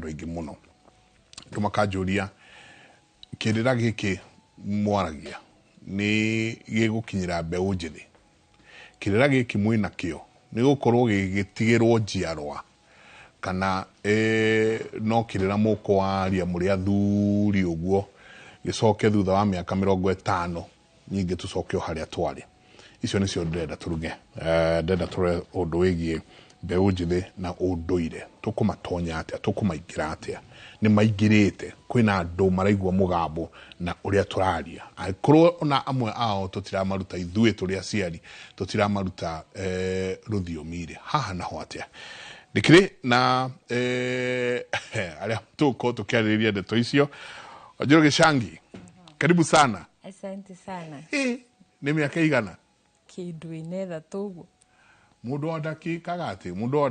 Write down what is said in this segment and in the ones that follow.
Andũ aingĩ mũno andũ makanjũria, kĩrĩra gĩkĩ mwaragia nĩ gĩgũkinyĩra mbeũ njĩthĩ? Kĩrĩra gĩkĩ mwĩna kĩo nĩ gũkorwo gĩgĩtigĩrwo njiarwa kana no kĩrĩra mũkwaria mũrĩ athuri ũguo, gĩcoke thutha wa mĩaka 50 nyingĩ tũcoke o harĩa twarĩ? Icio nĩcio ndĩrenda tũruge. Ndĩrenda tũrore ũndũ wĩgiĩ mbeũ njĩthĩ na ũndũire. Tũkũmatonya atĩa? Tũkũmaingĩra atĩa? Nĩ maingĩrĩte? Kwĩna andũ maraigua mũgambo na ũrĩa tũraria, angĩkorwo ona amwe ao tũtiramaruta, ithuĩ tũrĩ aciari tũtiramaruta rũthiomi rĩ, haha naho atĩa? Ndĩkĩrĩ na arĩa tũgũkorwo tũkĩarĩrĩria ndeto icio. Wanjirũ Gĩcangi, karibu sana. Asante sana. Nĩ mĩaka igana? Kĩndũ 43 ũguo. Mũndũ wa ndakĩkaga atĩ mũndũ wa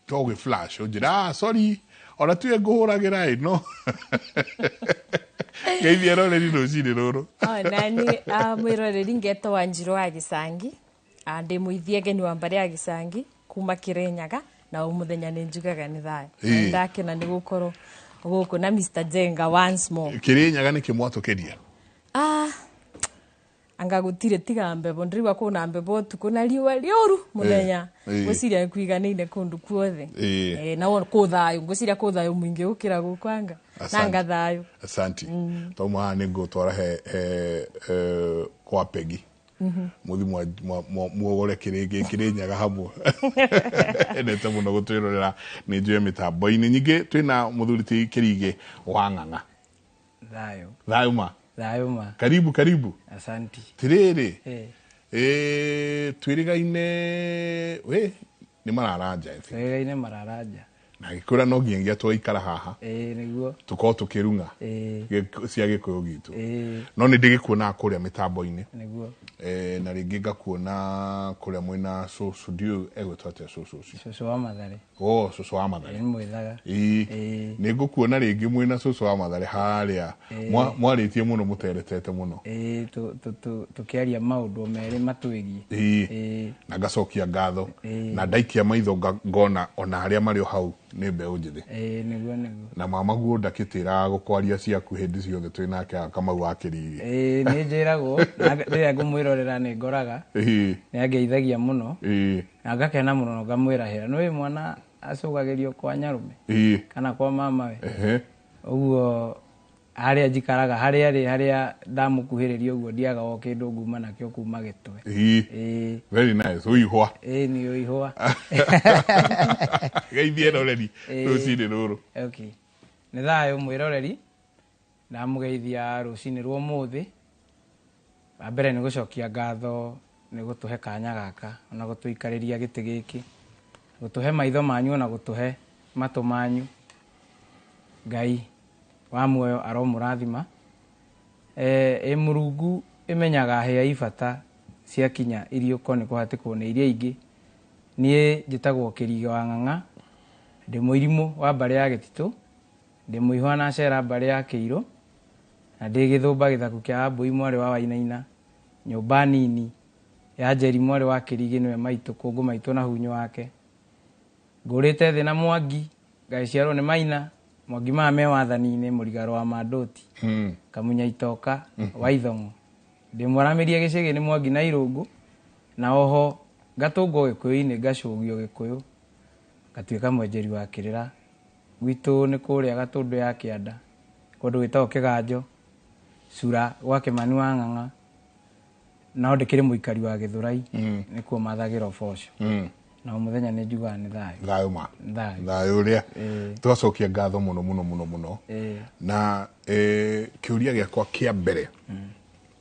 to gĩ flash ũnjĩra, "Ah, sorry, ona tuye ngũhũragĩra ĩ." No geithia roreri rũcinĩ rũrũ. Oh, nani mwĩroreri, ngetwo Wanjirũ wa Gĩcangi. Ndĩ mũithia ngeni wa mbarĩ ya Gĩcangi kuma Kĩrĩnyaga, na o mũthenya nĩ njugaga nĩ thayũ. Na ndakena nĩ gũkorwo gũkũ na Mr. Jenga once more. Kĩrĩnyaga nĩ kĩmwatũkĩria? Anga gũtirĩ tiga mbebo. Ndĩraigua kwĩna mbebo ũtukũ na riũa rĩũru mũthenya. Ngwĩciria nĩkũiganĩire kũndũ kuothe. Na kũ thayũ, ngwĩciria kũ thayũ mũingĩ gũkĩra gũkũ anga. Asante. Nanga thayũ. Asanti. Twauma haha nĩ ngũtwara he kwa Pegi, mũthi muogore kĩrĩngĩ Kĩrĩnyaga hamwe. Endete mũno gũtwĩrorera nĩ njũĩ mĩtambo-inĩ. Nyingĩ twĩna mũthuri ti Kĩrigĩ wa Ng'ang'a. Thayũ. Thayũ ma. Thayũ ma. Karibu, karibu. Asanti. Tirĩrĩ, twĩrĩgaine we nĩ mararanja, I think. Twĩrĩgaine mararanja. Na gĩkwĩra no nginyagia twaikara haha Ĩĩ, nĩguo. tũkorwo tũkĩrung'a cia gĩkũyũ gitũ. No nĩ ndĩgĩkuonaga kũrĩa mĩtambo-inĩ. Nĩguo. Na rĩngĩ ngakuona kũrĩa mwĩna cũcũ, ndiũĩ egwĩtwo atĩa cũcũ ũcio. Cũcũ wa Mathare. Oh, cũcũ wa Mathare. Nĩ mwĩthaga. Ĩĩ. Nĩ ngũkuona rĩngĩ mwĩna cũcũ wa Mathare harĩa. Mwarĩtie mũno, mũteretete mũno. Ĩĩ, tũkĩaria maũndũ merĩ matwĩgiĩ. Na ngacokia ngatho. Na ndaikia maitho ngona ona arĩa marĩ o hau nĩ mbeũ njĩthĩ. Ĩĩ, nĩguo. Na mama guo ndakĩtĩraga gũkwaria ciaku hĩndĩ ciothe twĩ nake haha, Kamau wa Kĩrigi. Ĩĩ, nĩ njĩragwo na rĩrĩa ngũmwĩrorera nĩ ngoraga. Nĩ angeithagia mũno. Na ngakena mũno na ngamwĩrahĩra. Nĩ mwana acũgagĩrio kwa nyarũme kana kwa mamawe. Ũguo harĩa njikaraga, harĩa rĩ, harĩa ndamũkuhĩrĩria ũguo, ndiaga o kĩndũ nguma nakĩo kuma gĩtwe. Ĩĩ. Very nice, ũihwa. Ĩĩ, nĩ ũihwa. Geithie roreri rũcinĩ rũrũ. Okay. Nĩ thayũ mwĩroreri, ndamũgeithia rũcinĩ rwa ũmũthĩ. Wa mbere nĩ gũcokia ngatho nĩ gũtũhe kanya gaka ona gũtũikarĩria gĩtĩ gĩkĩ, gũtũhe maitho manyu ona gũtũhe matũ manyu. Ngai wa muoyo aromũrathima. Ĩ Mũrungu ĩmenyaga hĩa ibata ciakinya iriũko nĩ kũhatĩkwo nĩ iria ingĩ. Niĩ njĩtagwo Kĩrigĩ wa Ng'ang'a, ndĩ mũirimũ wa mbarĩ ya Gĩtitũ, ndĩ mũihwa na acera mbarĩ ya Kĩirũ, na ndĩ gĩthũmba gĩthaku kĩa Wambũi mwarĩ wa Wainaina, nyũmba nini ya Njeri mwarĩ wa Kĩrigĩ nĩwe maitũ, kũngũ maitũ na hunyũ wake. Ngũrĩte thĩ na Mwangi, ngagĩciarwo nĩ Maina, Mwangi maya me wathani-inĩ, mũrigaro wa Mandũti, Kamunya Itoka, wa Ithong'o. Ndĩ mwaramĩrie gĩcĩgĩ nĩ Mwangi na Irũngũ, na oho ngatũngwo Gĩkũyũ-inĩ ngacũgio Gĩkũyũ, ngatuĩka mwenjeri wa kĩrĩra. Gwitũ nĩ kũrĩa Gatũndũ ya Kĩanda, kũndũ gwĩtagwo Kĩganjo, Cura gwa Kĩmani wa Ng'ang'a, no ndĩkĩrĩ mũikari wa Gĩthũrai, nĩkuo mathagĩra ũboco. Na o mũthenya nĩ njugaga nĩ thayũ. Thayũ ma. Thayũ. Thayũ ũrĩa twacokia ngatho mũno mũno mũno mũno. Na kĩũria gĩakwa kĩa mbere,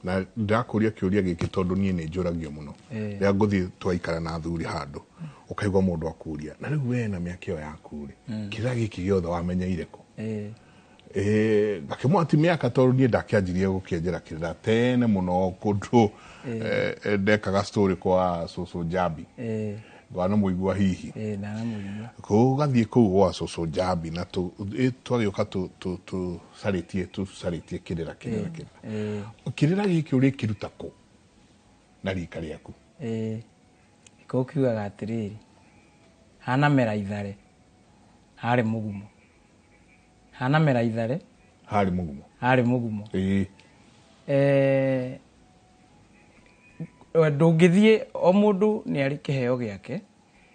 na ndĩrakũria kĩũria gĩkĩ tondũ niĩ nĩ njũragio mũno rĩrĩa ngũthiĩ twaikara na athuri handũ, ũkaigua mũndũ akũria, "Na rĩu we na mĩaka ĩyo yaku rĩ, kĩrĩa gĩkĩ gĩothe wamenyeire kũ?" Ngakĩmwona ti mĩaka, tondũ niĩ ndakĩanjirie gũkĩenjera kĩrĩra tene mũno kũndũ ndekaga story kwa cũcũ Njambi. Wanamũigua hihi? Ĩĩ, ndanamũigua. Ũgathiĩ kũu gwa cũcũ Njambi na twagĩũka tũcarĩtie tũcarĩtie kĩrĩra kĩrĩra kĩrĩra. Kĩrĩra gĩkĩ ũrĩkĩruta kũ na rika rĩaku? Ĩĩ. Gĩkũyũ kiugaga atĩrĩrĩ, hana mera ithare. Harĩ mũgumo. Hanamera ithare. Harĩ mũgumo. Harĩ mũgumo. Ĩĩ. Ndũngĩthiĩ o mũndũ nĩ arĩ kĩheo gĩake,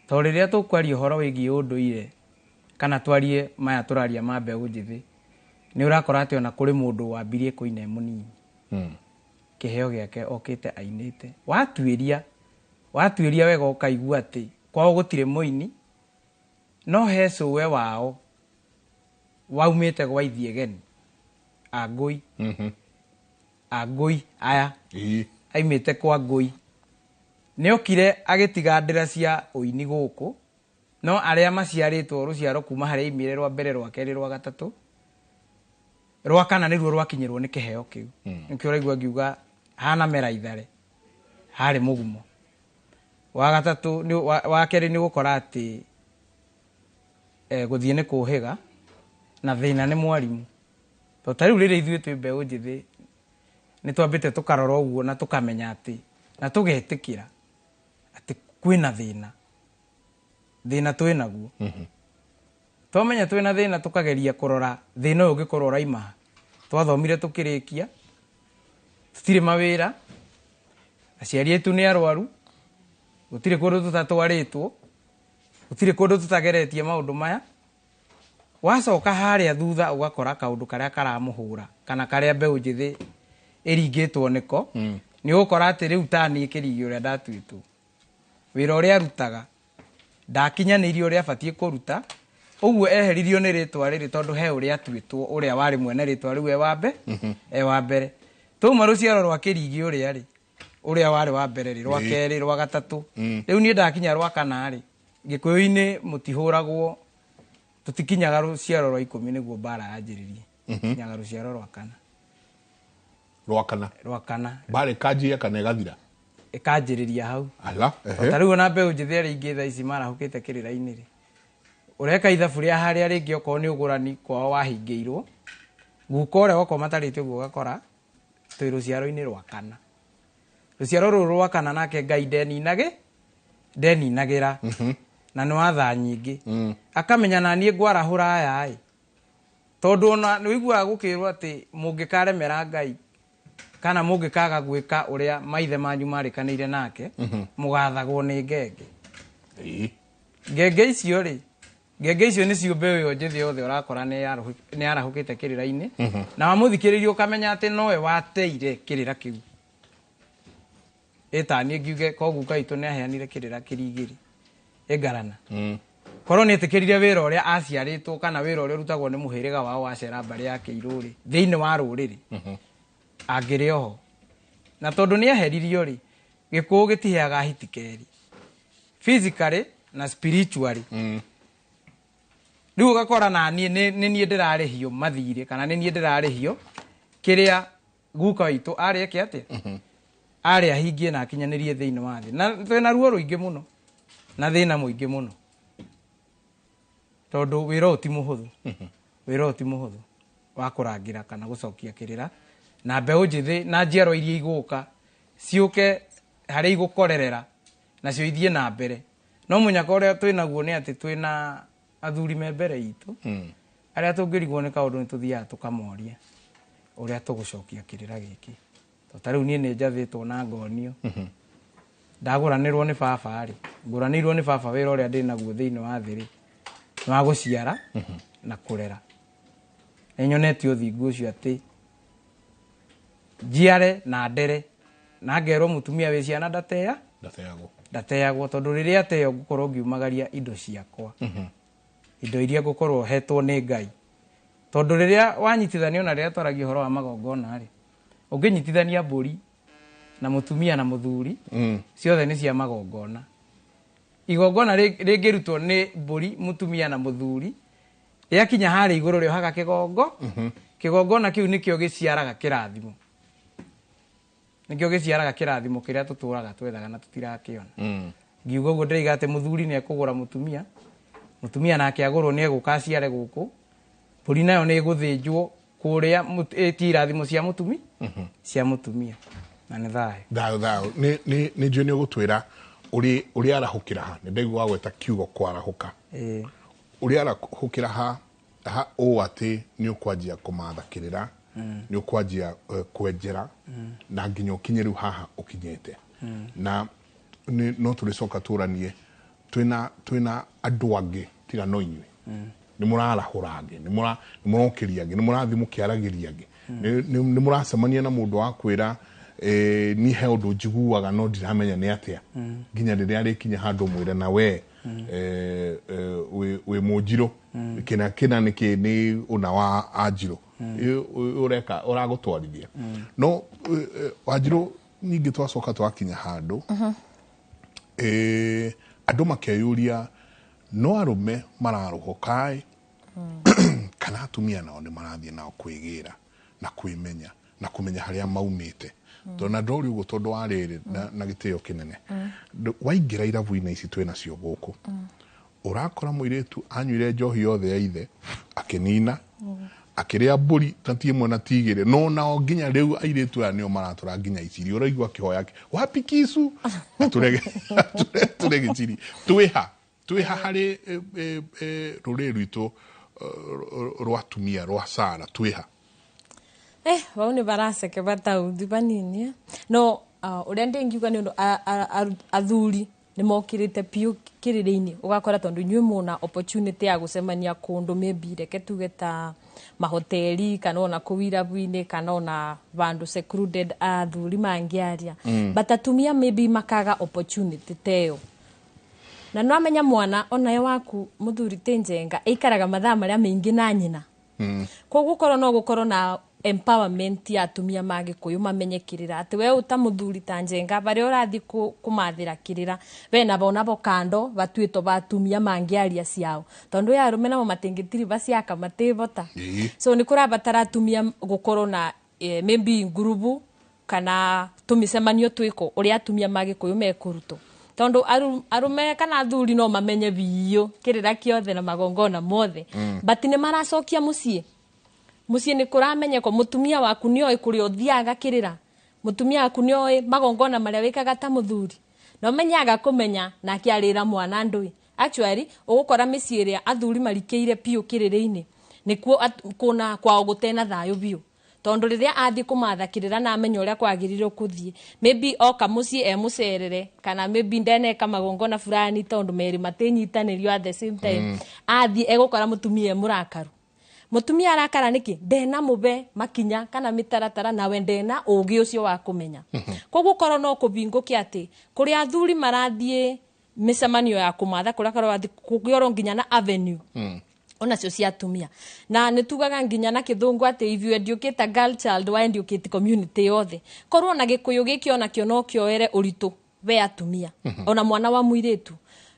tondũ rĩrĩa tũkwaria ũhoro wĩgiĩ ũndũire kana twarie maya tũraria ma mbeũ njĩthĩ, nĩ ũrakora atĩ ona kũrĩ mũndũ wambirie kũina e mũnini. Kĩheo gĩake okĩte ainĩte. Watuĩria wega ũkaigua atĩ kwao gũtirĩ mũini, no he cũwe wao waumĩte gwa Ithiegeni, Angũi. Angũi aya. Aimĩte kwa Ngũi. Nĩokire agĩtiga ndĩra cia ũini gũkũ, no arĩa maciarĩtwo rũciaro kuma harĩa aimire rwa mbere, rwa kerĩ, rwa gatatũ, rwa kana nĩruo rwakinyĩrwo nĩ kĩheo kĩu. Nĩkĩo ũraigua ngiuga hanamera ithare, harĩ mũgumo. Wa gatatũ, wa kerĩ nĩ gũkora atĩ gũthiĩ nĩ kũhĩga na thĩna nĩ mwarimũ. Tondũ ta rĩu rĩrĩa ithuĩ twĩ mbeũ njĩthĩ nĩ twambĩte tũkarora ũguo na tũkamenya atĩ na tũgetĩkĩra atĩ kwĩna thĩna. Thĩna twĩnaguo. Twamenya twĩna thĩna tũkageria kũrora thĩna ũyũ ũngĩkorwo ũraima ha. Twathomire tũkĩrĩkia, tũtirĩ mawĩra, aciari aitũ nĩ arwaru, gũtirĩ kũndũ tũtatwarĩtwo, gũtirĩ kũndũ tũtageretie maũndũ maya. Wacoka harĩa thutha ũgakora kaũndũ karĩa karamũhũra kana karĩa mbeũ njĩthĩ ĩringĩtwo nĩko, nĩ ũgũkora atĩ rĩu ta niĩ kĩrigi ũrĩa ndatuĩtwo, wĩra ũrĩa arutaga ndakinyanĩirie ũrĩa abatiĩ kũruta, ũguo eheririo nĩ rĩtwa rĩrĩ tondũ he ũrĩa atuĩtwo ũrĩa warĩ mwene rĩtwa rĩu e wa mbere. Twauma rũciaro rwa kĩrigi ũrĩa rĩ, ũrĩa warĩ wa mbere rĩ, rwa kerĩ, rwa gatatũ. Rĩu niĩ ndakinya rwa kana rĩ, Gĩkũyũ-inĩ mũtihũragwo, tũtikinyaga rũciaro rwa 10 nĩguo mbara yanjĩrĩrie. Kinyaga rũciaro rwa kana. Rwa kana. Rwa kana. Mbara ĩkanjia kana ĩgathira? Ĩkanjĩrĩria hau. Ala, ehe. Ta rĩu ona mbeũ njĩthĩ arĩa ingĩ thaa ici marahũkĩte kĩrĩra-inĩ rĩ, ũreka ithabu rĩa harĩa rĩngĩ okorwo nĩ ũgũrani kwao wahingĩirwo, guka ũrĩa okorwo matarĩte ũguo ũgakora twĩ rũciaro-inĩ rwa kana. Rũciaro rũrũ rwa kana nake Ngai ndeninagĩra. Na nĩ wa thaa nyingĩ. Akamenya na niĩ ngwarahũra aya ĩ. Tondũ ona nĩ ũiguaga gũkĩrwo atĩ mũngĩkaremera Ngai kana mũngĩkaga gwĩka ũrĩa maithe manyu marĩkanĩire nake, mũgathagwo nĩ ngenge. Ngenge icio rĩ, ngenge icio nĩcio mbeũ ĩyo njĩthĩ yothe ũrakora nĩ yarahũkĩte kĩrĩra-inĩ. Na wamũthikĩrĩria ũkamenya atĩ nowe wateire kĩrĩra kĩu. Ĩta niĩ ngiuge koguo guka witũ nĩ aheanire kĩrĩra kĩrigĩrĩ. Ĩngarana. Korwo nĩ etĩkĩrire wĩra ũrĩa aciarĩtwo kana wĩra ũrĩa ũrutagwo nĩ mũhĩrĩga wao wa cera mbarĩ ya Kĩirũ rĩ, thĩinĩ wa rũrĩrĩ, angĩrĩ oho. Na tondũ nĩ eheririo rĩ, gĩkũyũ gĩtiheaga hiti kerĩ. Physically na spiritually. Rĩu ũgakora na niĩ nĩ niĩ ndĩrarĩhio mathirĩ kana nĩ niĩ ndĩrarĩhio kĩrĩa guka witũ arĩ eke atĩa? Arĩ ahingie na akinyanĩrie thĩinĩ wa thĩ. Na twĩna ruo rũingĩ mũno na thĩna mũingĩ mũno. Tondũ wĩra ũyũ ti mũhũthũ. Wĩra ũyũ ti mũhũthũ wa kũrangĩra kana gũcokia kĩrĩra. Na mbeũ njĩthĩ na njiarwa iria igũka ciũke harĩa igũkorerera nacio ithiĩ na mbere. No mũnyaka ũrĩa twĩnaguo nĩ atĩ twĩna athuri me mbere itũ, arĩa tũngĩrigwo nĩ kaũndũ nĩ tũthiaga tũkamoria ũrĩa tũgũcokia kĩrĩra gĩkĩ. Tondũ ta rĩu niĩ nĩ njathĩtwo na ngonio. Ndagũranĩrwo nĩ baba rĩ, ngũranĩirwo nĩ baba wĩra ũrĩa ndĩnaguo thĩinĩ wa thĩ rĩ, nĩ wa gũciara na kũrera. Nĩ nyonete ũthingu ũcio atĩ njiare na ndere na ngerwo mũtumia wĩ ciana ndatea Ndateagwo. Ndateagwo tondũ rĩrĩa ateo ngũkorwo ngiumagaria indo ciakwa. Indo iria ngũkorwo hetwo nĩ Ngai. Tondũ rĩrĩa wanyitithanio na rĩrĩa twaragia ũhoro wa magongona rĩ, ũngĩnyitithania mbũri na mũtumia na mũthuri, ciothe nĩ cia magongona. Igongona rĩngĩrutwo nĩ mbũri, mũtumia na mũthuri, rĩakinya harĩa igũrũ rĩohaga kĩgongo, kĩgongona kĩu nĩkĩo gĩciaraga kĩrathimo. Nĩkĩo gĩciaraga kĩrathimo kĩrĩa tũtũraga twethaga na tũtirakĩona. Ngiuga ũguo ndĩraiga atĩ mũthuri nĩ ekũgũra mũtumia, mũtumia nake agũrwo nĩ egũka aciare gũkũ, mbũri nayo nĩ ĩgũthĩnjwo kũrĩa ĩtie irathimo cia mũtumi, cia mũtumia. Na nĩ thayũ. Thayũ, thayũ. Nĩ njũĩ nĩ ũgũtwĩra ũrĩ arahũkĩra ha. Nĩ ndaigua wagweta kiugo kwarahũka. Ũrĩarahũkĩra ha ha ũũ atĩ nĩ ũkwanjia kũmatha kĩrĩra, nĩ ũkwanjia kwenjera na nginya ũkinye rĩu haha ũkinyĩte. Na no tũrĩcoka tũranie twĩna andũ angĩ tiga no inyuĩ. Nĩ mũrarahũra angĩ, nĩ mũrokĩria angĩ, nĩ mũrathiĩ mũkĩaragĩria angĩ, nĩ mũracemania na mũndũ wa kwĩra niĩ he ũndũ njiguaga no ndiramenya nĩ atĩa, nginya rĩrĩa arĩkinya handũ mwĩre na we wĩ mũnjirũ kĩna kĩna nĩkĩ nĩ ũna wa anjirũ ũreka ũragũtwarithia. No Wanjirũ, ningĩ twacoka twakinya handũ andũ makeyũria no arũme mararũhoka kana atumia nao nĩ marathiĩ nao kwĩgĩra na kwĩmenya na kũmenya harĩa maumĩte. Tondũ na ndori ũguo tondũ wa rĩrĩ na gĩtĩo kĩnene, waingĩra irabu-inĩ ici twĩ nacio gũkũ, ũrakora mũirĩtu anyuire njohi yothe ya ithe akĩnina, akĩrĩa mbũri ta ti ĩmwe na ti igĩrĩ, no nao nginya rĩu airĩtu aya nĩo maratũra nginya iciri. Ũraigua akĩhoya wapi kisu ature gĩciri. Twĩha harĩ rũrĩrĩ rwitũ rwa atumia rwa Sara, twĩha? Vau nĩ baraceke batauthi banini. No ũrĩa ndĩngiuga nĩ ũndũ athuri nĩ mokĩrĩte biũ kĩrĩrĩ-inĩ, ũgakora tondũ inyuĩ mũna opportunity ya gũcemania kũndũ, maybe reke tuge ta mahoteli kana ona kũu irabu-inĩ kana ona vandũ secluded athuri mangĩaria, but atumia maybe makaga opportunity teyo. Na no amenya mwana onaye waku mũthuri ti njenga ĩikaraga mathaa marĩa maingĩ na nyina. Koguo korwo no gũkorwo na empowerment ya atumia ma Gĩkũyũ mamenye kĩrĩra atĩ we ũta mũthuri ta njenga barĩa ũrathiĩ kũmathĩra kĩrĩra bena bonabo kando batuĩtwo ba atumia mangĩaria ciao, tondũ ya arũme namo matingĩtiri baciaka matĩbota. So nĩ kũrabatara atumia gũkorwo na maybe ngurubu kana tũmĩcemanio twĩko ũrĩa atumia ma Gĩkũyũ mekũrutwo, tondũ arũme kana athuri no mamenye biũ kĩrĩra kĩothe na magongona mothe, but nĩ maracokia mũciĩ. Mũciĩ nĩ kũramenyekwo mũtumia waku nĩoĩ kũrĩa ũthiaga kĩrĩra, mũtumia waku nĩoĩ magongona marĩa wĩkaga ta mũthuri, na ũmenyaga kũmenya nake arĩra mwana ndũĩ. Actually ũgũkora mĩciĩ ĩrĩa athuri marikĩire biũ kĩrĩrĩ-inĩ nĩkuo kũna kwao gũtena thayũ biũ, tondũ rĩrĩa athiĩ kũmatha kĩrĩra na amenya ũrĩa kwagĩrĩirwo kũthiĩ, maybe oka mũciĩ emũcerere kana maybe ndeneka magongona fulani tondũ merĩ matĩnyitanĩrio at the same time, athiĩ egũkora mũtumia e mũrakaru. Mũtumia arakara nĩkĩ? Ndena mũbe makinya kana mĩtaratara nawe ndena ũgĩ ũcio wa kũmenya. Koguo korwo no kũbingũke atĩ kũrĩa athuri marathiĩ mĩcemanio ya kũmatha kũrĩa kũrathiĩ kũgĩorwo nginya na avenue onacio cia atumia. Na nĩ tugaga nginya na kĩthũngũ atĩ if you educate a girl child, wa educate community yothe. Korwo na Gĩkũyũ gĩkĩ onakĩo no kĩoere ũritũ we atumia, ona mwana wa mũirĩtu.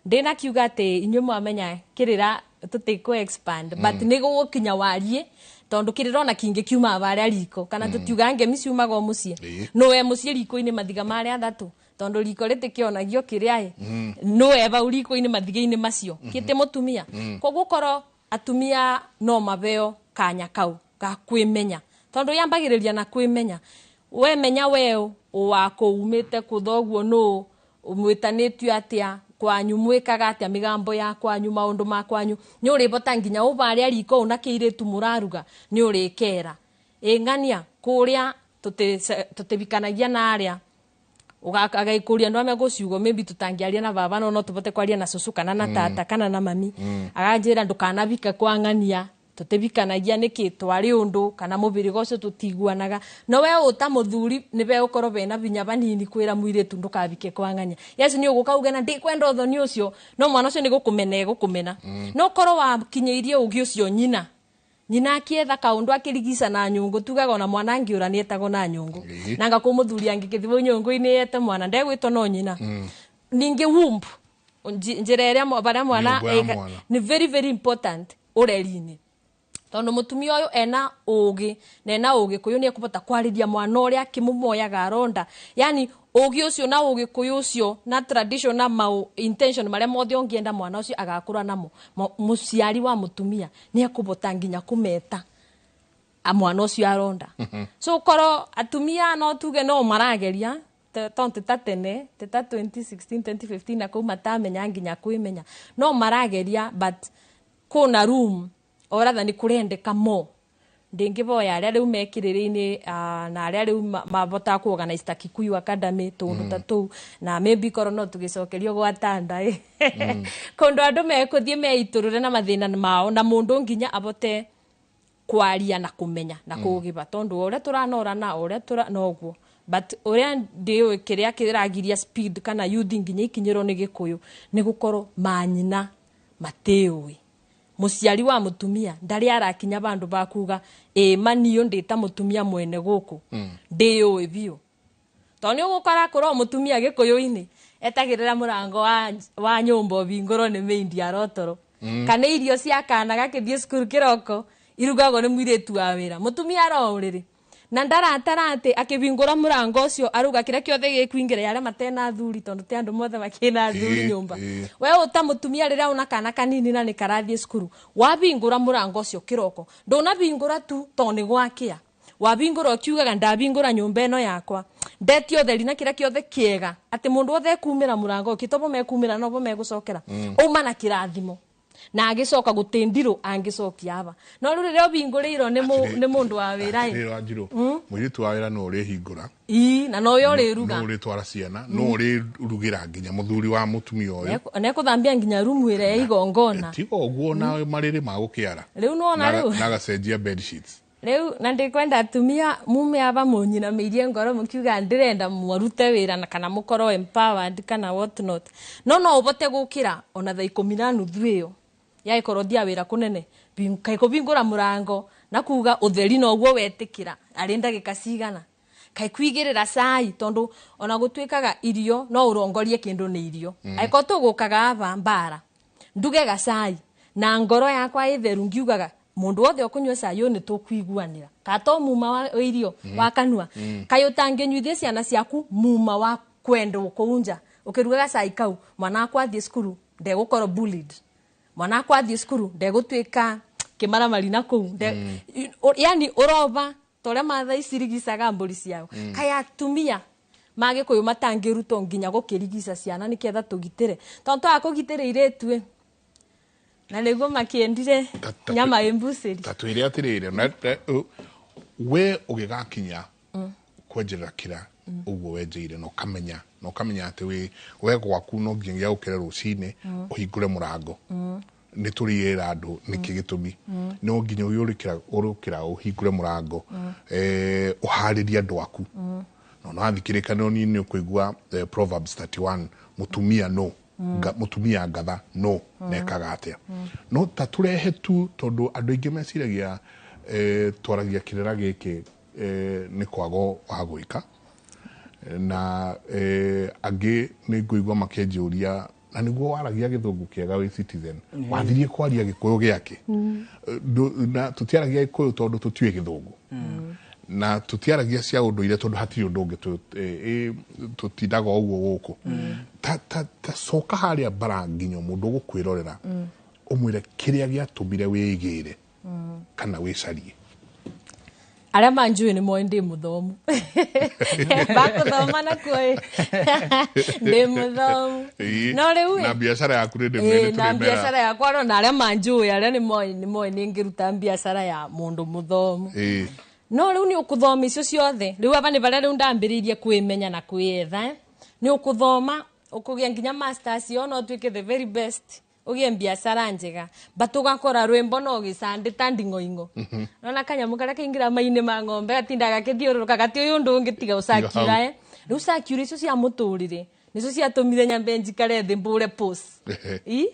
Ndĩna kiuga atĩ inyuĩ mwamenya kĩrĩra tũtikũ expand, but nĩ gũgũkinya warie tondũ kĩrĩra ona kingĩ kiumaga varĩa riko kana tũtiuga ngemi ciumaga o mũciĩ. No we mũciĩ riko-inĩ mathiga marĩa athatũ, tondũ riko rĩtikĩonagio kĩrĩa ĩ no we vau riko-inĩ mathiga-inĩ macio kĩtĩ mũtumia. Koguo korwo atumia no mabeo kanya kau ga kwĩmenya, tondũ yambagĩrĩria na kwĩmenya. We menya we wako umĩte kũthoguo nũ mwĩtanĩtio atĩa kwanyu, mwĩkaga atĩa mĩgambo ya kwanyu, maũndũ ma kwanyu, nĩ ũrĩbota nginya ũvarĩa riko ũna kĩirĩtu mũraruga nĩ ũrĩkera ĩng'ania kũrĩa tũtĩbikanagia na arĩa agagĩkũria andũ amwe gũciugo maybe tũtangĩaria na baba no tũbote kwaria na cũcũ kana na tata kana na mami, aganjĩra ndũkanabike kwa ng'ania tũtĩbikanagia nĩkĩ twarĩ ũndũ kana mũbĩrĩga ũcio tũtiguanaga. No we ũta mũthuri nĩwe ũkorwo bena binya banini kwĩra mũirĩtu ndũkabike kwa ng'ania. Yes, nĩ ũgũka uge na ndikwenda ũthoni ũcio, no mwana ũcio nĩ gũkũmena egũkũmena. No korwo wakinyĩirie ũgĩ ũcio nyina nyina akietha kaundu akirigica na nyungu, tugaga ona mwana angiura ni etagwo na nyungu. Na ngakũ mũthuri angĩkĩthi nyungu-inĩ yete mwana ndegwĩtwo no nyina. Ningĩ womb njĩra ĩrĩa barĩa mwana nĩ very very important ũreri-inĩ, tondũ mũtumia ũyũ ena ũgĩ na ena ũgĩkũyũ nĩ ekũbota kwarĩria mwana ũrĩa akĩmũmoyaga aronda, yani ũgĩ ũcio na ũgĩkũyũ ũcio na tradition na mau intention marĩa mothe ũngĩenda mwana ũcio agakũra namo. Mũciari wa mũtumia nĩ ekũbota nginya kũmeta mwana ũcio aronda. So korwo atumia no tuge no marageria tondu ta tene ta 2016 2015 na kũu matamenya nginya kwĩmenya, no marageria, but Kuna room oratha ni kurendeka mo ndingivoya aria riu mekiriri-ini na aria riu mavotaga ku organize ta Kikuyu Academy tundu ta tuu, na maybe korwo no tugicokerio gwa tanda kundu andu mekuthie meiturure na mathina mao, na mundu nginya avote kwaria na kumenya na kugiba, tondu uria turanora na uria tura noguo. But uria ndiui kiria kiragiria speed kana youth nginya ikinyirwo ni Gikuyu ni gukorwo manyina matiui. Muciari wa mutumia ndari arakinya bandu bakuga ĩ maniyo ndita mutumia mwene guku ndiyui biu, to ni ugukora kurwo mutumia Gikuyu-ini etagirira murango wa nyumba ubingurwo ni meindi arotoro, kana irio cia kana gakithie cukuru kiroko irugagwo ni mwiritu wa wira, mutumia aro uriri na ndaratara ati akibingura murango ucio aruga kiria kiothe gikuingira yaria matena athuri, tondu ti andu mothe makina athuri nyumba. We uta mutumia riria una kana kanini na ni karathie cukuru, wabingura murango ucio kiroko ndunabingura tu to ni gwakia, wabingura ukiugaga ndabingura nyumba ino yakwa ndetio theri na kiria kiothe kiega, ati mundu wothe ekumira murango kitobo mekumira nobo megucokera uma na kirathimo na agicoka gutindiru angicokia aba. No riu riria ubinguriirwo ni mundu wa wira i mwiritu wa wira no urihingura ii, na no yo uriruga, no uritwara ciana, no urirugira nginya muthuri wa mutumia uyu nekuthambia nginya rumu ira ya igongona, tiga uguo nawe mariri ma gukiara riu nona riu na gacenjia bed sheets riu. Na ndikwenda atumia mume aba munyina meirie ngoro mukiuga ndirenda mwarute wira na kana mukorwo empowered kana what not, no ubote gukira ona thaa 10:30 iyo ya ikorothia wira kunene kai kubingura murango na kuga utheri noguo wetikira ari ndagika cigana, kai kwigirira cai, tondu ona gutwikaga irio no urongorie kindu ni irio. Aiko tugukaga aba mbara nduge gacai na ngoro yakwa itheru ngiugaga mundu wothe ukunywa cai uyu ni tukwiguanira, ka to muma wa irio wa kanua, kai utanginyuithie ciana ciaku muma wa kwendwo kuunja ukirugaga cai kau, mwana akwa athie cukuru ndegukorwo bullied, mwana akwa athie cukuru ndegutwika kimaramari na kuu, yani uroba toria matha icirigicaga mburi ciao. Kai atumia ma Gikuyu matangirutwo nginya gukirigica ciana niketha tugitire, tondu twaga kugitira iretue na niguo makiendire nyama imbuciri. Ta twire atiriri, we ugigakinya kwenjerera kira uguo wenjeire, na ukamenya na ukamenya ati we gwaku no nginyagia ukire rucini uhingure murango, ni turiira andu niki gitumi no nginya uyurikira urukira uhingure murango, uharirie andu aku. No no athikirika no ni ni ukuigua Proverbs 31 mutumia no mutumia ngatha no nekaga atia, no ta turehe tu tondu andu aingi meciragia twaragia kirira giki ni kwago wa gwika, na angi ni nguigua makenjũria na niguo waragia githungu kiega wi Citizen, wathirie kwaria Gikuyu giake, na tutiaragia Gikuyu tondu tutiwe githungu, na tutiaragia cia unduire tondu hatiri undu ungi tutindaga uguo guku. Ta coka haria bara nginya mundu ugukwirorera umwire kiria giatumire wigire kana wicarie. Aria manjui ni moi ndi muthomu bakuthoma nakuo ndi muthomu, no riu na biacara yaku ni ndimwire na biacara yakwa no na aria manjui aria ni moi ni moi ningiruta biacara ya mundu muthomu. No riu ni ukuthoma icio ciothe riu aba ni baria riu ndambiriirie kwimenya na kwiyetha, ni ukuthoma ukugia nginya masters yo no tuike the very best ugie biacara njega, but ugakora rwimbo no gicandi ta nding'oing'o. Nona kanyamu karia kaingira maini ma ng'ombe gatindaga gakithiururuka gati uyu undu ungi tiga ucakira. Riu cakira icio cia muturire nicio ciatumire nyambe njikare thi mbure post i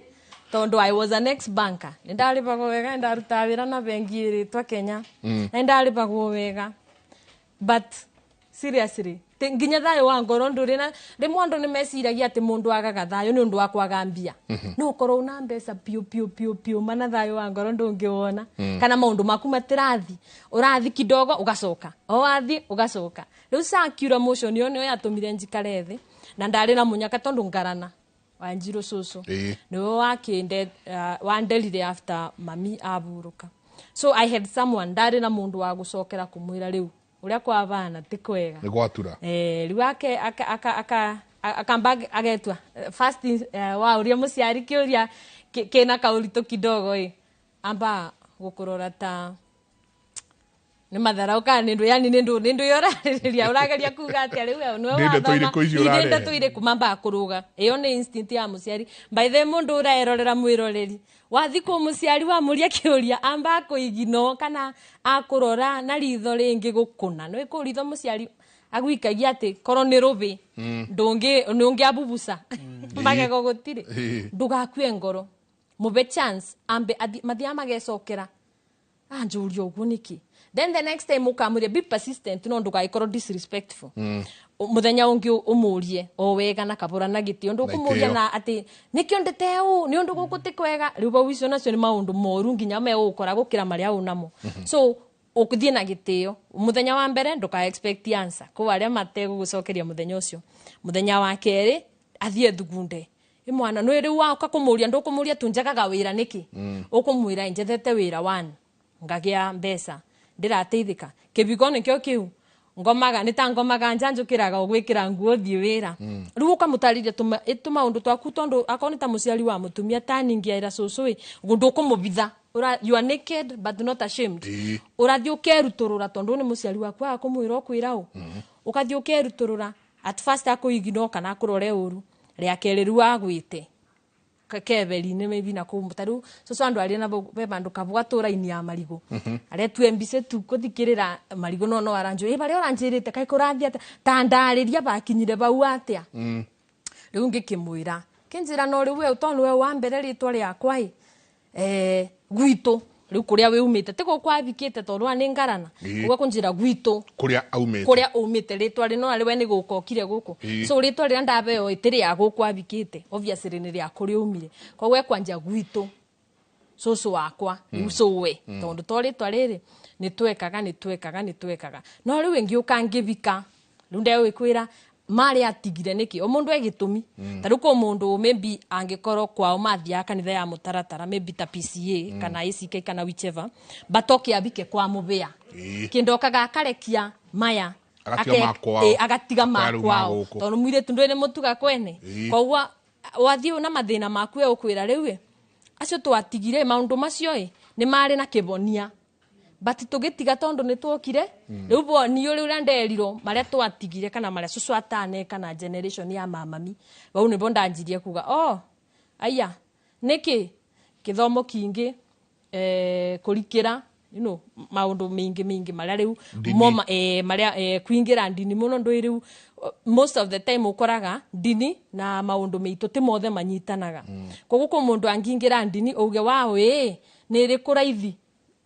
tondu I was an ex banker, nindaribagwo wega, ndarutaga wira na bengi iritwa Kenya, na ndaribagwo wega, but seriously nginya thayo wa ngoro nduri na rimwe andu ni meciragia ati mundu agaga thayo ni undu wa kwaga mbia, no ukorwo una mbeca piu piu piu piu mana thayo wa ngoro ndungiwona, kana maundu maku matirathi urathi kidogo ugacoka o wathi ugacoka. Riu circular motion yo niyo yatumire njikare thi na ndari na munyaka tondu ngarana Wanjiru cucu niwe wakinde wanderire after mami aburuka, so I had someone ndari na mundu wa gucokera kumwira riu uria kwa bana ti kwega ni gwatura riu ake aka aka akamba agetwa first wa uria muciari kiuria kina kaurito kidogo. Amba gukurora ta nĩ matharau kana nĩ ndũ, yani nĩ ndũ, nĩ ndũ yorarĩrĩria, ũrageria kuga atĩa rĩu we nĩwe Nĩ ndeto wathoma. irĩkũ icio Nĩ ũrarehe? ndeto irĩkũ mambaga kũrũga? Ĩyo nĩ instinct ya mũciari. By the way, mũndũ ũraerorera, mwĩroreri wathi kũ mũciari wamũria kĩũria, amba akũigino kana akũrora na ritho rĩngĩ gũkũna nĩ kũ ritho mũciari agwikagia atĩ korwo nĩ rũbĩ ndũngĩ nĩ ũngĩabubuca magego gũtirĩ. Ndũgakue ngoro, mũbe chance ambe mathiaga magecokera, anjũria ũguo nĩkĩ. Then the next time ũkamũria, be persistent, no ndũgagĩkorwo disrespectful. Mũthenya ũngĩ ũmũrie o wega na kabũra na gĩtĩo, ndũkũmũria Gĩtĩo. Na atĩ nĩkĩo ndĩte ũũ nĩ ũndũ gũkũ ti kwega. Rĩu bau icio nacio nĩ maũndũ moru nginya megũgũkora gũkĩra marĩa ũnamo. So ũthiĩ na gĩtĩo. Mũthenya wa mbere ndũka expect answer kũ arĩa mategũgũcokeria mũthenya ũcio. Mũthenya wa kerĩ athiĩ thugunde imwana nĩ rĩu waũka kũmũria, ndũkũmũria tu njagaga wĩra nĩkĩ, ũkũmwĩra njethete wĩra one ngagĩa mbeca, ndĩrateithĩka kĩbiko nĩkĩo kĩu ngomaga nĩ ta ngomaga nja njũkĩraga ũgwĩkĩra nguo thiĩ wĩra. Rĩu ũkamũtarĩria tũmaũndũ twaku, tondũ akorwo nĩ ta mũciari wa mũtumia ta ningĩaĩra cũcũ ĩ ndũkũmũbitha. You are naked but not ashamed. Ũrathiĩ ũkerutũrũra tondũ nĩ mũciari waku, waga kũmwĩra ũkwĩra ũ. Ũgathiĩ ũkerutũrũra. At first akũigino kana akũrore ũru, rĩa kerĩ rĩu agwĩte keberi-inĩ maybe na kũu. Ta rĩu cũcũ andũ arĩa nabo be bandũ kabwa tũraini ya marigũ aretue mbice tu kũthikĩrĩra marigũ, no no aranjũria, "Ĩ, barĩa ũranjĩrĩte kaĩ kũrathiĩ atĩa? Ta ndarĩria bakinyire bau atĩa?" Rĩu ngĩkĩmwĩra kĩnjĩra, no rĩu we tondũ we wa mbere rĩtwa rĩakwa ĩ gwitũ rĩu kũrĩa wĩumĩte ti gũkũ abikĩte tondũ wa nĩ ngarana. Ũguo kũnjĩra gwitũ kũrĩa aumĩte. Kũrĩa umĩte rĩtwa rĩno arĩ we nĩ gũka ũkire gũkũ. So rĩtwa rĩrĩa ndabeo ĩtĩ rĩa gũkũ abikĩte, obviously nĩ rĩa kũrĩa umire. Koguo ekwanja gwitũ cũcũ wakwa rĩu cũwe, tondũ to rĩtwa rĩrĩ nĩ twekaga nĩ twekaga nĩ twekaga. No rĩu ĩngĩũka ngĩbika rĩu ndegwĩkwĩra marĩa atigire nĩkĩ, o mũndũ e gĩtũmi. Ta rĩu kũ mũndũ maybe angĩkorwo kwao mathiaga kanitha ya mũtaratara, maybe ta PCA kana ACK kana whichever, but oke abike kwa mũbĩa kĩndokaga akarekia maya. Agatiga ma kwao. Agatiga Aka rĩu ma makwao gũkũ. Tondũ mũirĩtu ndũĩ nĩ mũtuga kwene. Koguo wathiĩ na mathĩna maku ũkwĩra rĩu ĩ acio twatigire maũndũ macio ĩ nĩ marĩ na kĩbonia, but tũgĩtiga tondũ nĩ twokire rĩu bonio rĩu ũrĩa nderirwo marĩa twatigire kana marĩa cũcũ ataneka na generation ya mamami bau nĩbo ndanjirie kuga, oh aya nĩkĩ kĩthomo kingĩ kũrikĩra maũndũ maingĩ maingĩ marĩa rĩu Ndini. moma marĩa kuingĩra ndini mũno ndũĩ rĩu most of the time ũkoraga ndini na maũndũ maitũ ti mothe manyitanaga. Koguo kũ mũndũ angĩingĩra ndini uge wao ĩ nĩ ĩrĩkũ raithi,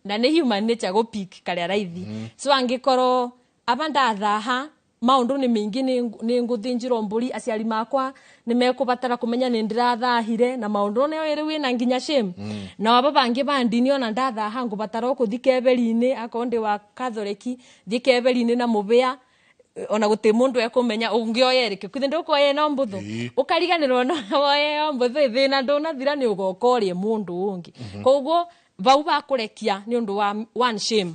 na nĩ human nature gũ pick karĩa raithi. So angĩkorwo aba ndathaha maũndũ nĩ maingĩ, nĩ ngũthĩnjĩrwo mbũri, aciari makwa nĩ mekũbatara kũmenya nĩ ndĩrathahire na maũndũ nĩ rĩu wĩna nginya shame. Na aba bangĩ ba ndini ona ndathaha ngũbatara o kũthi keberi-inĩ, akorwo ndĩ wa katholeki thiĩ keberi-inĩ na mũbĩa ona gũtĩ mũndũ ekũmenya ũngĩoya ĩrĩkĩ kwithe ndũkuoya ĩno mbũthũ. Ũkariganĩrwo no woya ĩyo mbũthũ ĩthĩna ndũnathira nĩ ũgoka ũrĩe mũndũ ũngĩ. Koguo bau bakũrekia nĩ ũndũ wa one shame,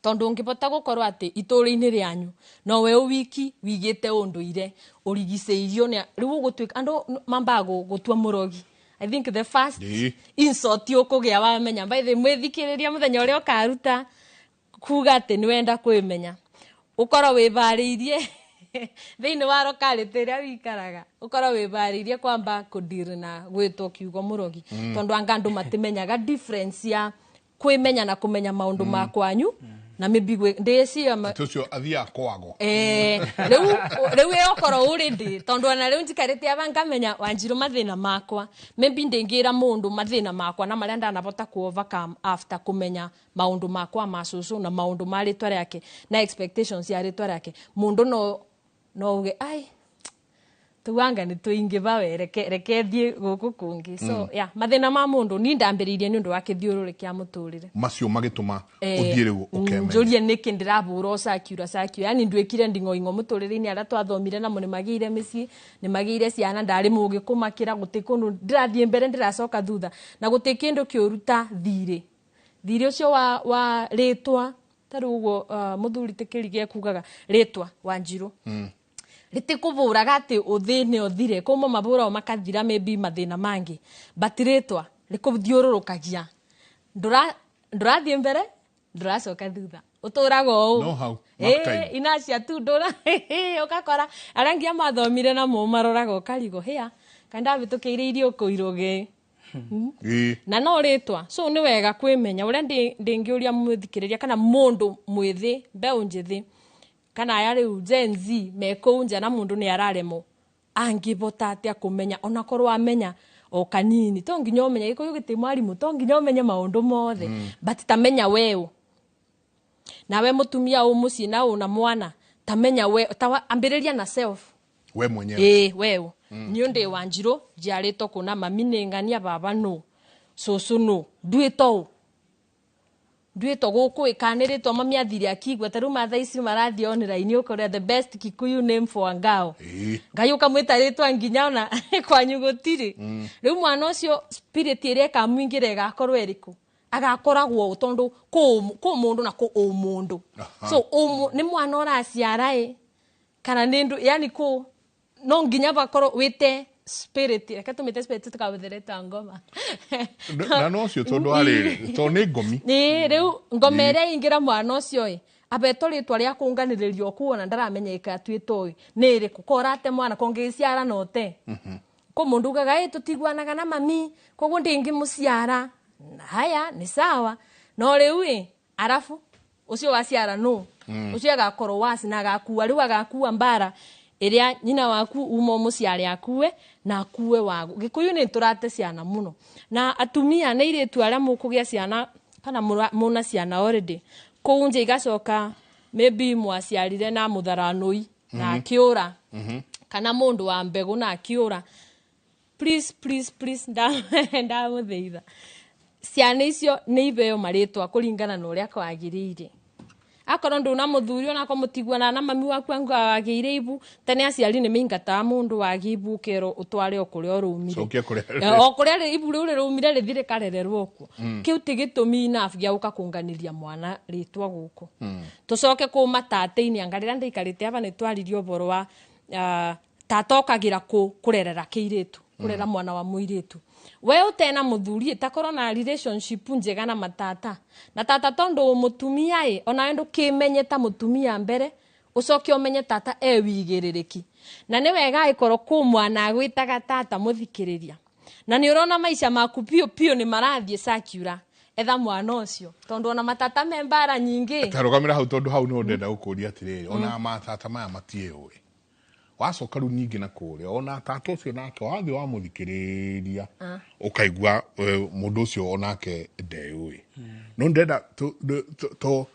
tondũ ũngĩbota gũkorwo atĩ itũũra-inĩ rĩanyu nowe wiki wigĩte ũndũire ũrigicĩirio nĩ rĩu ũgũtuĩka andũ mambaga gũtua mũrogi. I think the first insult ũkũgĩa wamenya, by the way, mwĩthikĩrĩria, mũthenya ũrĩa ũkaruta kuga atĩ nĩ wenda kwĩmenya, ũkorwo wĩbarĩirie thĩinĩ wa lokality ĩrĩa wikaraga, ũkorwo wĩbarĩirie kwamba kũdeal na gwĩtwo kiugo mũrogi, tondũ anga andũ matimenyaga difference ya kwĩmenya na kũmenya maũndũ ma kwanyu na maybe ndĩciria Atĩ ũcio athiaga kwagwo. Rĩu ĩ okorwo already tondũ ona rĩu njikarĩte aba ngamenya Wanjirũ mathĩna makwa, maybe ndĩngĩra mũndũ mathĩna makwa na marĩa ndanabota ku overcome after kũmenya maũndũ makwa ma cũcũ na maũndũ ma rĩtwa rĩake na expectations ya rĩtwa rĩake. Mũndũ no uge ai tuanga nĩ tũingĩ we, reke thiĩ gũkũ kũngĩ. So yeah, mathĩna ma mũndũ ni ndambĩrĩirie nĩ ũndũ wa kĩthiũrũrĩ kĩa mũtũrĩre. Macio magĩtũma ũthiĩ rĩu ũkemenya. Njũrie nĩkĩ ndĩrabũra ũcakiura cakiura, yani nduĩkire nding'oing'o mũtũrĩre-inĩ. Arĩa twathomire namo nĩ magĩire mĩciĩ, nĩ magĩire ciana, ndarĩ mũgĩ kũmakĩra gũtĩ kũndũ ndĩrathiĩ mbere ndĩracoka thutha, na gũtĩ kĩndũ kĩũru ta thirĩ thirĩ ũcio wa rĩtwa. Ta rĩu ũguo mũthuri tĩkĩrige ekugaga rĩtwa Wanjirũ rĩtikũbũraga atĩ ũthĩne ũthire kũmo mabũragwo makathira maybe mathĩna mangĩ, but rĩtwa rĩkũthiũrũrũkagia. Ndũrathiĩ mbere, ndũracoka thutha, ũtũraga ũũ. No hau, mark time. Inacia tu ndũra ũgakora arĩa nginya mathomire namo maroraga ũkarigwo hĩa kana ndabĩtũkĩire irio kũ irũgĩ. Na no rĩtwa. So nĩ wega kwĩmenya ũrĩa ndĩngĩũria mũthikĩrĩria kana mũndũ mwĩthĩ, mbeũ njĩthĩ kana aya rĩu Gen Z me kũu nja, na mũndũ nĩ araremwo angĩbota atĩa kũmenya, onakorwo amenya o kanini. To nginya ũmenye Gĩkũyũ gĩtĩ mwarimũ, to nginya ũmenye maũndũ mothe, but tamenya weũ nawe mũtumia ũ mũciĩ na ũna mwana, tamenya we ambĩrĩria na self. We mwenyewe. Ĩĩ, weũ niĩ ndĩ Wanjirũ, njiarĩtwo kũna, mami nĩ ng'ania, baba nũ, cũcũ nũ, nduĩtwo ũ, nduĩtwo gũkũ ĩ, kana nĩ rĩtwa mami athire akigua. Ta rĩu mathaa ici marathiĩ online ũkore the best Kikuyu name for a girl. Ngai ũkamwĩta rĩtwa nginya ona kwanyu gũtirĩ. Rĩu mwana ũcio spirit ĩrĩa ĩkamũingĩra ĩgakorwo ĩrĩkũ? Agakoragwo ũ, tondũ kũ mũndũ na kũ ũmũndũ. So nĩ mwana ũraciara ĩ kana nĩ ndũ, yani kũ no nginya bakorwo wĩte spirit, reke tũmĩte spirit tũkahũthĩre ngoma. Na no ũcio tondũ harĩrĩ tondũ nĩ ngomi. Ĩ, rĩu ngoma ĩrĩa ĩingĩra mwana ũcio ĩ, abetwo rĩtwa rĩa kũnganĩrĩrio kũ ona ndaramenyeka atuĩtwo ĩ nĩ ĩrĩkũ, korate mwana kongĩciara no te kũ mũndũ ugaga ĩ tũtiguanaga na mami, koguo ndĩngĩmũciara. Haya, nĩ sawa, no rĩu ĩ arabu ũcio waciara nũ ũcio agakorwo wasi na agakua, rĩu agakua mbara ĩrĩa nyina waku uma mũciare akue na akue wagu. Gĩkũyũ nĩ tũrate ciana mũno, na atumia nĩ irĩtu arĩa mũkũgĩa ciana kana mũna ciana already kũu nja, igacoka maybe mwaciarire na mũtharanũi na akĩũra, kana mũndũ wa mbegũ na akĩũra, please, please, please, ndamũthaitha, ciana icio nĩ iheo marĩtwa kũringana na ũrĩa kwagĩrĩire. Akorwo ndũna mũthuri, onako mũtiguanaga na mami waku, anga wagĩire ibu tene, aciari nĩ maingataga mũndũ wagĩ ibu, ũkerwo ũtware o kũrĩa ũrũmire. Cokia kũrĩa. O kũrĩa ibu rĩu rĩrũmire rĩthiĩ rĩkarererwo kuo. Kĩu ti gĩtũmi enough gĩa gũka kũnganĩria mwana rĩtwa gũkũ. Tũcoke kũ matatĩ-inĩ, anga rĩrĩa ndaikarĩte aba nĩ twaririe ũboro wa tata okagĩra kũ kũrerera kĩirĩtu, kũrera mwana wa mũirĩtu. We ũtena mũthuri ĩtakorwo na relationship njega na matata na tata, tondũ mũtumia ĩ onawe ndũkĩmenye ta mũtumia mbere, ũcoke ũmenye tata e wigĩrĩrĩki. Na nĩ wega ĩkorwo kũ mwana agwĩtaga tata, mũthikĩrĩria, na nĩ ũrona maica maku piũ piũ nĩ marathiĩ circular, etha mwana ũcio, tondũ ona matata me mbara nyingĩ. Tarũgamĩra hau, tondũ hau nĩho ndenda gũkũria atĩrĩrĩ, ona matata maya matiĩũĩ, wacoka rĩu ningĩ na kũrĩa ona tata ũcio nake wathiĩ wamũthikĩrĩria ũkaigua mũndũ ũcio onake ndeyũĩ. No ndenda to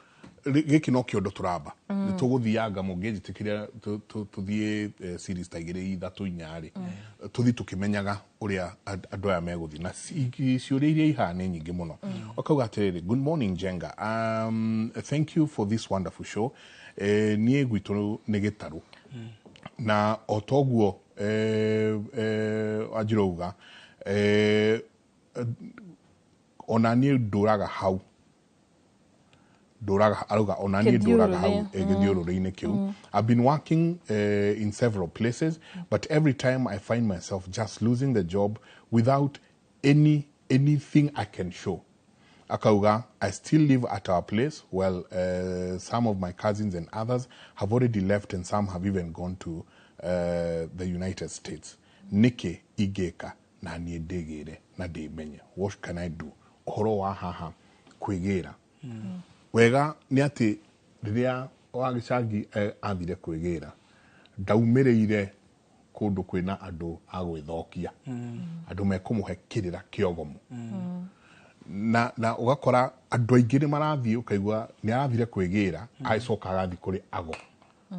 gĩkĩ no kĩondo tũramba nĩ tũgũthianga, mũngĩnjĩtĩkĩria tũthiĩ series ta igĩrĩ, ithatũ, inya rĩ, tũthiĩ tũkĩmenyaga ũrĩa andũ aya megũthiĩ na ciũria iria ihaha nĩ nyingĩ mũno. Ũkauga atĩrĩrĩ, "Good morning Jenga, thank you for this wonderful show. Niĩ gwitũ nĩ gĩtarũ na o toguo Wanjirũ auga, ona niĩ ndũraga hau, ndũraga," arauga, "ona niĩ ndũraga hau gĩthiũrũrĩ-inĩ kĩu. I've been working in several places, but every time I find myself just losing the job without anything I can show." Akauga, "I still live at our place. Well, some of my cousins and others have already left and some have even gone to the United States. Nĩkĩ ingĩka na niĩ ndĩgĩre na ndĩmenye? What can I do?" Ũhoro wa haha kwĩgĩra wega nĩ atĩ rĩrĩa wa gĩcangi athire kwĩgĩra, ndaumĩrĩire kũndũ kwĩna andũ a gwĩthokia, andũ mekũmũhe kĩrĩra kĩogomu, na ũgakora andũ aingĩ nĩ marathiĩ, ũkaigua nĩ arathire kwĩgĩra, agĩcoka agathiĩ kũrĩ ago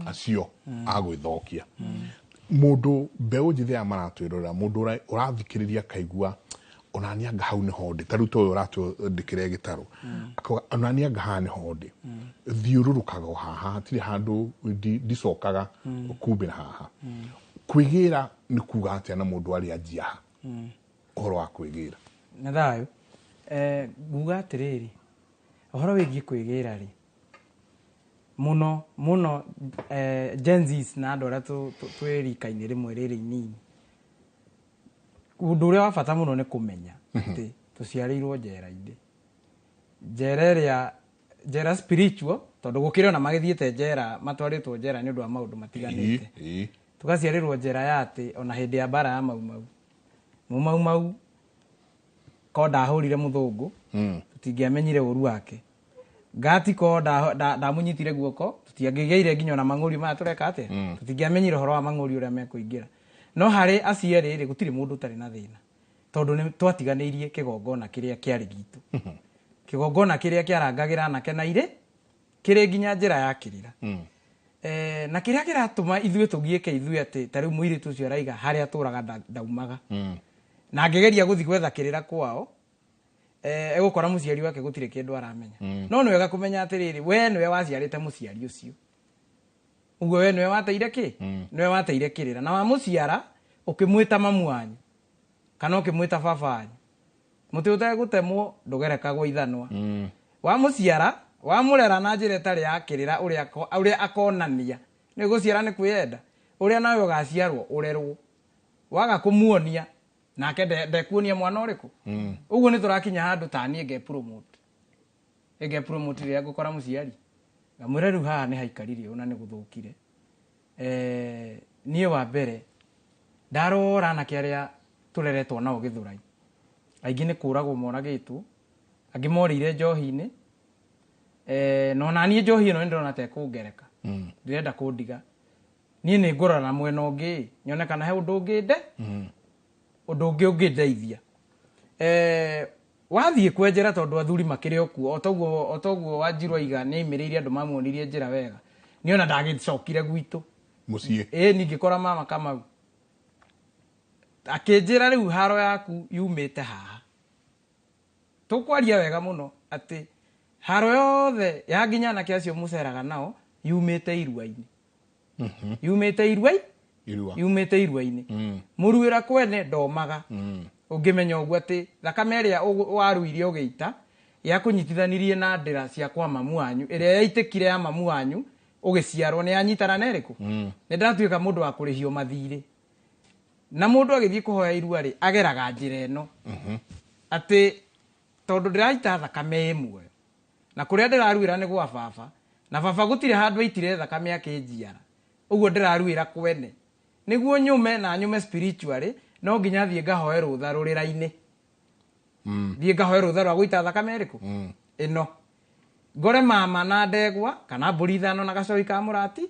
acio a gwĩthokia. Mũndũ mbeũ njĩthĩ aya maratwĩrorera, mũndũ ũrathikĩrĩria akaigua ona niĩ anga hau nĩho ndĩ, ta rĩu ta ũyũ ũratwandĩkĩra gĩtarũ, akauga ona niĩ anga haha nĩho ndĩ, thiũrũrũkaga o haha, hatirĩ handũ ndicokaga kumbĩra haha. Kwĩgĩra nĩ kuga atĩa, na mũndũ arĩa anjia ha ũhoro wa kwĩgĩra? Nĩ thayũ. Nguga atĩrĩrĩ, ũhoro wĩgiĩ kwĩgĩra rĩ, mũno mũno Gen Zs na andũ arĩa twĩ rika-inĩ rĩmwe rĩrĩ inini, ũndũ ũrĩa wa bata mũno nĩ kũmenya atĩ tũciarĩirwo njera-inĩ. Njera ĩrĩa njera spiritual, tondũ gũkĩrĩ ona magĩthiĩte njera, matwarĩtwo njera nĩ ũndũ wa maũndũ matiganĩte. Tũgaciarĩrwo njera ya atĩ ona hĩndĩ ya mbara ya Mau Mau, Mũmau Mau ko ndahũrire mũthũngũ, tũtingĩamenyire ũru wake. Ngati ko ndamũnyitire guoko, tũtiangĩgĩire nginya ona mang'ũri maya tũreka atĩa, tũtingĩamenyire ũhoro wa mang'ũri ũrĩa mekũingĩra. No harĩ acio erĩ rĩ, gũtirĩ mũndũ ũtarĩ na thĩna, tondũ nĩ twatiganĩirie kĩgongona kĩrĩa kĩarĩ gitũ, kĩgongona kĩrĩa kĩarangagĩra anake na irĩ kĩrĩ nginya njĩra ya kĩrĩra. Na kĩrĩa kĩratũma ithuĩ tũgiĩke ithuĩ atĩ ta rĩu mũirĩtu ũcio araiga harĩa atũraga ndaumaga, na angĩgeria gũthiĩ gwetha kĩrĩra kwao, egũkora mũciari wake gũtirĩ kĩndũ aramenya. No nĩ wega kũmenya atĩrĩrĩ, we nĩwe waciarĩte mũciari ũcio, ũguo we nĩwe wateire kĩ, nĩwe wateire kĩrĩra, na wamũciara ũkĩmwĩta mamu wanyu kana ũkĩmwĩta baba wanyu. Mũtĩ ũtegũtemwo ndũgerekagwo ithanwa. Wamũciara, wamũrera na njĩra ĩtarĩ ya kĩrĩra, ũrĩa ũrĩa akonania nĩ gũciara nĩ kwĩyenda, ũrĩa nawe ũgaciarwo ũrerwo waga kũmuonia nake ndekuonia mwana ũrĩkũ. Ũguo nĩ tũrakinya handũ ta niĩ nge promote rĩrĩa ngũkora mũciari ngamwĩra rĩu haha nĩ haikarire ũna nĩ gũthũkire. Niĩ wa mbere ndarora anake arĩa tũreretwo nao Gĩthũrai, aingĩ nĩ kũragwo moragĩtwo, angĩ morĩire njohi-inĩ. Na ona niĩ njohi ĩno nĩ ndĩrona ta ĩkũngereka, ndĩrenda kũndiga. Niĩ nĩ ngũrora na mwena ũngĩ nyone kana he ũndũ ũngĩ nde ũndũ ũngĩ ũngĩndeithia. Wathiĩ kwenjera, tondũ athuri makĩrĩ o kuo, o toguo Wanjiru aiga nĩ aimĩrĩire andũ mamuonirie njĩra wega. Niĩ ona ndagĩcokire gwitũ mũciĩ. Ĩ ningĩkora mama Kamau akĩnjĩra rĩu haro yaku yumĩte haha. Tũkwaria wega mũno atĩ haro yothe ya nginya anake acio mũceraga nao yumĩte irua-inĩ, yumĩte irua Irua. Yumĩte irua-inĩ. Mũruĩra kwene ndomaga. Ũngĩmenya ũguo atĩ thakame ĩrĩa waruire ũgĩita yakũnyitithanirie na ndĩra cia kwa mamu wanyu, ĩrĩa yaitĩkire ya mamu wanyu ũgĩciarwo, nĩ yanyitana na ĩrĩkũ. Nĩ ndatuĩka mũndũ wa kũrĩhio mathirĩ, na mũndũ agĩthiĩ kũhoya irua rĩ, ageraga njĩra ĩno atĩ tondũ ndĩraita thakame ĩ muoyo, na kũrĩa ndĩraruĩra nĩ gwa baba, na baba gũtirĩ handũ aitire thakame akĩnjiara, ũguo ndĩraruĩra kwene. Nĩguo nyume na nyume spiritually, no nginya thiĩ ngahoe rũtha rũrĩra-inĩ, thiĩ ngahoe rũtha rwa gũita thakame ĩrĩkũ ĩno, ngore mama na ndegwa kana mbũri 5 na gacoi ka mũrati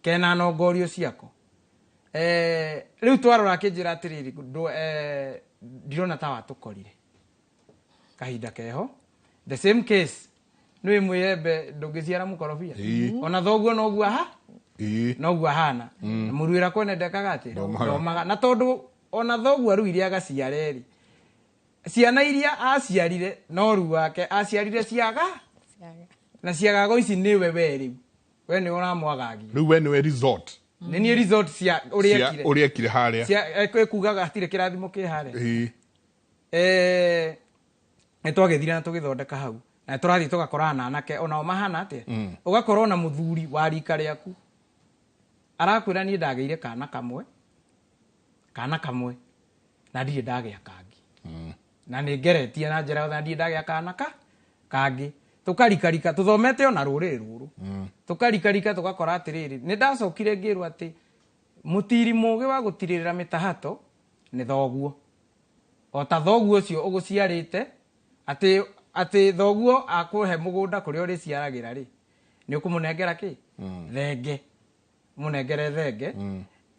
kena nongorio ciako. Rĩu twarora akĩnjĩra atĩrĩrĩ, ndirona ta watũkorire kahinda keho. The same case nĩ mwĩembe ndũngĩciara mũkorobia. Ona thoguo noguo aha noguo ahana, na mũruĩra kwene ndekaga atĩ Ndomaga. Ndomaga. Na tondũ ona thoguo aruire agaciara rĩ, ciana iria aciarire no ru wake aciarire ciaga na ciagago ici nĩwe we rĩu we nĩwe ũramwagagia. Rĩu we nĩwe resort. Nĩ niĩ resort cia ũrĩa cia ekire. Ũrĩa ekire harĩa. Cia ekugaga hatirĩ kĩrathimo kĩ harĩa. Nĩ twagĩthire na tũgĩthondeka hau, na tũrathiĩ tũgakorana na anake onao mahana atĩa. Ũgakorwo na mũthuri wa rika rĩaku arakwĩra niĩ ndagĩire kana kamwe, kana kamwe, na ndirĩ ndagĩa kangĩ, na nĩ ngeretie na njĩra yothe na ndirĩ ndagĩa kana ka kangĩ. Tũkarikarika tũthomete ona rũrĩrĩ rũrũ, tũkarikarika tũgakora atĩrĩrĩ, nĩ ndacokire ngĩrwo atĩ mũtiri mũgĩ wa gũtirĩrĩra mĩtahato nĩ thoguo, o ta thoguo ũcio ũgũciarĩte, atĩ thoguo akũhe mũgũnda kũrĩa ũrĩciaragĩra rĩ, nĩ ũkũmũnengera kĩ thenge, mũnengere thenge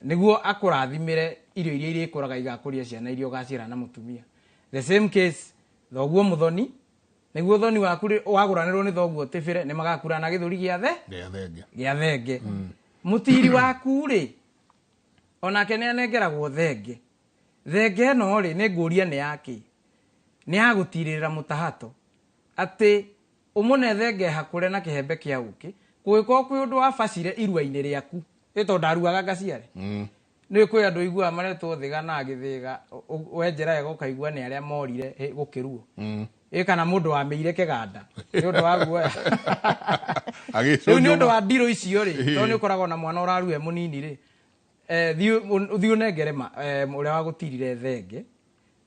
nĩguo akũrathimĩre irio iria irĩkũraga igakũria ciana iria ũgaciara na mũtumia. The same case thoguo mũthoni, nĩguo thoni waku wagũranĩrwo nĩ thoguo tĩbĩre, nĩ magakurana gĩthũri gĩa the gĩa thenge. Gĩa thenge. Mũtiri waku rĩ, onake nĩ anengeragwo thenge. Thenge ĩno rĩ, nĩ ngũria nĩ yakĩ? Nĩ ya gũtirĩrĩra mũtahato, atĩ ũmũne thenge hakũre na kĩhembe kĩa ũkĩ, kũngĩkorwo kwĩ ũndũ wa bacire irua-inĩ rĩaku, ĩ tondũ ndaruaga ngaciare. Nĩ kwĩ andũ iguaga maretwo thiga na gĩthĩga, wenjera wega ũkaigua nĩ arĩa morire gũkĩruo, ĩ kana mũndũ wamĩire kĩganda nĩ ũndũ wa guoya. Rĩu nĩ ũndũ wa ndirũ icio rĩ, tondũ nĩ ũkoragwo na mwana ũrarua e mũnini rĩ, thiĩ ũnengere ũrĩa wagũtirire thenge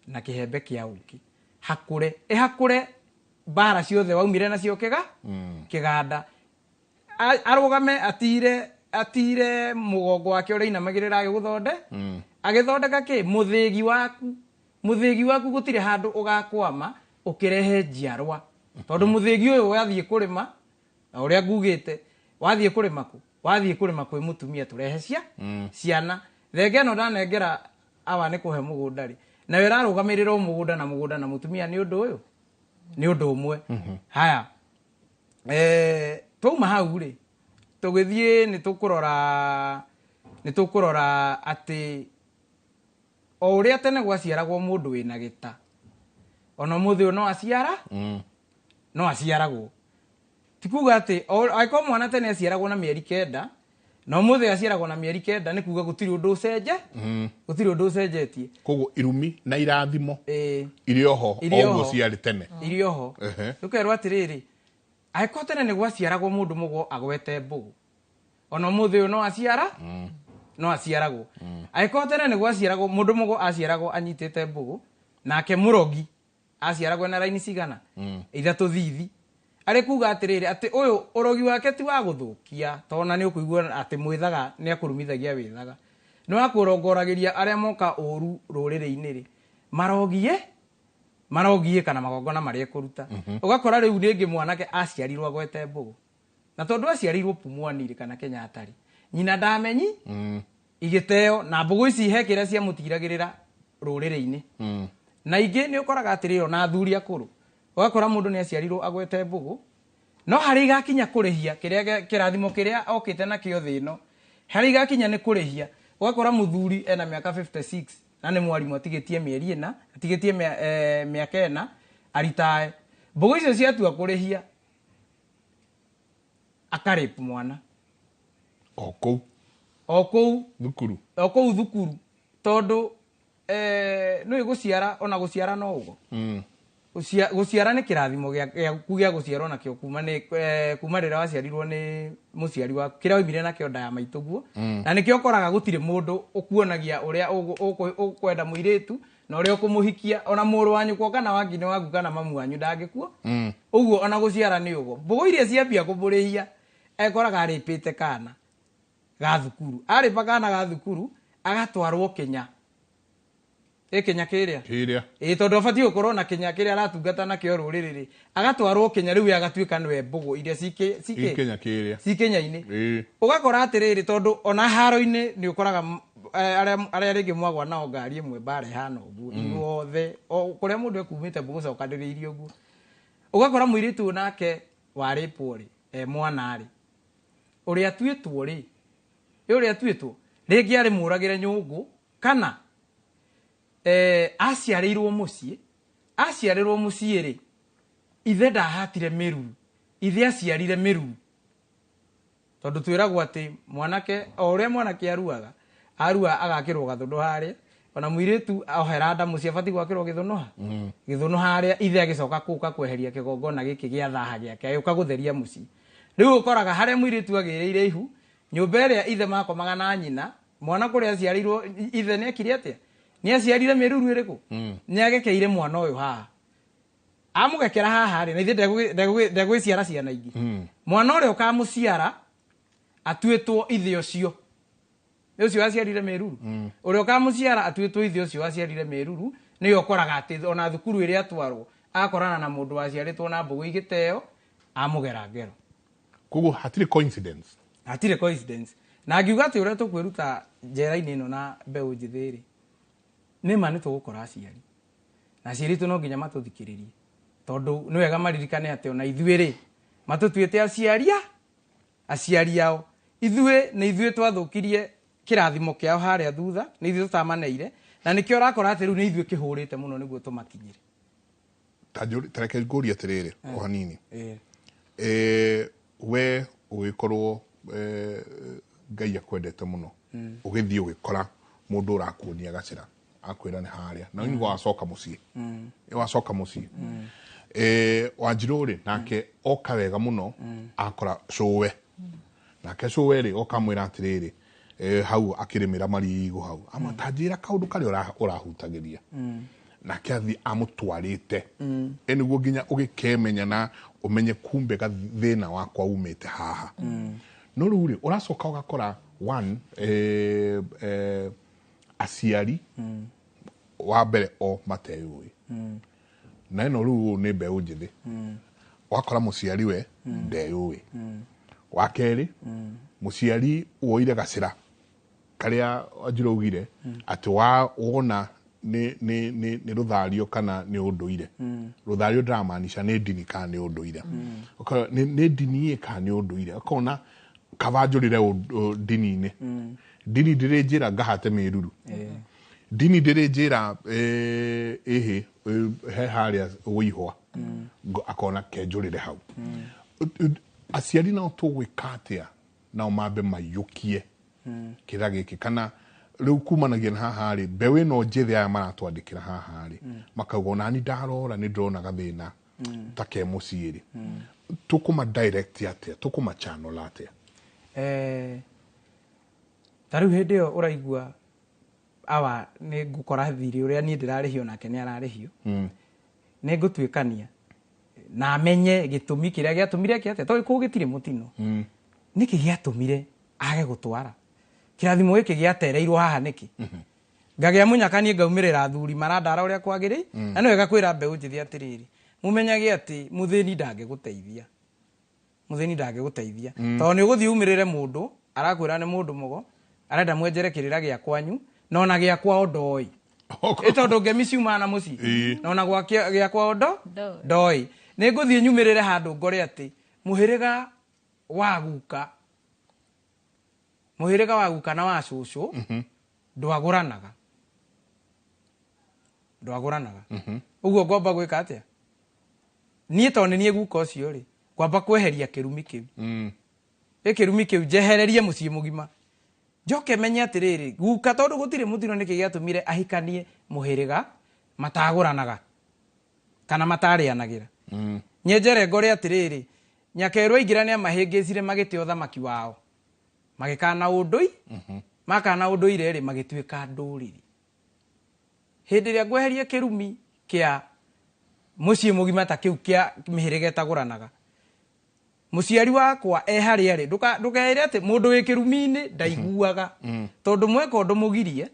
na kĩhembe kĩa ũkĩ hakũre, ĩhakũre. Mbara ciothe waumire nacio kĩga kĩganda. Arũgame atire mũgongo wake ũrĩa inamagĩrĩra agĩgũthonde agĩthondeka kĩ mũthĩgi waku. Mũthĩgi waku gũtirĩ handũ ũgakwama ũkĩrehe njiarwa, tondũ mũthĩgi ũyũ wathiĩ kũrĩma na ũrĩa ngugĩte, wathiĩ kũrĩma kũ? Wathiĩ kũrĩma kwĩ mũtumia tũrehe ciana. Thenge ĩno ndanengera awa nĩ kũhe mũgũnda rĩ, nayo ĩrarũgamĩrĩra o mũgũnda na mũgũnda na mũtumia nĩ ũndũ ũyũ, nĩ ũndũ ũmwe. Haya, twauma hau rĩ, tũgĩthiĩ nĩ tũkũrora atĩ o ũrĩa tene gwaciaragwo mũndũ wĩna gĩta, ona ũmũthĩ ũyũ no aciara, no aciaragwo. Ti kuga atĩ angĩkorwo mwana tene aciaragwo na mĩeri 9 na ũmũthĩ aciaragwo na mĩeri 9, nĩ kuga gũtirĩ ũndũ ũcenje, gũtirĩ ũndũ ũcenjetie. Koguo irumi na irathimo irĩ oho Irĩ o ũguo oho. ciarĩ tene. Irĩ oho. Ũkerwo atĩrĩrĩ, angĩkorwo tene nĩ gwaciaragwo mũndũ mũgo agwete mbũgũ, ona ũmũthĩ ũyũ no aciara, no aciaragwo. Angĩkorwo tene nĩ gwaciaragwo mũndũ mũgo aciaragwo anyitĩte mbũgũ, nake mũrogi aciaragwo na raini cigana 3 thithi, arĩ kuga atĩrĩrĩ atĩ ũyũ ũrogi wake ti wa gũthũkia, tondũ nĩ ũkũigua atĩ mwĩthaga nĩ akũrumithagia wĩthaga, nĩ wa kũrongoragĩria arĩa moka ũru rũrĩrĩ-inĩ rĩ, marogie kana magongona marĩa ekũruta. Ũgakora rĩu rĩngĩ mwanake aciarirwo agwete mbũgũ, na tondũ aciarirwo Pumwani rĩ kana Kenyatta rĩ, nyina ndamenyi igĩteo na mbũgũ ici he kĩrĩa ciamũtiragĩrĩra rũrĩrĩ-inĩ. Na ingĩ nĩ ũkoraga atĩrĩrĩ ona athuri akũrũ, ũgakora mũndũ nĩ aciarirwo agwete mbũgũ, no harĩa igakinya kũrĩhia kĩrĩa kĩrathimo kĩrĩa okĩte nakĩo thĩ ĩno, harĩa igakinya nĩ kũrĩhia, ũgakora mũthuri ena mĩaka 56 na nĩ mwarimũ atigĩtie mĩeri ĩna, atigĩtie mĩaka ĩna aritae. Mbũgũ icio ciatua kũrĩhia akarĩpu mwana o kũu o kũu thukuru, o kũu thukuru, tondũ nĩ gũciara, ona gũciara no ũgo. Gũciara nĩ kĩrathimo gĩaku gĩa gũciarwo nakĩo kuma nĩ kuma rĩrĩa waciarirwo nĩ mũciari waku, kĩrĩa waumire nakĩo nda ya maitũguo. Na nĩkĩo ũkoraga gũtirĩ mũndũ ũkuonagia ũrĩa ũkwenda mũirĩtu na ũrĩa ũkũmũhikia, ona mũrũ wa nyũkwa kana wa nginya waku kana mamu wanyu ndangĩkuo. Ũguo ona gũciara nĩ ũgo. Mbũgũ iria ciambia kũmũrĩhia ekoraga arĩpĩte kana ga thukuru, arĩpa kana ga thukuru agatwarwo Kenya. Ĩ Kenya kĩrĩa? Kĩrĩa. Ĩ tondũ abatiĩ gũkorwo na Kenya kĩrĩa aratungata nakĩo rũrĩrĩ rĩ, agatwarwo Kenya rĩu agatuĩka nĩwe mbũgũ iria Ĩ Kenya kĩrĩa. ci Kenya-inĩ. Ĩ. Ũgakora atĩrĩrĩ, tondũ ona haro-inĩ nĩ ũkoraga arĩa rĩngĩ mwagwa nao ngari ĩmwe mbara ĩhana ũguo, inyuothe, o kũrĩa mũndũ ekumĩte mũgũcokanĩrĩirie ũguo. Ũgakora mũirĩtu ũyũ nake warĩpwo rĩ, e mwana rĩ, ũrĩa atuĩtwo rĩ, ĩ ũrĩa atuĩtwo, rĩngĩ arĩ mũragĩre nyũngũ, kana aciarĩirwo mũciĩ, aciarĩrwo mũciĩ rĩ, ithe ndahatire mĩruru, ithe aciarire mĩruru. Tondũ twĩragwo atĩ mwanake, o ũrĩa mwanake aruaga, arua agakĩrwo gathũnũ harĩa, ona mũirĩtu ohera nda mũciĩ abatiĩ gwakĩrwo gĩthũnũ ha? Gĩthũnũ harĩa, ithe agĩcoka kũka kweheria kĩgongona gĩkĩ gĩa thaha gĩake, agĩũka gũtheria mũciĩ. Rĩu ũkoraga harĩa mũirĩtu agĩrĩire ihu, nyũmba ĩrĩa ithe makomaga na nyina, mwana kũrĩa aciarĩirwo, ithe nĩ ekire atĩa? Nĩ aciarire mĩruru ĩrĩkũ? Nĩ agekeire mwana ũyũ haha. Amũgekera haha rĩ, na ithe ndegwĩciara ciana ingĩ. Mwana ũrĩa ũkamũciara atuĩtwo ithe ũcio. Nĩ ũcio waciarire mĩruru. Ũrĩa ũkamũciara atuĩtwo ithe ũcio waciarire mĩruru, nĩwe ũkoraga atĩ ona thukuru ĩrĩa atwarwo, akorana na mũndũ waciarĩtwo na mbũgũ igĩteo, amũgera ngero. Koguo hatirĩ coincidence. Hatirĩ coincidence. Na ngiuga atĩ ũrĩa tũkwĩruta njera-inĩ ĩno na mbeũ njĩthĩ rĩ, nĩ ma nĩ tũgũkora aciari. Na aciari aitũ no nginya matũthikĩrĩrie. Tondũ nĩ wega maririkane atĩ ona ithuĩ rĩ, matũtuĩte aciari ao. Ithuĩ nĩ ithuĩ twathũkirie kĩrathimo kĩao harĩa thutha, nĩ ithuĩ tũtamaneire, na nĩkĩo ũrakora atĩ rĩu nĩ ithuĩ kĩhũrĩte mũno nĩguo tũmakinyĩre. Ta reke ngũrie atĩrĩrĩ, o hanini. We ũgĩkorwo, Ngai akwendete mũno, ũgĩthiĩ ũgĩkora mũndũ ũrakuonia gacĩra, akwĩra nĩ harĩa, na nĩ wacoka mũciĩ. Nĩ wacoka mũciĩ. Wanjirũ rĩ, nake oka wega mũno, akora cũwe. Nake cũwe rĩ, oka mwĩra atĩrĩrĩ, hau akĩrĩmĩra marigũ hau. Ama ta njĩra kaũndũ karĩa ũrahutagĩria. Nake athiĩ amũtwarĩte ĩ nĩguo nginya ũgĩkemenya na ũmenye kumbe gathĩna wakwa umĩte haha. No rĩu rĩ, ũracoka ũgakora one, aciari wa mbere o mateyũĩ na ĩno rĩu nĩ mbeũ njĩthĩ, ũgakora mũciari we ndeyũĩ. Wa kerĩ, mũciari woire gacĩra karĩa Wanjirũ augire atĩ wa wona nĩ rũthario kana nĩ ũndũire. Rũthario ndĩramaanisha nĩ ndini kana nĩ ũndũire. Ũkora nĩ ndini ĩ kana nĩ ũndũire, ũkona kaba njũrĩre ndini-inĩ. Ndini ndĩrĩ njĩra ngahate mĩruru, ndini ndĩrĩ njĩra ĩhĩ he harĩa wĩihwa. Akona kenjũrĩre hau. Aciari nao tũgwĩka atĩa nao mambe maiyũkie kĩrĩra gĩkĩ? Kana rĩu kumanagia na haha rĩ, mbeũ ĩno njĩthĩ aya maratwandĩkĩra haha rĩ, makauga onani ndarora nĩ ndĩrona gathĩna ta ke mũciĩ rĩ, tũkũma direct atĩa, tũkũma channel atĩa? Ta rĩu hĩndĩ ĩyo ũraigua awa nĩ ngũkora thirĩ ũrĩa niĩ ndĩrarĩhio nake nĩ ararĩhio, nĩ ngũtuĩkania na menye gĩtũmi kĩrĩa gĩatũmire eke atĩa, tondũ kũu gĩtirĩ mũtino. Nĩkĩ gĩatũmire age gũtwara kĩrathimo gĩkĩ gĩatereirwo haha? Nĩkĩ ngagĩa mũnyaka niĩ ngaumĩrĩra athuri marandara ũrĩa kwagĩrĩire? Na nĩ wega kwĩra mbeũ njĩthĩ atĩrĩrĩ, mũmenyage atĩ mũthĩni ndangĩgũteithia, mũthĩni ndangĩgũteithia, tondũ nĩ ũgũthiĩ umĩrĩre mũndũ arakwĩra nĩ mũndũ mũgo, arenda mwenjere kĩrĩra gĩa kwanyu na ona gĩa kwao ndoĩ. Ĩ tondũ ngemi ciumaga na mũciĩ. Na ona gĩa kwao ndo Ndoĩ. Ndoĩ. Nĩ ngũthiĩ nyumĩrĩre handũ ngore atĩ mũhĩrĩga wa guka, mũhĩrĩga wa guka na wa cũcũ ndwagũranaga, ndwagũranaga. Ũguo ngwamba gwĩka atĩa niĩ? Tondũ nĩ niĩ guka ũcio rĩ, ngwamba kweheria kĩrumi kĩu. Ĩ kĩrumi kĩu njehererie mũciĩ mũgima, njoke menye atĩrĩrĩ, guka tondũ gũtirĩ mũtino, nĩkĩ gĩatũmire ahikanie mũhĩrĩga matagũranaga kana matarĩanagĩra? Nyenjere ngore atĩrĩrĩ, nyakerũ aingĩra nĩ amahĩngĩcire, magĩte ũthamaki wao, magĩkana ũndũi, makana ũndũire rĩ, magĩtuĩka ndũrĩrĩ. Hĩndĩ ĩrĩa ngweheria kĩrumi kĩa mũciĩ mũgima ta kĩu kĩa mĩhĩrĩga ĩtagũranaga, mũciari wakwa e harĩa rĩ, ndũkeĩre atĩ mũndũ wĩ kĩrumi-inĩ ndaiguaga, tondũ mweka ũndũ mũgirie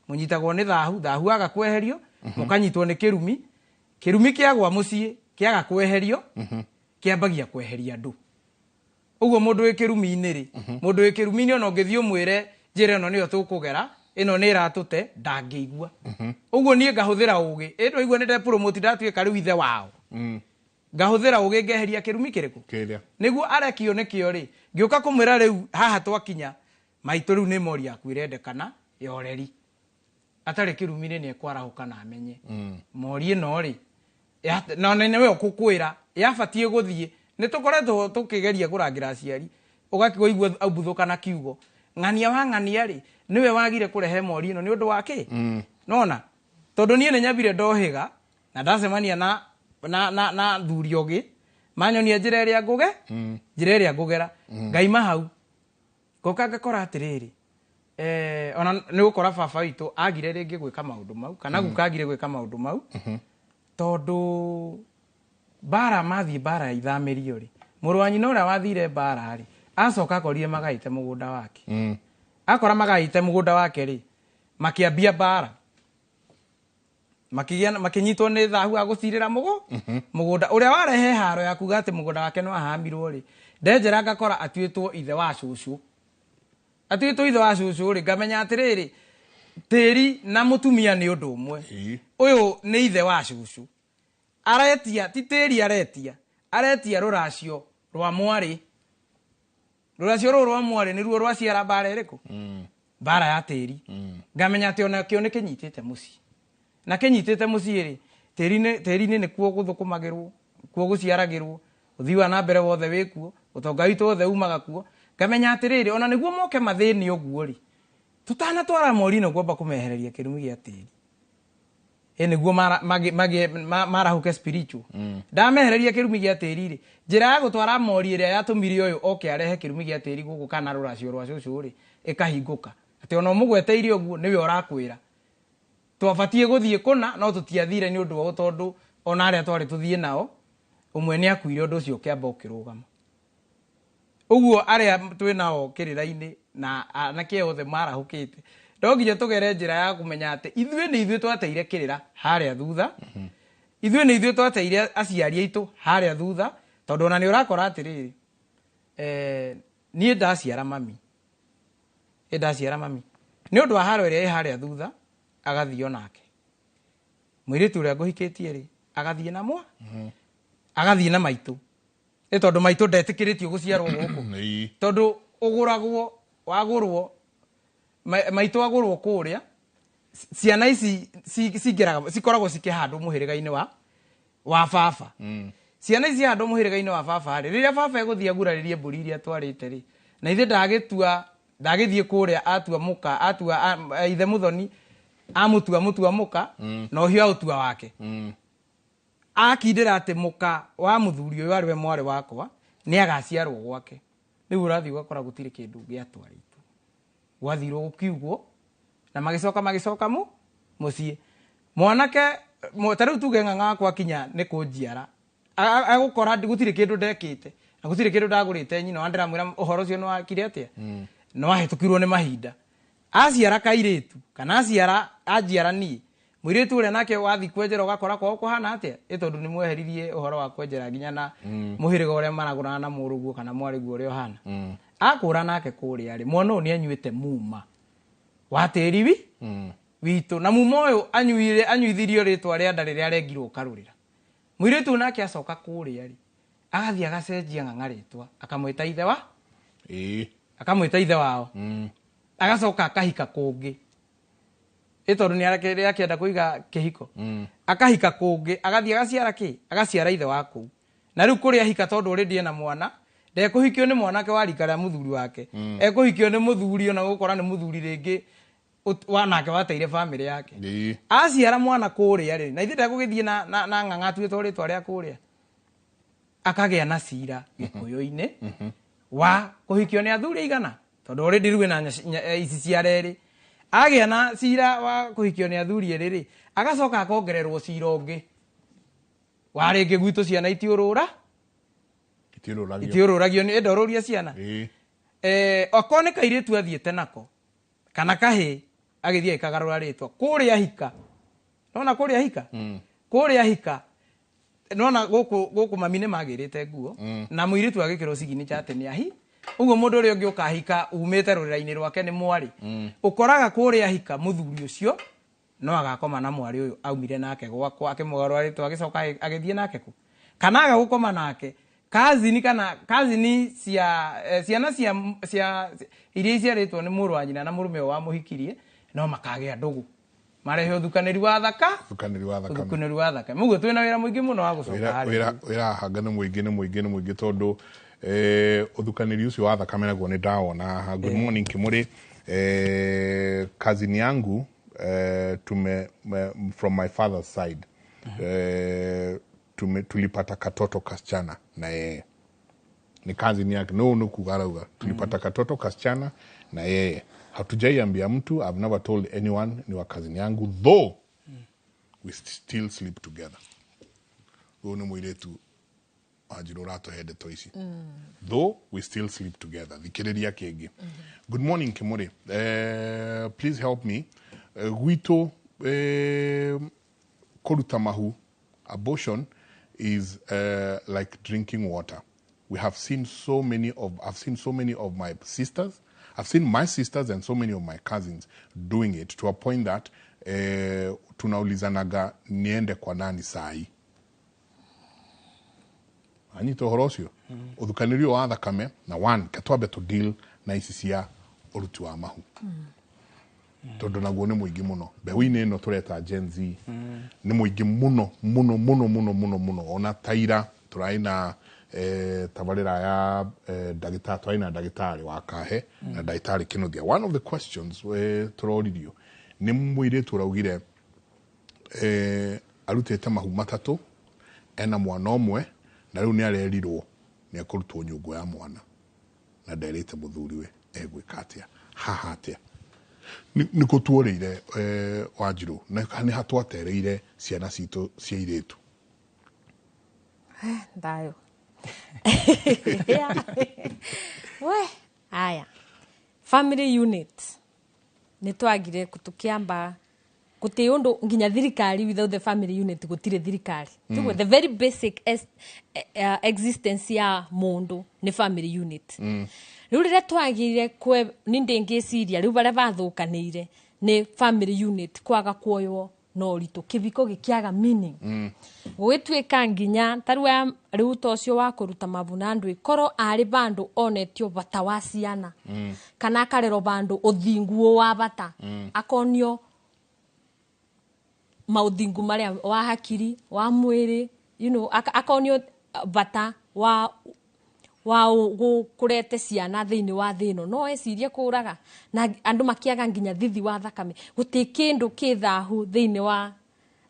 mũnyitagwo nĩ thahu, thahu waga kweherio mũkanyitwo nĩ kĩrumi. Kĩrumi kĩagwa mũciĩ kĩaga kweherio kĩambagia kweheria andũ. Ũguo mũndũ wĩ kĩrumi-inĩ rĩ, mũndũ wĩ kĩrumi-inĩ ona ũngĩthiĩ ũmwĩre njĩra ĩno nĩyo tũkũgera, ĩno nĩ ĩratũte, ndangĩigua. Ũguo niĩ ngahũthĩra ũgĩ, ĩ ndwaigua nĩ ndepromote, ndatuĩka rĩu ithe wao, ngahũthĩra ũgĩ ngeheria kĩrumi kĩrĩkũ? Kĩrĩa. Nĩguo arekio nĩkĩo rĩ, ngĩũka kũmwĩra rĩu haha twakinya maitũ, rĩu nĩ mori yaku ĩrendekana ya ũreri. Atarĩ kĩrumi-inĩ nĩ ekwarahũka na amenye mori ĩno rĩ na ona nĩwe ũkũkwĩra yabatiĩ gũthiĩ. Nĩ tũkoretwo tũkĩgeria kũrangĩra aciari, ũgakĩigua aumbuthũka na kiugo ng'ania wa ng'ania rĩ, nĩwe wagire kũrehe mori ĩno nĩ ũndũ wa kĩ? Nona tondũ niĩ nĩ nyambire ndohĩga na ndacemania na thuri ogĩ manyonia njĩra ĩrĩa ngũge, njĩra ĩrĩa ngũgera ngaima hau, ngoka ngakora atĩrĩrĩ, ona nĩ gũkora baba witũ agire rĩngĩ gwĩka maũndũ mau kana guka agire gwĩka maũndũ mau, tondũ mbara mathiĩ mbara ya ithamĩrio rĩ, mũrũ wa nyina ũrĩa wathire mbara rĩ, acoka akorire magaĩte mũgũnda wake. Akora magaĩte mũgũnda wake rĩ, makĩambia mbara, makĩgĩa makĩnyitwo nĩ thahu wa gũcirĩra mũgũnda ũrĩa warehe haro ya kuga atĩ mũgũnda wake nĩ wahamirwo rĩ. Ndenjera ngakora atuĩtwo ithe wa cũcũ, atuĩtwo ithe wa cũcũ rĩ, ngamenya atĩrĩrĩ, tĩri na mũtumia nĩ ũndũ ũmwe. Ũyũ nĩ ithe wa cũcũ, aretia ti tĩri, aretia, aretia rũracio rwa mwarĩ. Rũracio rũrũ rwa mwarĩ nĩruo rwaciara mbara ĩrĩkũ? Mbara ya tĩri. Ngamenya atĩ onakĩo nĩ kĩnyitĩte mũciĩ, na kĩnyitĩte mũciĩ rĩ, tĩri-inĩ nĩkuo gũthũkũmagĩrwo, kuo gũciaragĩrwo, ũthii wa na mbere wothe wĩkuo, ũtonga witũ wothe umaga kuo. Ngamenya atĩrĩrĩ, ona nĩguo moke mathĩni ũguo rĩ, tũtanatwara mori ĩno ngwamba kũmehereria kĩrumi gĩa tĩri ĩ nĩguo marahũke spiritual. Ndamehereria kĩrumi gĩa tĩri rĩ, njĩra ya gũtwara mori ĩrĩa yatũmire ũyũ oke arehe kĩrumi gĩa tĩri gũkũ kana rũracio rwa cũcũ rĩ, ĩkahingũka atĩ ona ũmũgweteire ũguo nĩwe ũrakwĩra. Twabatiĩ gũthiĩ kũna no tũtiathire nĩ ũndũ wa tondũ ona arĩa twarĩ tũthiĩ nao ũmwe nĩ akuire, ũndũ ũcio ũkĩamba ũkĩrũgama. Ũguo arĩa twĩ nao kĩrĩra-inĩ na anake othe marahũkĩte, no nginya tũgere njĩra ya kũmenya atĩ ithuĩ nĩ ithuĩ twateire kĩrĩra harĩa thutha, ithuĩ nĩ ithuĩ twateire aciari aitũ harĩa thutha, tondũ ona nĩ ũrakora atĩrĩrĩ, niĩ ndaciara mami, niĩ ndaciara mami nĩ ũndũ wa haro ĩrĩa ĩ harĩa thutha, agathiĩ onake mũirĩtu ũrĩa ngũhikĩtie rĩ, agathiĩ na mwa agathiĩ na maitũ, nĩ tondũ maitũ ndetĩkĩrĩtio gũciarwo gũkũ, tondũ ũgũragwo wagũrwo maitũ agũrwo kũrĩa, ciana ici cingĩraga cikoragwo cikĩhandwo mũhĩrĩga-inĩ wa baba. Ciana ici ciahandwo mũhĩrĩga-inĩ wa baba rĩ, rĩrĩa baba egũthiĩ agurarĩrie mbũri iria atwarĩte rĩ, na ithe ndagĩtua ndagĩthiĩ kũrĩa atua mũka, atua ithe mũthoni amũtua mũtua mũka, na ũhiũ aũtua wake, akindĩra atĩ mũka wa mũthuri ũyũ arĩ we mwarĩ wakwa nĩ agaciarwo gwake. Rĩu ũrathiĩ ũgakora gũtirĩ kĩndũ gĩatwarĩtwo, gwathirwo gũkiugwo na magĩcoka mũciĩ mwanake ta rĩu tuge ng'ang'a wakwa kinya nĩ kũnjiara, agũkora gũtirĩ kĩndũ ndekĩte na gũtirĩ kĩndũ ndagũrĩte nyina wa, ndĩramwĩra ũhoro ũcio nĩ wakire atĩa, nĩ wahĩtũkirwo nĩ mahinda. Aciara kairĩtu kana aciara anjiara niĩ mũirĩtu ũrĩa nake wathiĩ kwenjera ũgakora kwao kũhana atĩa, ĩ tondũ nĩ mweheririe ũhoro wa kwenjera nginya na mũhĩrĩga ũrĩa maragũrana na mũrũguo kana mwarĩguo ũrĩa ũhana akũra nake kũrĩa rĩ, mwana ũyũ nĩ anyuĩte muma wa tĩri wi witũ, na muma ũyũ anyuire anyuithirio rĩtwa rĩa nda rĩrĩa arengirwo karũrĩra. Mũirĩtu ũyũ nake acoka kũrĩa rĩ, agathiĩ agacenjia ng'ang'a rĩtwa, akamwĩta ithe wa akamwĩta ithe wao, agacoka akahika kũngĩ, ĩ tondũ nĩ akĩenda kũiga kĩhiko, akahika kũngĩ, agathiĩ agaciara kĩ, agaciara ithe wa kũu. Na rĩu kũrĩa ahika, tondũ already ena mwana, ndekũhikio nĩ mwanake wa rika rĩa mũthuri wake, ekũhikio nĩ mũthuri ona gũkora nĩ mũthuri rĩngĩ wa nake wateire bamĩrĩ yake. Aciara mwana kũrĩa rĩ, na ithe ndegũgĩthiĩ na ng'ang'a atuĩtwo rĩtwa rĩa kũrĩa, akagĩa na cira gĩkũyũ-inĩ wa kũhikio nĩ athuri aigana, tondũ already rĩu ena ici cia rerĩ. Agĩa na cira wa kũhikio nĩ athuri erĩ rĩ, agacoka akongererwo cira ũngĩ wa rĩngĩ gwitũ ciana itiũrũra Itiũrũragio. Itiũrũragio nĩ ndorũria ciana. Okorwo nĩ kairĩtu athiĩte nako kana kahĩ, agĩthiĩ agĩkagarũra rĩtwa kũrĩa hika, nona kũrĩa hika, kũrĩa hika, nona gũkũ mami nĩ magĩrĩte nguo na mũirĩtu agĩkĩrwo signature atĩ nĩ ahi ũguo mũndũ ũrĩa ũngĩ ũkahika umĩte rũrĩra-inĩ rwake nĩ mwarĩ, ũkoraga kũrĩa hika mũthuri ũcio no agakoma na mwarĩ ũyũ aumire nake gwakwa akĩmũgarũra rĩtwa, agĩcoka agĩthiĩ nake kũ, kana aga gũkoma nake kazini kana kazini cia ciana cia iria iciarĩtwo nĩ mũrũ wa nyina na mũrũme ũyũ wamũhikirie, no makagĩa ndũgũ marehe ũthukanĩri wa thaka. Ũthukanĩri wa thakame. Ũthukanĩri wa thakame. Mũguo twĩna wĩra mũingĩ mũno wa gũcoka Wĩra harĩa. Wĩra hanga nĩ mũingĩ, nĩ mũingĩ, nĩ mũingĩ, tondũ ũthukanĩri ũcio wa thakame naguo nĩ ndawona haha. Good morning Kimuri, cousin yangu tume from my father's side, tulipata katoto kasichana na yeye ni cousin yake, no no kuga arauga tulipata katoto kasichana na yeye, hatujaiambia mtu, I've never told anyone ni wa cousin yangu, though we still sleep together. Ũyũ nĩ mũirĩtu Wanjirũ ũratũhe ndeto ici, though we still sleep together. Thikĩrĩria kĩngĩ. Good morning Kimuri, please help me. Gwitũ kũruta mahu, abortion, is like drinking water. We have seen so many of I've seen so many of my sisters, I've seen my sisters and so many of my cousins doing it to a point that tunaulizanaga niende kwa nani sai. Anyita ũhoro ũcio ũthukanĩri ũyũ wa thakame na one ketwambe to deal na ici cia ũruti wa mahu, tondũ naguo nĩ mũingĩ mũno mbeũ-inĩ ĩno tũreta Gen Z, nĩ mũingĩ mũno mũno mũno mũno mũno mũno. Ona taira tũrarĩ na tabarĩra ya ndagĩtarĩ, tũrarĩ na ndagĩtarĩ wa kahe na ndagĩtarĩ Kĩnuthia. One of the questions tũroririo nĩ mũirĩtu ũraugire arutĩte mahu matatũ, ena mwana ũmwe, na rĩu nĩ arerirwo nĩ ekũrutwo nyũngũ ya mwana na nderĩte mũthuriwe, egwĩka atĩa haha atĩa? Nĩ kũ tuorĩire, Wanjirũ, na nĩ ha twatereire ciana citũ cia irĩtu? Thayo we aya family unit nĩ twagire tukiamba guti undu nginya thirikari. Without the family unit gutire thirikari. The very basic existence ya mundu ni family unit. Riu riria twagire kwe ni ndingiciria riu baria bathukanire ni family unit kwaga kuoywo na ũritũ, kĩbiko gĩkĩaga meaning, gũgĩtuĩka nginya tarĩu rĩu ta ũcio wa kũruta mabu na andũ korwo arĩ bandũ onetio bata wa ciana, kana akarerwo bandũ ũthingu wa bata, akonio maũthingu marĩa wa hakiri wa mwĩrĩ, akonio bata wa kũrete ciana thĩinĩ wa thĩ ĩno, no ecirie kũraga na andũ makiaga nginya thithi wa thakame. Gũtirĩ kĩndũ kĩ thahu thĩinĩ wa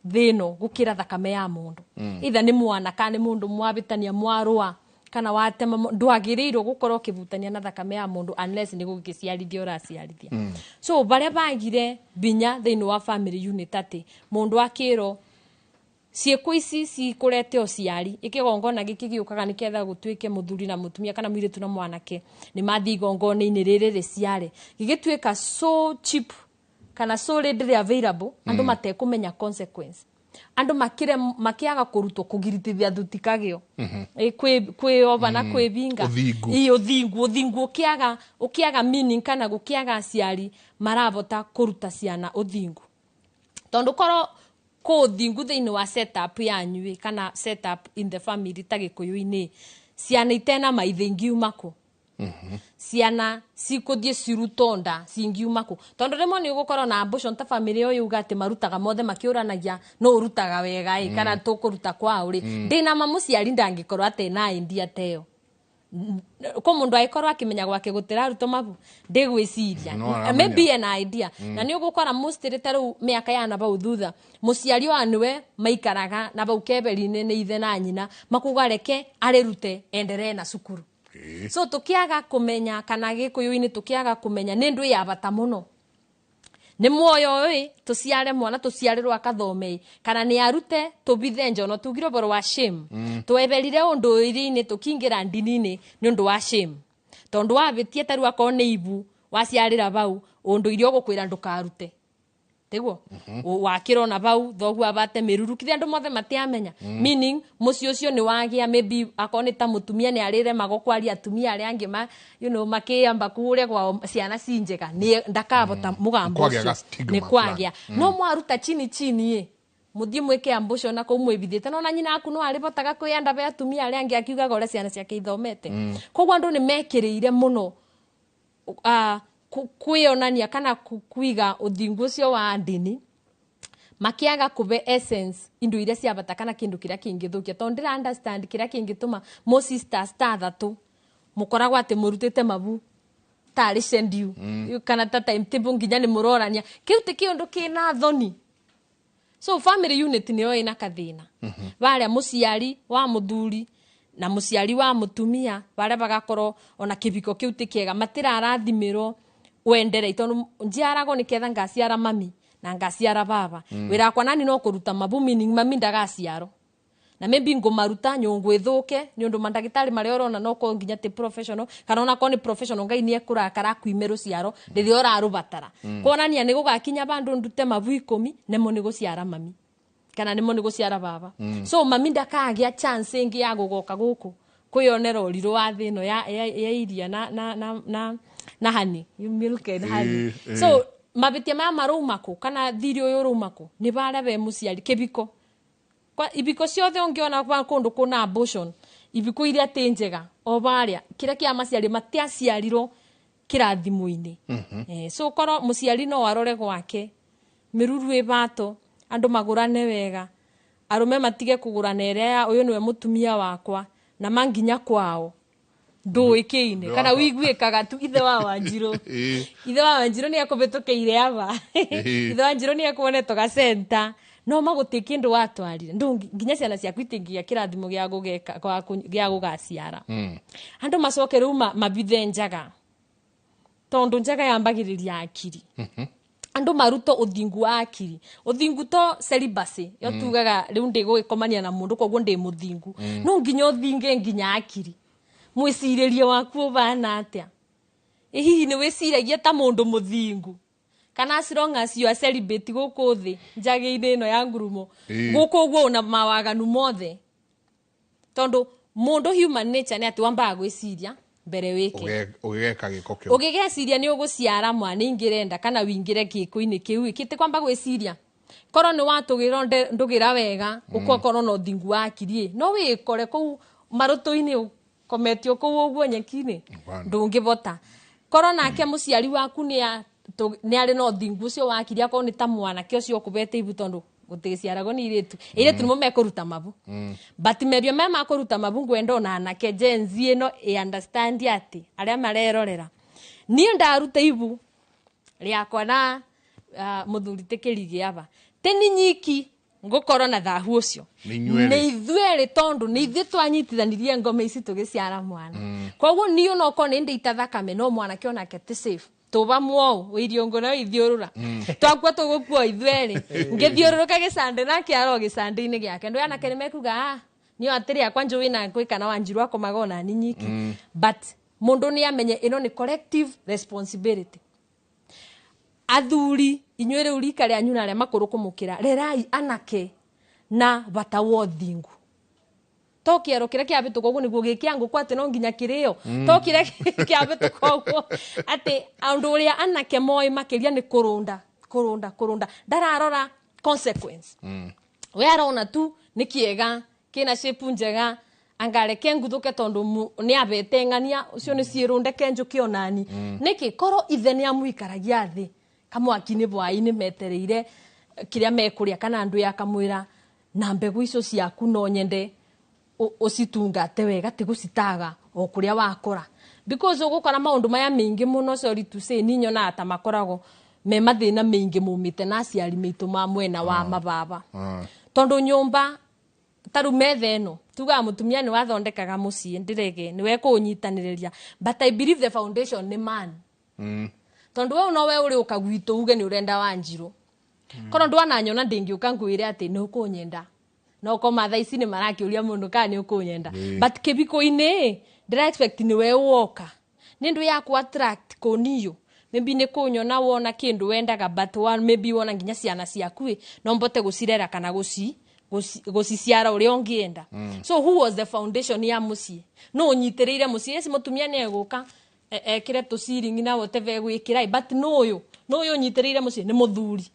thĩ ĩno gũkĩra thakame ya mũndũ, either nĩ mwana kana nĩ mũndũ mwabĩtania mwarũa kana watema, ndwagĩrĩirwo gũkorwo ũkĩbutania na thakame ya mũndũ unless nĩ gũgĩciarithia ũraciarithia. So barĩa bagire binya thĩinĩ wa family unit atĩ mũndũ akĩrwo ciĩko ici cikũrete ũciari, ikĩgongona gĩkĩ gĩũkaga nĩketha gũtuĩke mũthuri na mũtumia kana mũirĩtu na mwanake nĩ mathiĩ igongona-inĩ rĩrĩ rĩciare, gĩgĩtuĩka so cheap kana so readily available, andũ matekũmenya consequence, andũ makire makiaga kũrutwo kũgiritithia thutikagio kwĩova na kwĩbinga. Ũthingu. Ĩ, ũthingu ũkĩaga meaning kana gũkĩaga aciari marabota kũruta ciana ũthingu, tondu korwo kũ ũthingu thĩinĩ wa setup yanyu ĩ, kana setup in the family ta gĩkũyũ-inĩ, ciana itena maithe ingiuma kũ? Ciana cikũthiĩ cirutwo nda cingiuma kũ? Tondu rĩmwe nĩ ũgũkorwo na abortion ta family ĩyo yuga atĩ marutaga mothe makĩũranagia no ũrutaga wega ĩ, kana tũkũruta kwao rĩ, ndĩna ma mũciari ndangĩkorwo atena india teyo ko mundu aikorwo akimenya gwake gutiraruto mabu ndigwiciria. No aramenya. Maybe ena idea, na ni ugukora mostly ta riu miaka ya na bau thutha muciari wa niwe maikaraga na bau keberi-inĩ nĩ ithe na nyina makuga reke arĩrute enderee na cukuru. So tukiaga kumenya kana gikuyu-inĩ tukiaga kumenya nĩ ndũ ya bata mũno nĩ muoyo ũyũ tũciare mwana tũciarĩrwo akathome kana nĩ arute tũbithe njono tugire ũboro wa shame, tweberire ũndũire-inĩ tũkingĩra ndini-inĩ nĩ ũndũ wa shame, tondũ wabĩtie tarĩu akorwo nĩ ibu waciarĩra bau ũndũire ũgũkwĩra ndũkarute tiguo wakĩrwo na bau thoguo abate mĩruru kithĩ andũ mothe matiamenya, meaning mũciĩ ũcio nĩ wagĩa maybe akorwo nĩ ta mũtumia nĩ arĩremagwo kwaria atumia arĩa angĩ ma, makĩamba kũrĩa kwao ciana ci njega nĩ ndakabota mũgambo Kwagĩa ũcio ga stigma nĩ kwagĩa no mwaruta chini chini ĩ mũthiĩ mwĩke ambuco na kũu mwĩbithĩte no na nyina aku no arĩbotaga kwĩyanda be atumia arĩa angĩ akiugaga ũrĩa ciana ciake ithomete. Koguo andũ nĩ mekĩrĩire mũno kwĩonania kana kwiga ũthingu ũcio wa ndini makiaga kube essence indo iria cia bata kana kindu kiria kingithukia, tondu ndira understand kiria kingituma mo sisters ta athatu mukoragwo ati murutite mabu tari schedule kana ta timetable nginya ni murorania kiu ti kiundu kina thoni. So family unit niyo ina kathina baria muciari wa muthuri na muciari wa mutumia baria bagakorwo ona kibiko kiu ti kiega matirarathimiro wendere tondu njiaragwo ni ketha ngaciara mami na ngaciara baba wira wakwa nani no kuruta mabu meaning mami ndagaciaro na maybe ngumaruta nyungu ithuke ni undu mandagitari maria urona no ko nginya ti professional kana ona ko ni professional ngai ni ekurakara kwime ruciaro riria urarubatara kuonania ni gugakinya bandu ndute mabu 10 nemo ni guciara mami kana nimo ni guciara baba. So mami ndakagia chance ingi ya gugoka guku kwiyonera uriru wa thi ino ya iria na na na na na honey, you milk and honey. So mabitia maya marauma kũ kana thiri ũyũ ũrauma kũ nĩ baria be mũciari kĩbiko kwa ibiko ciothe ũngĩona kwa kũndũ kũna abortion ibiko iria ti njega o baria kĩrĩa kĩa maciari matiaciarirwo kĩrathimo-inĩ. So korwo mũciari no arore gwake mĩruru ĩbato andũ magũrane wega arũme matige kũgũrana ĩrĩa ya ũyũ nĩwe mũtumia wakwa na manginya kwao ndũĩkĩine kana wiguĩkaga tu ithe wa Wanjirũ ithe wa Wanjirũ nĩ ekũbĩtũkĩire aba ithe wa Wanjirũ nĩ ekuonetwo gacenta no magũtĩ kĩndũ watwarire nginya ciana ciaku itingĩgĩa kĩrathimo gĩa gũgeka gĩa gũgaciara. Andũ macoke rĩu mabithe njaga Tondu njaga yambagĩrĩria akiri. Andu maruto uthingu wa akiri, uthingu to celibacy yo tugaga riu ndigũgĩkomania na mundu koguo ndi muthingu. No nginya uthinge nginya akiri, mwiciririe waku ũbana atia? Ĩ hihi nĩ wĩciragia ta mũndũ mũthingu, kana as long as you are celibate gũkũ thĩ njagĩ-inĩ ĩno ya ngurumo, gũkũ ũguo una mawaganu mothe? Tondu mũndũ, human nature nĩ atĩ wambaga gwĩciria mbere wĩke. Ũgĩgeka gĩko kĩu. Ũgĩgeciria nĩ ũgũciara mwana ingĩrenda kana wingĩre gĩko-inĩ kĩu kĩtĩ kwamba gwĩciria korwo nĩ watũgĩra ndũgĩra wega, ũkorwo na ũthingu wa akiri, no wĩkore kũu marũtũ-inĩ ũkometio kũu ũguo nyeki-inĩ. Bana. Ndũngĩbota korwo nake mũciari waku nĩ arĩ na ũthingu ũcio wa akiri, akorwo nĩ ta mwanake ũcio ũkũbete ibu, tondũ gũtigĩciaragwo nĩ irĩtu, irĩtu nĩmo mekũruta mabu, but merio me makũruta mabu, ngwenda ona anake Gen Z ĩno ĩ understand atĩ arĩa marerorera, niĩ ndaruta ibu rĩakwa na mũthuri tĩ kĩrigĩ aba tĩ ni nyiki ngũkorwo na thahu ũcio. Nĩ inyuerĩ. Nĩ ithuerĩ, tondũ nĩ ithuĩ twanyitithanirie ngoma ici tũgĩciara mwana. Koguo niĩ onokorwo nĩ ndĩita thakame, no mwanake onake ti safe, tũba muoũ wĩiriongo nayo ithiũrũra twakua tũgũkua ithuerĩ, ngĩthiũrũrũka gĩcandĩ nake aro gĩcandĩ-inĩ gĩake. Ndũ anake nĩ mekuga, ah, niyo atĩrĩ akwa njũĩ na ngũĩ kana Wanjiru akomaga ona ni nyiki, but mũndũ nĩ amenye ĩno nĩ collective responsibility. Athuri inyuĩ rĩu rika rĩanyu na arĩa makũrũ kũmũkĩra, rerai anake na bata wa ũthingu, to kĩero kĩrĩa kĩabĩtũka ũguo nĩguo gĩkĩa ngũkũ atĩ no nginya kĩrĩo, to kĩrĩa kĩabĩtũka ũguo atĩ ũndũ ũrĩa anake moĩ makĩria nĩ kũrũnda kũrũnda kũrũnda, ndararora consequence. We arona tu nĩ kĩega, kĩna shape njega, angareke nguthuke tondu nĩ abete ng'ania ũcio nĩ ciĩrũndeke njũke onani nĩkĩ. Korwo ithe nĩ amũikaragia thĩ kamwaki-inĩ bwaĩ-inĩ metereire kĩrĩa mekũrĩa kana andũ ya akamwĩra, na mbegũ icio ciaku no nyende ũcitungate wega, ti gũcitaga o kũrĩa wakora, because ũgũkora maũndũ maya maingĩ mũno, sorry to say, ni nyonaga ta makoragwo me mathĩna maingĩ maumĩte na aciari maitũ ma mwena wa mababa, tondũ nyũmba ta rĩu metha ĩno tugaga mũtumia nĩ wathondekaga mũciĩ, ndĩrege nĩwe kũũnyitanĩrĩria, but I believe the foundation nĩ man, tondũ we no we ũrĩ ũka gwitũ uge nĩ ũrenda Wanjirũ, korwo ndwananyona ndĩngĩũka ngwĩre atĩ nĩ ũkũnyenda, no koma thaa ici nĩ marakĩũria mũndũ kana nĩ ũkũnyenda, but kĩbiko-inĩ ndĩra expect nĩ we woka nĩ ndũ ya ku attract kũniyo, maybe nĩ kũnyona wona kĩndũ wendaga, but one, maybe wona nginya ciana ciaku ĩ no mbote gũcirera kana gũciciara ũrĩa ũngĩenda. So who was the foundation ya mũciĩ? No ũnyitĩrĩire mũciĩ? Yes, mũtumia nĩ egũka ekĩre tũciringi na whatever egwĩkĩra, but no ũyũ ũnyitĩrĩire mũciĩ nĩ mũthuri.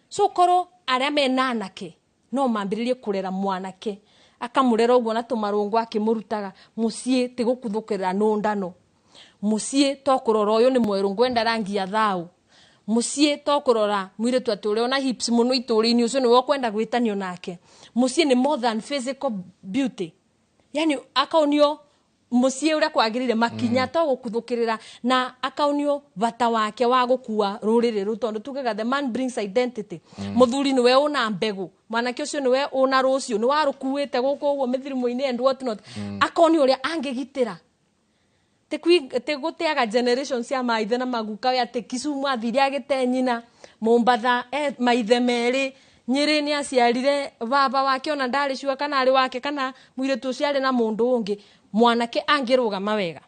So korwo arĩa mena anake no mambĩrĩrie kũrera mwanake, akamũrera ũguo na tũmarũngo, akĩmũrutaga mũciĩ ti gũkuthũkĩra nũndano, mũciĩ to kũrora ũyũ nĩ mwerũ ngwenda rangi ya thaũ, mũciĩ to kũrora mũirĩtu atĩ ũrĩa ona hips mũno itũũra-inĩ ũcio nĩwe ũkwenda gwĩtanio nake. Mũciĩ nĩ more than physical beauty, yani akaonio mũciĩ ũrĩa kwagĩrĩire makinya, to gũkuthũkĩrĩra, na akaonio bata wake wa gũkua rũrĩrĩ rũu, tondũ tugaga the man brings identity. Mũthuri nĩwe ũna mbegũ, mwanake ũcio nĩwe ũna rũciũ, nĩ warũkuĩte gũkũ ũguo mĩthirimo-inĩ and what not. Akonio ũrĩa angĩgitĩra, ti gũteaga generation cia maithe na maguka we atĩ Kisumu athire agĩte nyina, Mombatha maithe merĩ, Nyĩrĩ nĩ aciarire baba wake ona ndarĩ sure kana arĩ wake kana mũirĩtu ũcio arĩ na mũndũ ũngĩ. Mwanake angĩrũgama wega,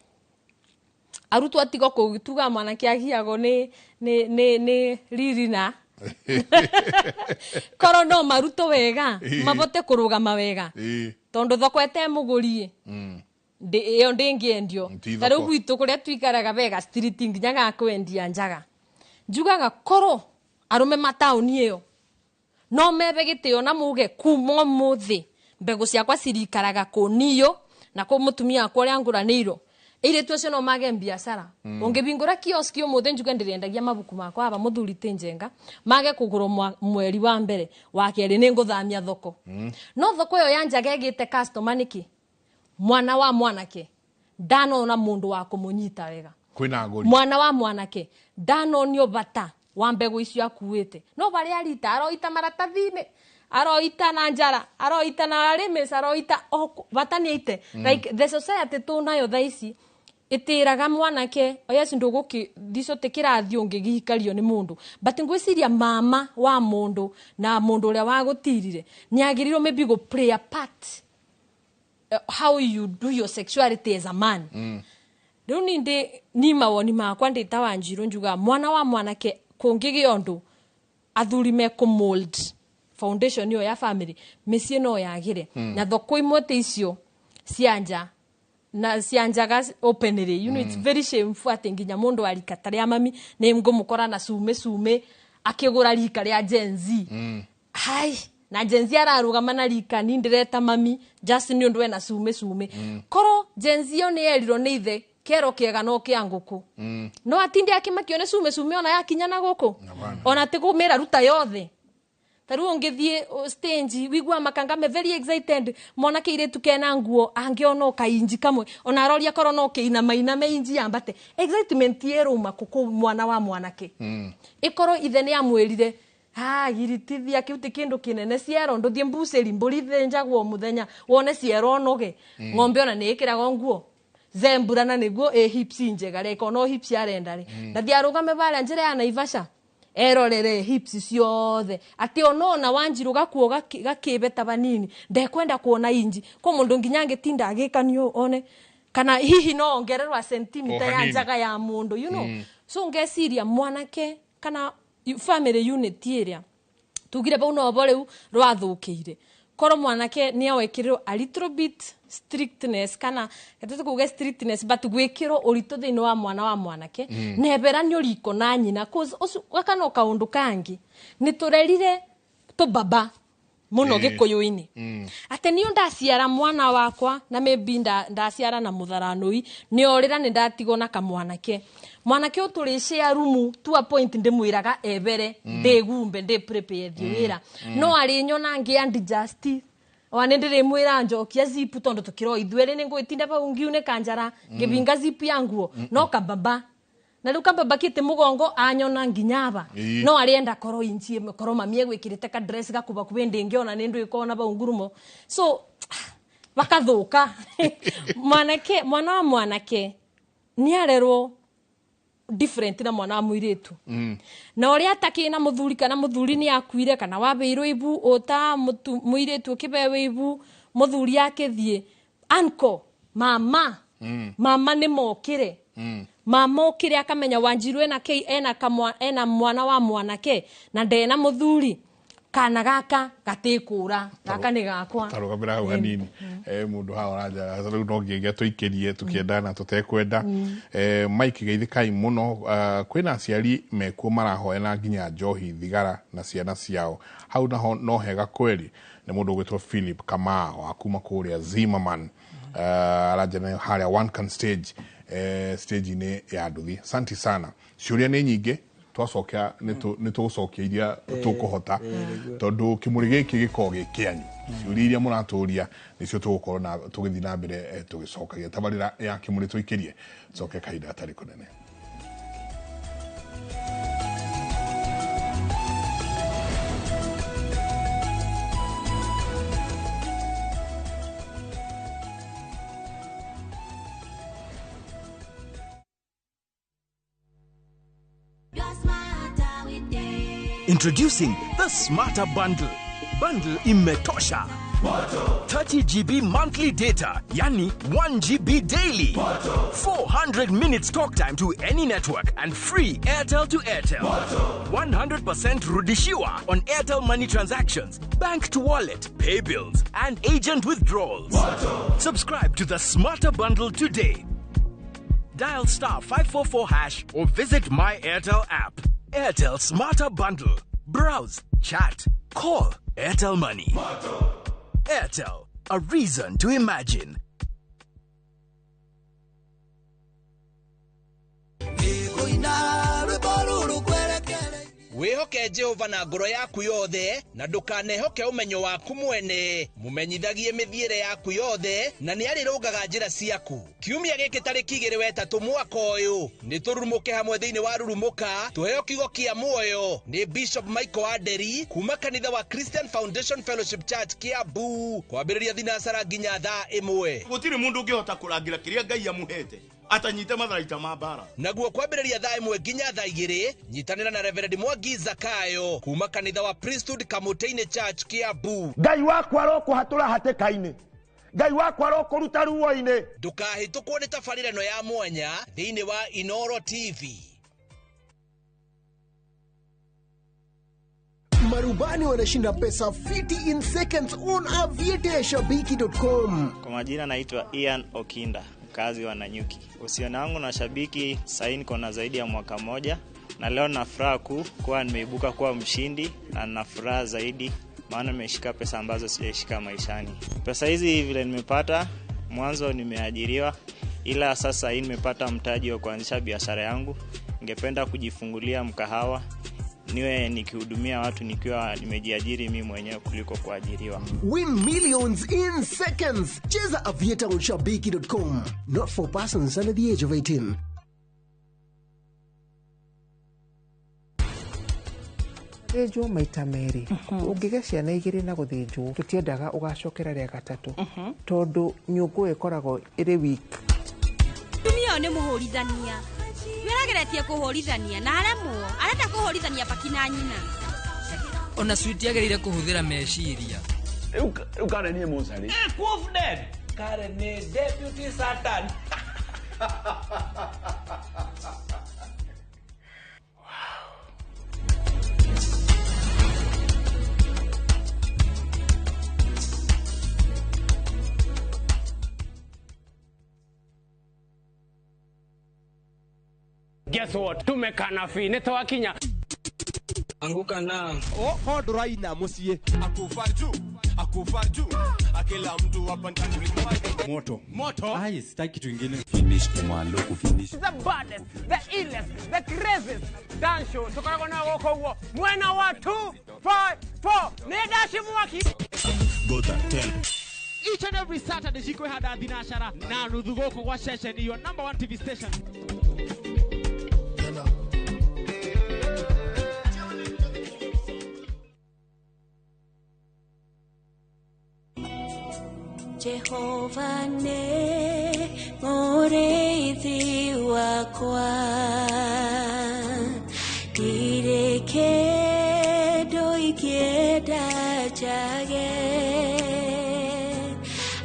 arutwo atigo kũu tuga mwanake agiagwo nĩ riri na korwo no marutwo wega mabote kũrũgama wega, tondũ thoko ĩte mũgũri ĩyo ndĩngĩendio. Ti Ta rĩu thoko. Gwitũ kũrĩa tuikaraga wega street nginya ga kwendia njaga, njugaga korwo arũme mataũni ĩyo no mebe gĩtĩo na muge kuma ũmũthĩ mbegũ ciakwa cirikaraga kũniyo na kũ mũtumia wakwa ũrĩa ngũranĩirwo, ĩirĩtu acio no mage biacara. Ũngĩbingũra kioski ũmũthĩ njuge ndĩrendagia mabuku makwa aba mũthuri tĩ njenga mage kũgũrwo mweri wa mbere wa kerĩ nĩ ngũthamia thoko, no thoko ĩyo ya njaga ĩgĩte customer nĩkĩ? Mwana wa mwanake ndanona mũndũ wa kũmũnyita wega. Kwĩna agũri. Mwana wa mwanake ndanonio bata wa mbegũ icio akuĩte, no barĩa arita aroita maratathi-inĩ, aroita na njara, aroita na arĩmĩs, aroita o bata nĩ aite. Like the society tũnayo thaa ici. Itiraga mwanake oya nduguki thico tikirathi ungigikario ni mundu but ngwiciria mama wa mundu na mundu uria wagutirire ni agirirwo maybe go play a part how you do your sexuality as a man. Riu ni ndi ni mawoni makwa ndi ta Wanjiru njuga mwana wa mwanake kungigio ndu athuri me ku mold foundation yo ya family mĩciĩ no yagire. Na thoko imwe ti icio cianja na cianjaga openly, you know, it's very shameful ati nginya mundu arika taria mami ni ngumukora na cume cume akigura rika ria Gen Z. Hai na Gen Z ararugama na rika ni ndireta mami just ni undu ena cume cume. Koro Gen Z yo ni erirwo ni ithe kero kiega no kia nguku. No atinde akimakio ni cume cume ona yakinya na guku ona ti kumira ruta yothe. Taru ungithie stage wigua makanga me very excited mwana kiiretu kena nguo angiona kainji kamwe ona aroria korwo no kiina maina me inji yambate excitement yeruma kuku mwana wa mwanake. Ikorwo ithe ni amwirire ha giritithia kiu ti kindu kinene ciero nduthie mbuciri mburi thinjagwo muthenya wone ciero noge. Ng'ombe ona ni ikiragwo nguo zembura na niguo e hips njega reko no hips arenda ri ndathia arugame baria njira ya Naivasha erorere hips ciothe ati onona Wanjiru gakuo gakibeta banini ndekwenda kuona inji ko mundu nginya ngitinda agikanio one kana hihi no ongererwa sentimita ya njaga ya mundu, you know. So ngeciria mwanake kana family unit iria tugire bau no bo riu rwathukire koro mwanake ni awekirirwo a little bit strictness kana gatukuge strictness but gwikirwo urito thiini wa mwana wa mwanake. Neberanio riko na nyina cause ucu gaka no kaundu kangi ni turerire tu baba muno gikuyu-ini. Ati niyo ndaciara mwana wakwa na maybe ndaciara na mutharanui ni orira ni ndatigwo na kamwanake mwanake uturishia rumu to a point ndimwiraga ebere ndigumbe ndi prepare thi wira no ari nyona ngi and just wana ndirimwira njokia zipu tondu tukiro ithuere ni ngwitinda bau ngiune kanjara ngibinga zipu ya nguo no kababa na riu kababa kite mugongo anyona nginyaba no arienda koro inchi koro mamie gwikirite ka dress gakuba kubende ngiona ni ndu ikona bau ngurumo so bakathuka. Mwanake mwana wa mwanake ni arerwo different na mwana wa muiritu. Na uria atakina na muthuri kana muthuri ni akuire kana wabeirwo ibu uta muiritu ukibewe ibu muthuri akithie anko mama. Mama ni mokire. Mama okire akamenya Wanjiru ena kei ena kamwa ena mwana wa mwanake na ndena muthuri kana gaka gatikura gaka ni gakwa tarugamira hau hanini. Mundu hau aranja riu no nginya tuikirie tukiendana tutekwenda. Mike geithikai muno kwina aciari mekuo marahoya na nginya njohi thigara na ciana ciao hau naho no hega kweli ni mundu ugwitwo Philip Kamau wa kuma kuria Zimmerman. Aranja nayo haria one can stage stage-ini ya nduthi. Asante sana ciuria ni nyingi twacokia ni tugucokia iria tukuhota tondu kimuri giki gikoragwo gi kianyu ciuria iria muraturia nicio tugukorwo na tugithi na mbere tugicokagia tabarira ya kimuri tuikirie coke kahinda gatari kunene. Introducing the Smarter Bundle. Bundle imetosha. 30 GB monthly data, yani 1 GB daily. 400 minutes talk time to any network and free Airtel to Airtel. 100% rudishiwa on Airtel money transactions, bank to wallet, pay bills, and agent withdrawals. Subscribe to the Smarter Bundle today. Dial star 544# or visit My Airtel app. Airtel Smarter Bundle. Browse, chat, call. Airtel Money. Airtel, a reason to imagine. Wihoke Jehova na ngoro yaku yothe na ndukanehoke umenyo waku mwene mumenyithagie mithiire yaku yothe na ni arirungaga njira ciaku. Kiumia giki tariki 2 wetatũ mwaka ũyũ ni tururumuke hamwe thiini wa Rurumuka tuheo kiugo kia muoyo ni Bishop Michael Aderi kuma kanitha wa Christian Foundation Fellowship Church Kiambu kwambĩrĩria thinacara nginya thaa 1. Gũtirĩ mũndũ ũngĩhota kũrangĩra kĩrĩa Ngai amuhete. Atanyite matharaita ma mbara. Naguo kwambĩrĩria thaa 1 nginya thaa 2 nyitanĩra na Reverend Mwangi Zakayo kuma kanitha wa Priesthood Kamũtĩ-inĩ Church Kiambu. Ngai wakwa arokũhatũra hatĩka-inĩ, Ngai wakwa arokũruta ruo-inĩ. Ndũkahĩtũkwo nĩ tabarĩra ĩno ya mwanya thĩinĩ wa Inoro TV. Marubani wanashinda pesa fiti in seconds on aviateashabiki.com. Kwa majina naitwa Ian Okinda, mkazi wa Nanyuki. Uhusiano wangu na Shabiki sasa niko na zaidi ya mwaka mmoja, na leo na furaha kuu kuwa nimeibuka kuwa mshindi, na nina furaha zaidi maana nimeshika pesa ambazo sijaishika maishani. Pesa hizi vile nimepata, mwanzo nimeajiriwa, ila sasa hii nimepata mtaji wa kuanzisha biashara yangu. Ningependa kujifungulia mkahawa, niwe nikihudumia watu nikiwa nimejiajiri mimi mwenyewe kuliko kuajiriwa. Win millions in seconds. Cheza Aviator on shabiki.com. Not for persons under the age of 18. Thĩnjwo maita merĩ. Ũngĩgĩa ciana igĩrĩ na gũthĩnjwo, tũtiendaga ũgacokera rĩa gatatũ, tondũ nyũngũ ĩkoragwo ĩrĩ weak. Tumia ũyũ nĩ mũhũrithania. Wĩrageretie kũhũrithania na aremwo, arenda kũhũrithania Baki na nyina. Ona Sweet agĩrĩire kũhũthĩra meciria. Rĩu Karen nĩ mũcarĩ. Confident. Karen nĩ deputy Satan. Guess what? Tumekana fi nitwakinya. Anguka na Koduraina musie akufa juu, akufa juu, akila mtu hapa ndani moto moto. Ai, sitaki kitu kingine. Finish kumalo kufinish. The baddest, the illest, the craziest dance show. Tukoragwo na gũkũ ũguo mwena wa 2 5 4 nĩ dashi mwaki. Go tell. Each and every Saturday cikwĩhanda thinacara na nuthu gũkũ gwa ceceni your number 1 TV station. Jehova ne mũrĩithi wakwa, ndirĩ kĩndũ ingĩenda njage,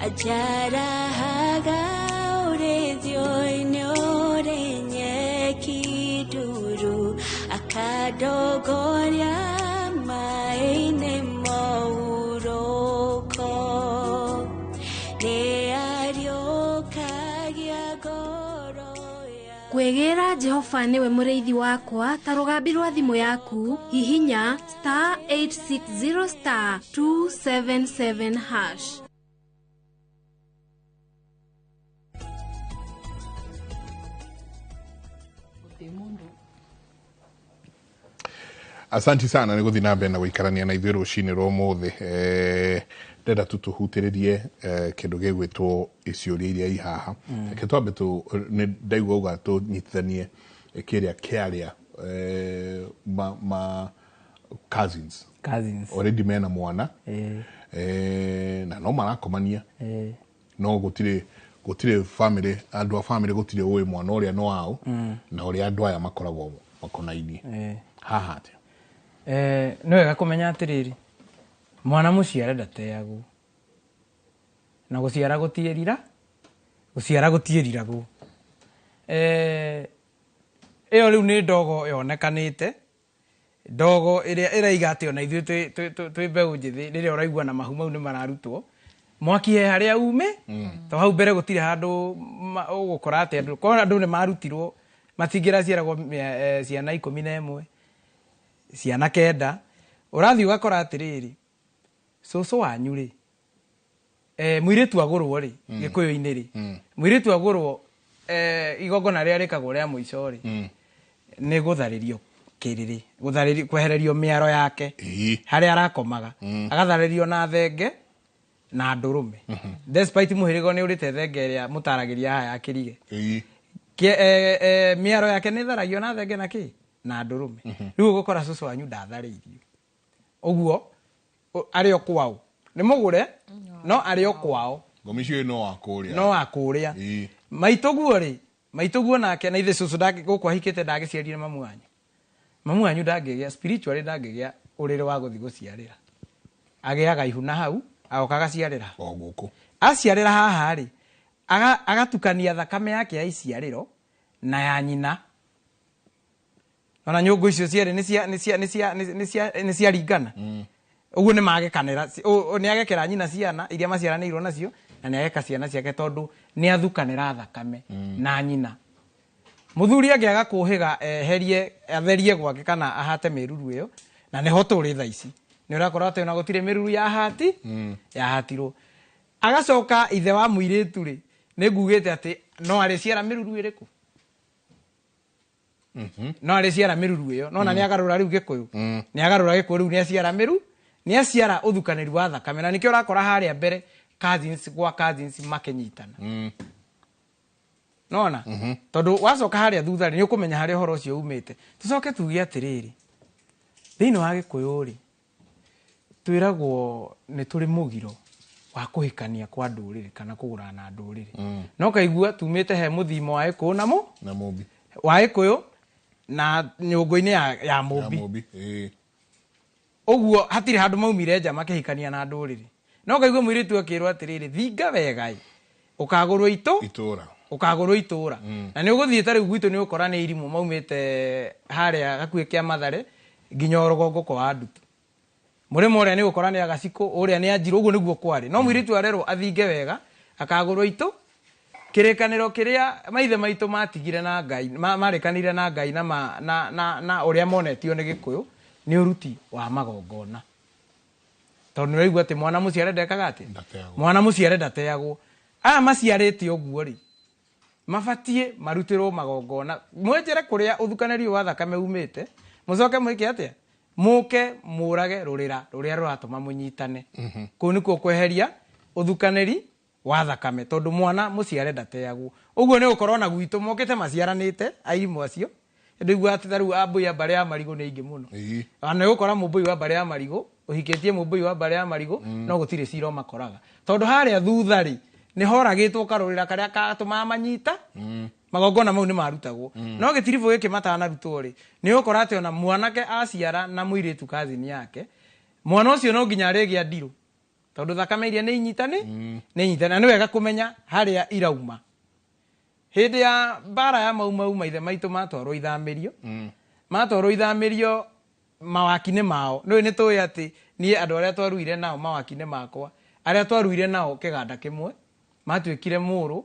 anjarahaga ũrĩithio-inĩ ũrĩ nyeki nduru, akandongoria maĩ-inĩ mohurũko. Kwĩgĩra Jehova nĩwe mũrĩithi wakwa ta rũgambi rwa thimũ yaku, hihinya star 860 star 277 hash. Asanti sana nĩ gũthiĩ na mbere na gũikarania na ithuĩ rũcinĩ rwa ũmũthĩ. Ndenda tu tũhutĩrĩrie kĩndũ gĩgwĩtwo ciũria iria i haha. Reke twambe nĩ ndaigua uga tũnyitithanie kĩrĩa kĩarĩa ma cousins. Cousins. Already mena mwana. Na no marakomania. No gũtirĩ family, andũ a family gũtirĩ ũĩ mwana ũrĩa no wao, na ũrĩa andũ aya makoragwo makonainie. Haha atĩa? Nĩ wega kũmenya atĩrĩrĩ, mwana mũciare ndateagwo, na gũciara gũtiĩrira, gũciara gũtiĩriragwo. Ĩyo rĩu nĩ ndogo yonekanĩte, ndogo ĩrĩa ĩraiga atĩ ona ithuĩ twĩ mbeũ njĩthĩ, rĩrĩa ũraigua na mahu mau nĩ mararutwo mwaki he harĩa ume, to hau mbere gũtirĩ handũ ũgũkora atĩ andũ, korwo andũ nĩ marutirwo matingĩraciaragwo ciana 11, ciana 9. Ũrathiĩ ũgakora atĩrĩrĩ, cũcũ wanyu rĩ, mũirĩtu agũrwo rĩ, gĩkũyũ-inĩ rĩ, mũirĩtu agũrwo igongona rĩrĩa rĩkagwo rĩa mũico rĩ, nĩ gũtharĩrio kĩrĩrĩ, gũtharĩrio, kwehererio mĩaro yake harĩa arakomaga, agatharĩrio na thenge na ndũrũme. Despite mũhĩrĩga nĩ ũrĩte thenge ĩrĩa mũtaragĩria haha ya kĩrige, mĩaro yake nĩ tharagio na thenge na kĩ na ndũrũme. Rĩu ũgũkora cũcũ wanyu ndatharĩirio, ũguo arĩ o kwao nĩ mũgũre, no arĩ o kwao. Ngomi icio no wa kũrĩa, no wa kũrĩa. Maitũ guo rĩ, Maitũguo nake na ithe cũcũ gũkũ ahikĩte ndagĩciarire mamu wanyu. Mamu wanyu ndangĩgĩa spiritually, ndangĩgĩa ũrĩrĩ wa gũthiĩ gũciarĩra. Agĩaga ihu na hau agoka agaciarĩra o gũkũ. Aciarĩra haha rĩ, agatukania thakame yake ya iciarĩro na ya nyina. Ona nyũngũ icio cierĩ nĩ ciaringana. Ũguo nĩ magekanĩra, nĩ agekera nyina ciana iria maciaranĩirwo nacio, na nĩ ageka ciana ciake tondũ nĩ athukanĩra thakame na nyina. Mũthuri angĩaga kũhĩga eherie atherie gwake kana ahate mĩruru ĩyo, na nĩho tũrĩ thaa ici, nĩ ũrakora atĩ ona gũtirĩ mĩruru ya hati yahatirwo. Agacoka ithe wa mũirĩtu rĩ, nĩ ngugĩte atĩ no arĩciara mĩruru ĩrĩkũ? No arĩciara mĩruru ĩyo. Nona nĩ agarũra rĩu Gĩkũyũ, nĩ agarũra Gĩkũyũ rĩu, nĩ aciara mĩru, nĩ aciara ũthukanĩri wa thakame. Na nĩkĩo ũrakora harĩa mbere cousins gwa cousins makĩnyitana. Nona tondũ wacoka harĩa thutha rĩ, nĩ ũkũmenya harĩa ũhoro ũcio umĩte. Tũcoke tuge atĩrĩrĩ, thĩinĩ wa Gĩkũyũ rĩ, twĩragwo nĩ tũrĩ mũgiro wa kũhikania kwa ndũrĩrĩ kana kũgũrana na ndũrĩrĩ. No kaigua tumĩte he mũthimo wa Gĩkũyũ na mũ na mũmbi wa Gĩkũyũ na nyũngũ-inĩ ya mũmbi. Ya mũmbi, ĩĩ. Ũguo hatirĩ handũ maumire nja makĩhikania na ndũrĩrĩ. No kaigua mũirĩtu akĩrwo atĩrĩrĩ, thinga wega ĩ, ũkagũrwo itũra, ũkagũrwo itũra. Na nĩ ũgũthiĩ ta rĩu gwitũ nĩ ũkora nĩ irimũ maumĩte harĩa hakuhĩ kĩa Mathare nginya rũgongo kwa Ndutu. Mũrĩmo ũrĩa nĩ ũkora nĩ Agacikũ, ũrĩa nĩ Anjirũ, ũguo nĩguo kwarĩ. No mũirĩtu arerwo athinge wega, akagũrwo itũ. Kĩrĩkanĩro kĩrĩa maithe maitũ matigire na Ngai, marĩkanĩire na Ngai na na ũrĩa monetio nĩ Gĩkũyũ, nĩ ũruti wa magongona. Tondũ nĩ ũraigua atĩ mwana mũciare ndekaga atĩa? Mwana mũciare ndateagwo. Aya maciarĩte ũguo rĩ, mabatiĩ marutĩrwo magongona. Mwenjere kũrĩa ũthukanĩri wa thakame umĩte, mũcoke mwĩke atĩa? Mũke mũrage rũrĩra rũrĩa rũratũma mũnyitane. Kũu nĩkuo kweheria ũthukanĩri wa thakame, tondũ mwana mũciare ndateagwo. Ũguo nĩ gũkorwo na gwitũ mokĩte maciaranĩte airimũ acio. Ndiguaga atĩ ta rĩu ambũi a mbarĩ ya marigũ nĩ aingĩ mũno. Ona nĩ ũgũkora mũmbũi wa mbarĩ ya marigũ ũhikĩtie mũmbũi wa mbarĩ ya marigũ, no gũtirĩ cira ũmakoraga. Tondũ harĩa thutha rĩ, nĩ horagĩtwo karũrĩra karĩa gatũmaga manyita, magongona mau nĩ marutagwo. No gĩtiribũ gĩkĩ matanarutwo rĩ, nĩ ũgũkora atĩ ona mwanake aciara na mũirĩtu cousin yake, mwana ũcio no nginya arĩgĩa ndirũ. Tondũ thakame iria nĩ inyitani, nĩ inyitani. Na nĩ wega kũmenya harĩa irauma. Hĩndĩ ya mbara ya Mau Mau maithe maitũ matwarwo ithamĩrio, matwarwo ithamĩrio mawaki-inĩ mao. Nĩũĩ nĩ tũĩ atĩ niĩ andũ arĩa twaruire nao mawaki-inĩ makwa, arĩa twaruire nao kĩganda kĩmwe, matuĩkire mũrũ,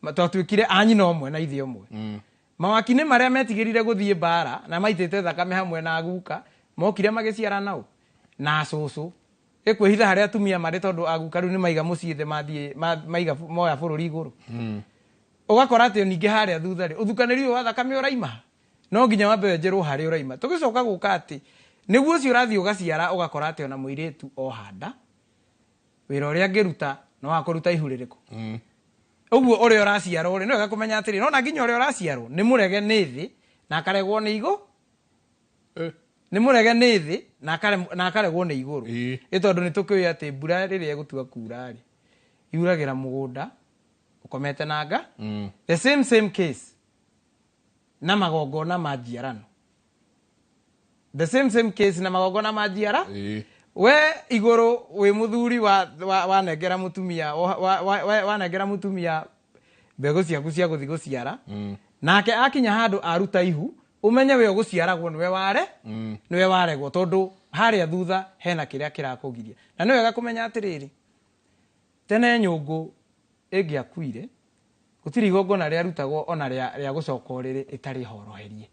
twatuĩkire a nyina ũmwe na ithe ũmwe. Mawaki-inĩ marĩa metigĩrire gũthiĩ mbara na maitĩte thakame hamwe na guka, mokire magĩciara nao na cũcũ. Ĩkwĩhitha harĩa atumia marĩ tondũ aguka rĩu nĩ maiga mũciĩ thĩ mathiĩ, maiga moya bũrũri igũrũ. Ũgakora atĩ ningĩ harĩa thutha rĩ, ũthukanĩri ũyũ wa thakame ũraima, no nginya wambe wenjerwo harĩa ũraima. Tũgĩcoka gũka atĩ nĩguo ũcio ũrathiĩ ũgaciara, ũgakora atĩ ona mũirĩtu ohanda wĩra ũrĩa angĩruta no akũruta ihu rĩrĩkũ. Ũguo ũrĩa ũraciarwo rĩ, nĩ wega kũmenya atĩrĩ, nona nginya ũrĩa ũraciarwo nĩ mũrege nĩ thĩ na akaregwo nĩ igũ. Nĩ mũrege nĩ thĩ na akaregwo nĩ igũrũ. Ĩ tondũ nĩ tũkĩũĩ atĩ mbura rĩrĩa ĩgũtua kura rĩ, yuragĩra mũgũnda ũkomete na nga. The same case na magongona ma njiarano. The same case na magongona ma njiara. We igũrũ wĩ mũthuri wanengera mũtumia, wanengera mũtumia mbegũ ciaku cia gũthiĩ gũciara. Nake akinya handũ aruta ihu, ũmenye we ũgũciaragwo nĩwe ware, nĩwe waregwo, tondũ harĩa thutha hena kĩrĩa kĩrakũgiria. Na nĩ wega kũmenya atĩrĩrĩ, tene nyũngũ ĩngĩakuire, gũtirĩ igongona rĩarutagwo ona rĩa gũcoka ũrĩrĩ ĩtarĩ horoherie.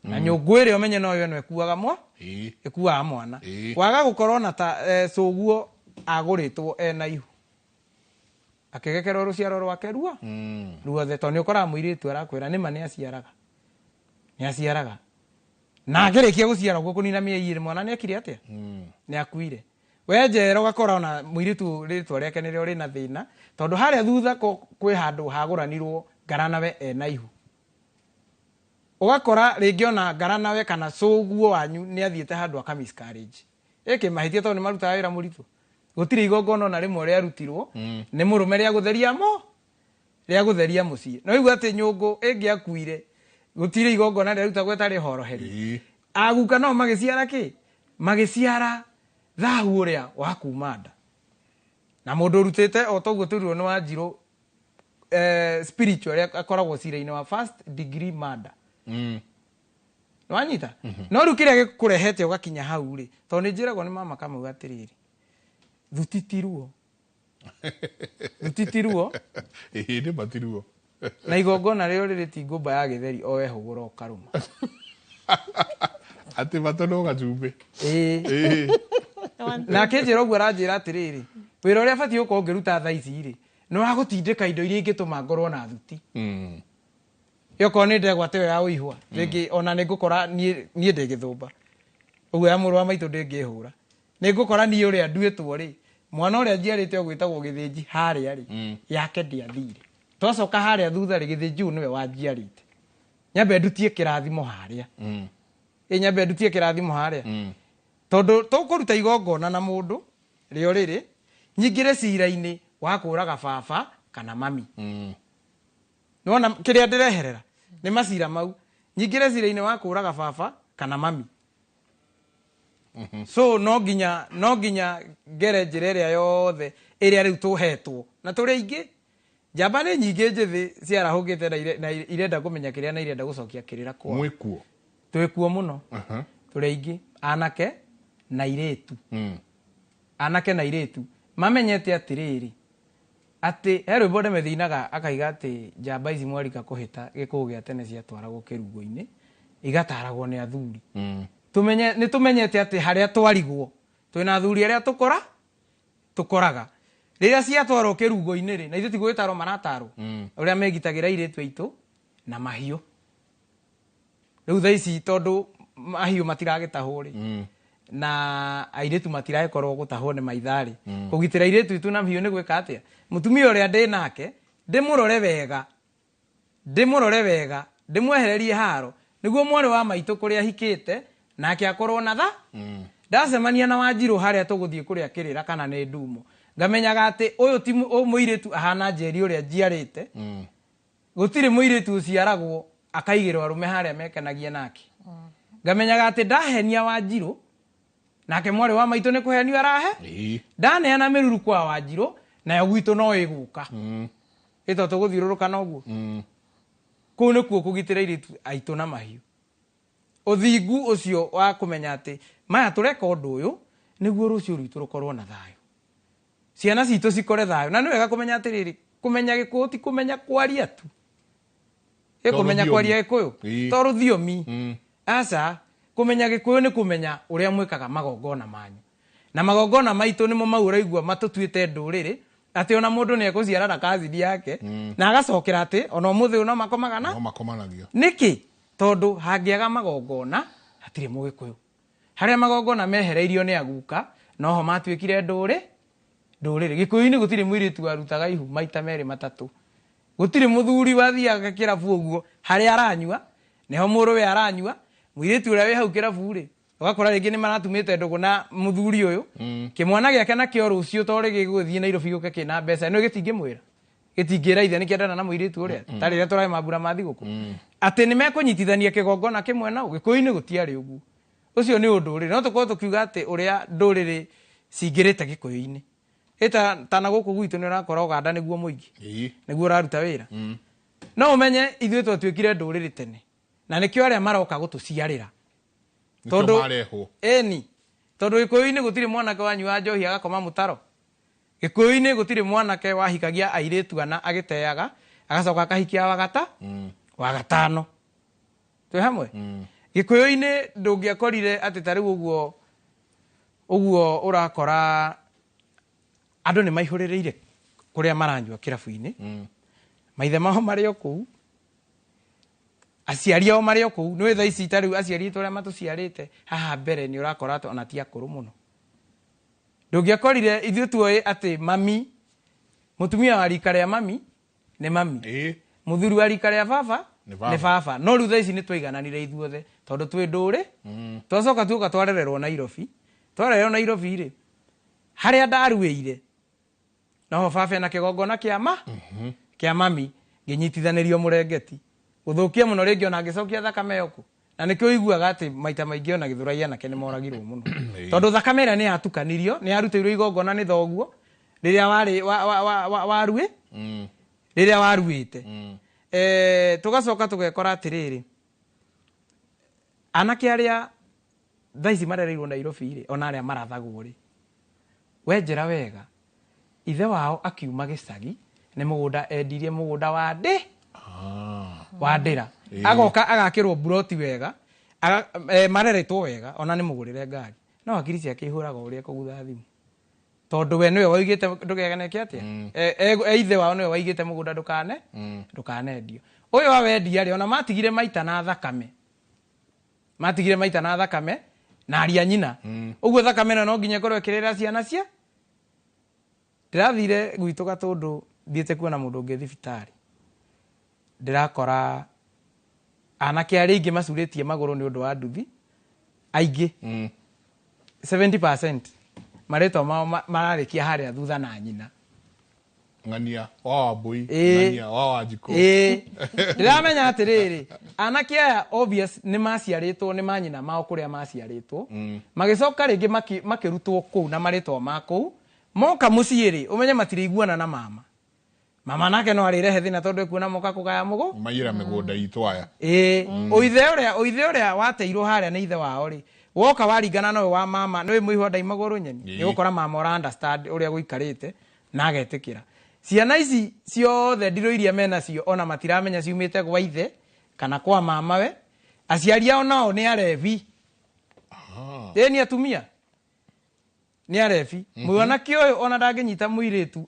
Na nyũngũ ĩrĩa ũmenye no yo ĩno ĩkuaga ĩkuaga mwana. Waga gũkorwo na ta cũguo agũrĩtwo ena ihu, akĩgekerwo rũciaro rwake ruothe, tondũ nĩ ũkoraga mũirĩtu arakwĩra nĩma nĩ aciaraga. Nĩ aciaraga. Na akĩrĩkia gũciara ũguo kũnina mĩeri ĩrĩ, mwana nĩ ekire atĩa? Nĩ akuire. We njera ũgakora ona mũirĩtu rĩtwa rĩake nĩrĩo rĩna thĩna, tondũ harĩa thutha kwĩ handũ hagũranirwo ngaranawe ena ihu. Ũgakora rĩngĩ ona ngaranawe kana cũguo wanyu nĩ athiĩte handũ aka miscarriage. Ĩkĩ mahĩtia tondũ nĩ marutaga wĩra mũritũ. Gũtirĩ igongona ona rĩmwe rĩarutirwo, nĩ mũrũme rĩa gũtheria mo, Rĩa gũtheria mũciĩ. No igua atĩ nyũngũ ĩngĩakuire gũtirĩ igongona rĩarutagwo ĩtarĩ horoherie. Aguka nao magĩciara kĩ? Magĩciara thahu ũrĩa wa kuma nda. Na mũndũ ũrutĩte o toguo twĩrirwo nĩ Wanjirũ spiritually akoragwo cira-inĩ wa first degree murder. Nĩwanyita? No rĩu kĩrĩa gĩkũrehete ũgakinya hau rĩ, tondũ nĩ njĩragwo nĩ mama Kamau atĩrĩrĩ, thuti ti ruo. Thuti ti ruo. Ĩĩ nĩ ma ti ruo. Na igongona rĩo rĩrĩ ti ngũmba ya gĩtheri o wehũgũra ũkarũma. Atĩ bata no gacumbĩ. Ĩĩ. Na akĩnjĩra ũguo aranjĩra atĩrĩrĩ, wĩra ũrĩa batiĩ gũkorwo ngĩruta thaa ici rĩ, nĩ wa gũtindĩka indo iria ingĩtũma ngorwo na thuti. Ĩokorwo nĩ ndegwa ta ĩyo ya ũihwa, rĩngĩ ona nĩ ngũkora niĩ ndĩ gĩthũmba. Ũguo ya mũrũ wa maitũ ndĩngĩhũra. Nĩ ngũkora niĩ ũrĩa nduĩtwo rĩ, mwana ũrĩa njiarĩte ũgwĩtagwo gĩthĩnji harĩa rĩ, yake ndĩathire. Twacoka harĩa thutha rĩ, gĩthĩnji ũyũ nĩwe wanjiarĩte. Nyambe ndutie kĩrathimo harĩa. Ĩ nyambe ndutie kĩrathimo harĩa. Tondũ tũkũruta igongona na mũndũ, rĩo rĩrĩ, nyingĩre cira-inĩ wa kũraga baba kana mami. Nĩwona kĩrĩa ndĩreherera? Nĩ macira mau. Nyingĩre cira-inĩ wa kũraga baba kana mami. So no nginya ngere njĩra ĩrĩa yothe ĩrĩa rĩu tũhetwo. Na tũrĩ aingĩ. Njamba nĩ nyingĩ njĩthĩ ciarahũkĩte na irenda kũmenya kĩrĩa na irenda gũcokia kĩrĩra kwao. Mwĩkuo? Twĩkuo mũno. Tũrĩ aingĩ. Anake na airĩtu. Anake na airĩtu. Mamenyete atĩrĩrĩ, atĩ he rwĩmbo ndemethinaga akaiga atĩ njamba ici mwarika kũhĩta gĩkũyũ gĩa tene ciatwaragwo kĩrugo-inĩ igataragwo nĩ athuri. Nĩ tũmenyete atĩ harĩa twarigwo twĩna athuri arĩa tũkoraga. Rĩrĩa ciatwarwo kĩrugo-inĩ rĩ, na ithuĩ ti gwĩtarwo maratarwo, ũrĩa megitagĩra airĩtu aitũ na mahiũ. Rĩu thaa ici tondũ mahiũ matiragĩtahwo rĩ, na airĩtu matiragĩkorwo gũtahwo nĩ maitha rĩ, kũgitĩra airĩtu aitũ na mahiũ nĩ gwĩka atĩa? Mũtumia ũrĩa ndĩ nake ndĩmũrore wega, ndĩmwehererie haro, nĩguo mwarĩ wa maitũ kũrĩa ahikĩte nake akorwo na tha. Ndacemania na Wanjirũ harĩa tũgũthiĩ kũrĩa kĩrĩra kana nĩ ndumo, ngamenyaga atĩ ũyũ ti mũirĩtu ahana Njeri ũrĩa njiarĩte. Gũtirĩ mũirĩtu ũciaragwo akaigĩrwo arũme harĩa mekenagia nake. Ngamenyaga atĩ ndahenia Wanjirũ nake mwarĩ wa maitũ nĩ kũhenio arahe. Ndaneana mĩruru kwa Wanjirũ nayo gwitũ no ĩgũka. Ĩto tũgũthiũrũrũka noguo. Kũu nĩkuo kũgitĩra airĩtu aitũ na mahiũ. Ũthingu ũcio wa kũmenya atĩ maya tũreka ũndũ ũyũ nĩguo rũciũ rwitũ rũkorwo na thayũ. Ciana citũ cikore thayũ. Na nĩ wega kũmenya atĩrĩrĩ, kũmenya Gĩkũyũ ti kũmenya kwaria tu. Ĩ kũmenya kwaria Gĩkũyũ to rũthiomi. Aca, kũmenya Gĩkũyũ nĩ kũmenya ũrĩa mwĩkaga magongona manyu. Na magongona maitũ nĩmo mau ũraigua matũtuĩte ndũrĩrĩ, atĩ ona mũndũ nĩ ekũciara na kazini yake, na agacokera atĩ ona ũmũthĩ ũyũ no makomaga na? No makomanagia. Nĩkĩ? Tondũ hangĩaga magongona hatirĩ mũgĩkũyũ. Harĩa magongona mehereirio nĩ aguka, noho matuĩkire ndũrĩrĩ. Gĩkũyũ-inĩ gũtirĩ mũirĩtu warutaga ihu maita merĩ matatũ. Gũtirĩ mũthuri wathiaga kĩrabu ũguo harĩa aranyua, nĩho mũrũwe aranyua, mũirĩtu ũrĩa wĩ hau kĩrabu rĩ, ũgakora rĩngĩ nĩ maratumĩte ndũgũ na mũthuri ũyũ. Kĩmwana gĩake nakĩo rũciũ to rĩ gĩgũthiĩ Nairobi gĩũke kĩna mbeca, nĩ gĩtingĩmwĩra. Gĩtingĩra ithe nĩkĩendana na mũirĩtu ũrĩa, ta rĩrĩa tũrahe mambura ma thigũkũ. Atĩ nĩ mekũnyitithania kĩgongona kĩmwe nau, Gĩkũyũ-inĩ gũtiarĩ ũguo. Ũcio nĩ ũndũrĩrĩ. No tũkorwo tũkiuga atĩ ũrĩa ndũrĩrĩ cingĩrĩte Gĩkũyũ-inĩ. Ĩta ta na gũkũ gwitũ nĩ ũrakora Ũganda nĩguo mũingĩ. Nĩguo ũraruta wĩra. No ũmenye ithuĩ twatuĩkire ndũrĩrĩ tene. Na nĩkĩo arĩa maroka gũtũciarĩra. Tondũ ĩni, tondũ Gĩkũyũ-inĩ gũtirĩ mwanake wanyua njohi agakoma mũtaro. Gĩkũyũ-inĩ gũtirĩ mwanake wahikagia airĩtu ana agĩteaga, agacoka akahikia wa gatano. Twĩ hamwe? Gĩkũyũ-inĩ ndũngĩakorire atĩ ta rĩu ũguo ũguo ũrakora andũ nĩ maihũrĩrĩire kũrĩa maranyua kĩrabu-inĩ. Maithe mao marĩ o kũu, aciari ao marĩ o kũu. Nĩ thaa ici ta rĩu aciari aitũ arĩa matũciarĩte haha mbere nĩ ũrakora atĩ ona ti akũrũ mũno. Ndũngĩakorire ithuĩ tuoĩ atĩ mami, mũtumia wa rika rĩa mami nĩ mami. Mũthuri wa rika rĩa baba nĩ baba. No rĩu thaa ici nĩ twaigananire ithuothe tondũ twĩ ndũrĩ. Twacoka tuoka twarererwo Nairobi. Twarererwo Nairobi rĩ, harĩa ndaruĩire noho baba ena kĩgongona kĩa ma kĩa mami. Ngĩnyitithanĩrio mũrengeti. Gũthũkia mũno rĩngĩ ona ngĩcokia thakame ĩyo kũ. Na nĩkĩo ũiguaga atĩ maita maingĩ ona Gĩthũrai anake nĩ moragirwo mũno. Tondũ thakame ĩrĩa nĩ yatukanirio, nĩ yarutĩirwo igongona nĩ thoguo rĩrĩa warĩ wa, wa, wa, wa, waruĩ rĩrĩa waruĩte. Tũgacoka tũgekora atĩrĩrĩ, anake arĩa thaa ici marereirwo Nairobi rĩ, ona arĩa marathagwo rĩ, wenjera wega, ithe wao akiuma gĩcagi nĩ mũgũnda endirie, mũgũnda wa ndĩ wa ndĩra. Agoka agakĩrwo buroti wega, mareretwo wega, ona nĩ mũgũrĩre ngari, no hakiri ciake ihũraga ũrĩa kũgutha thimũ, tondũ we nĩwe waugĩte ndũgeganeke atĩa. Ithe wao nĩwe waigĩte mũgũnda ndũkane ndũkanendio. Ũyũ awendia rĩ, ona matigire maita na thakame, matigire maita na thakame na aria nyina. Ũguo thakame ĩno no nginya ĩkorwo ĩkĩrĩra ciana cia. Ndĩrathire gwitũ Gatũndũ, thiĩte kuona mũndũ ũngĩ thibitarĩ, ndĩrakora anake arĩa aingĩ macurĩtie magũrũ nĩ ũndũ wa nduthi, aingĩ 70% marĩtwa mao mararĩkia harĩa thutha na nyina. Ng'ania wa Wambui. Ng'ania wa Wanjikũ. Ĩĩ, ndĩramenya atĩrĩrĩ, anake aya obvious nĩ maciarĩtwo nĩ manyina mao kũrĩa maciarĩtwo, magĩcoka rĩngĩ makĩrutwo kũu na marĩtwa ma kũu. Moka mũciĩ rĩ, ũmenye matirĩiguana na mama. Mama nake no arĩrehe thĩna, tondũ ekuona moka kũgaya mũgũ maiyĩra mĩgũnda itũ aya. Ĩĩ, ũithe ũrĩa wateirwo harĩa nĩ ithe wao rĩ, woka waringana na ũyũ wa mama, nĩwĩ mũihwa ndaimagwo rũnyeni. Nĩ gũkora mama ũra understand ũrĩa gũikarĩte na agetĩkĩra. Ciana ici ciothe ndirũ iria menacio, ona matiramenya ciumĩte gwa ithe kana kwa mamawe. Aciari ao nao nĩ arebi. Ĩĩ, nĩ atumia, nĩ arebi. Mwanake ũyũ ona ndangĩnyita mũirĩtu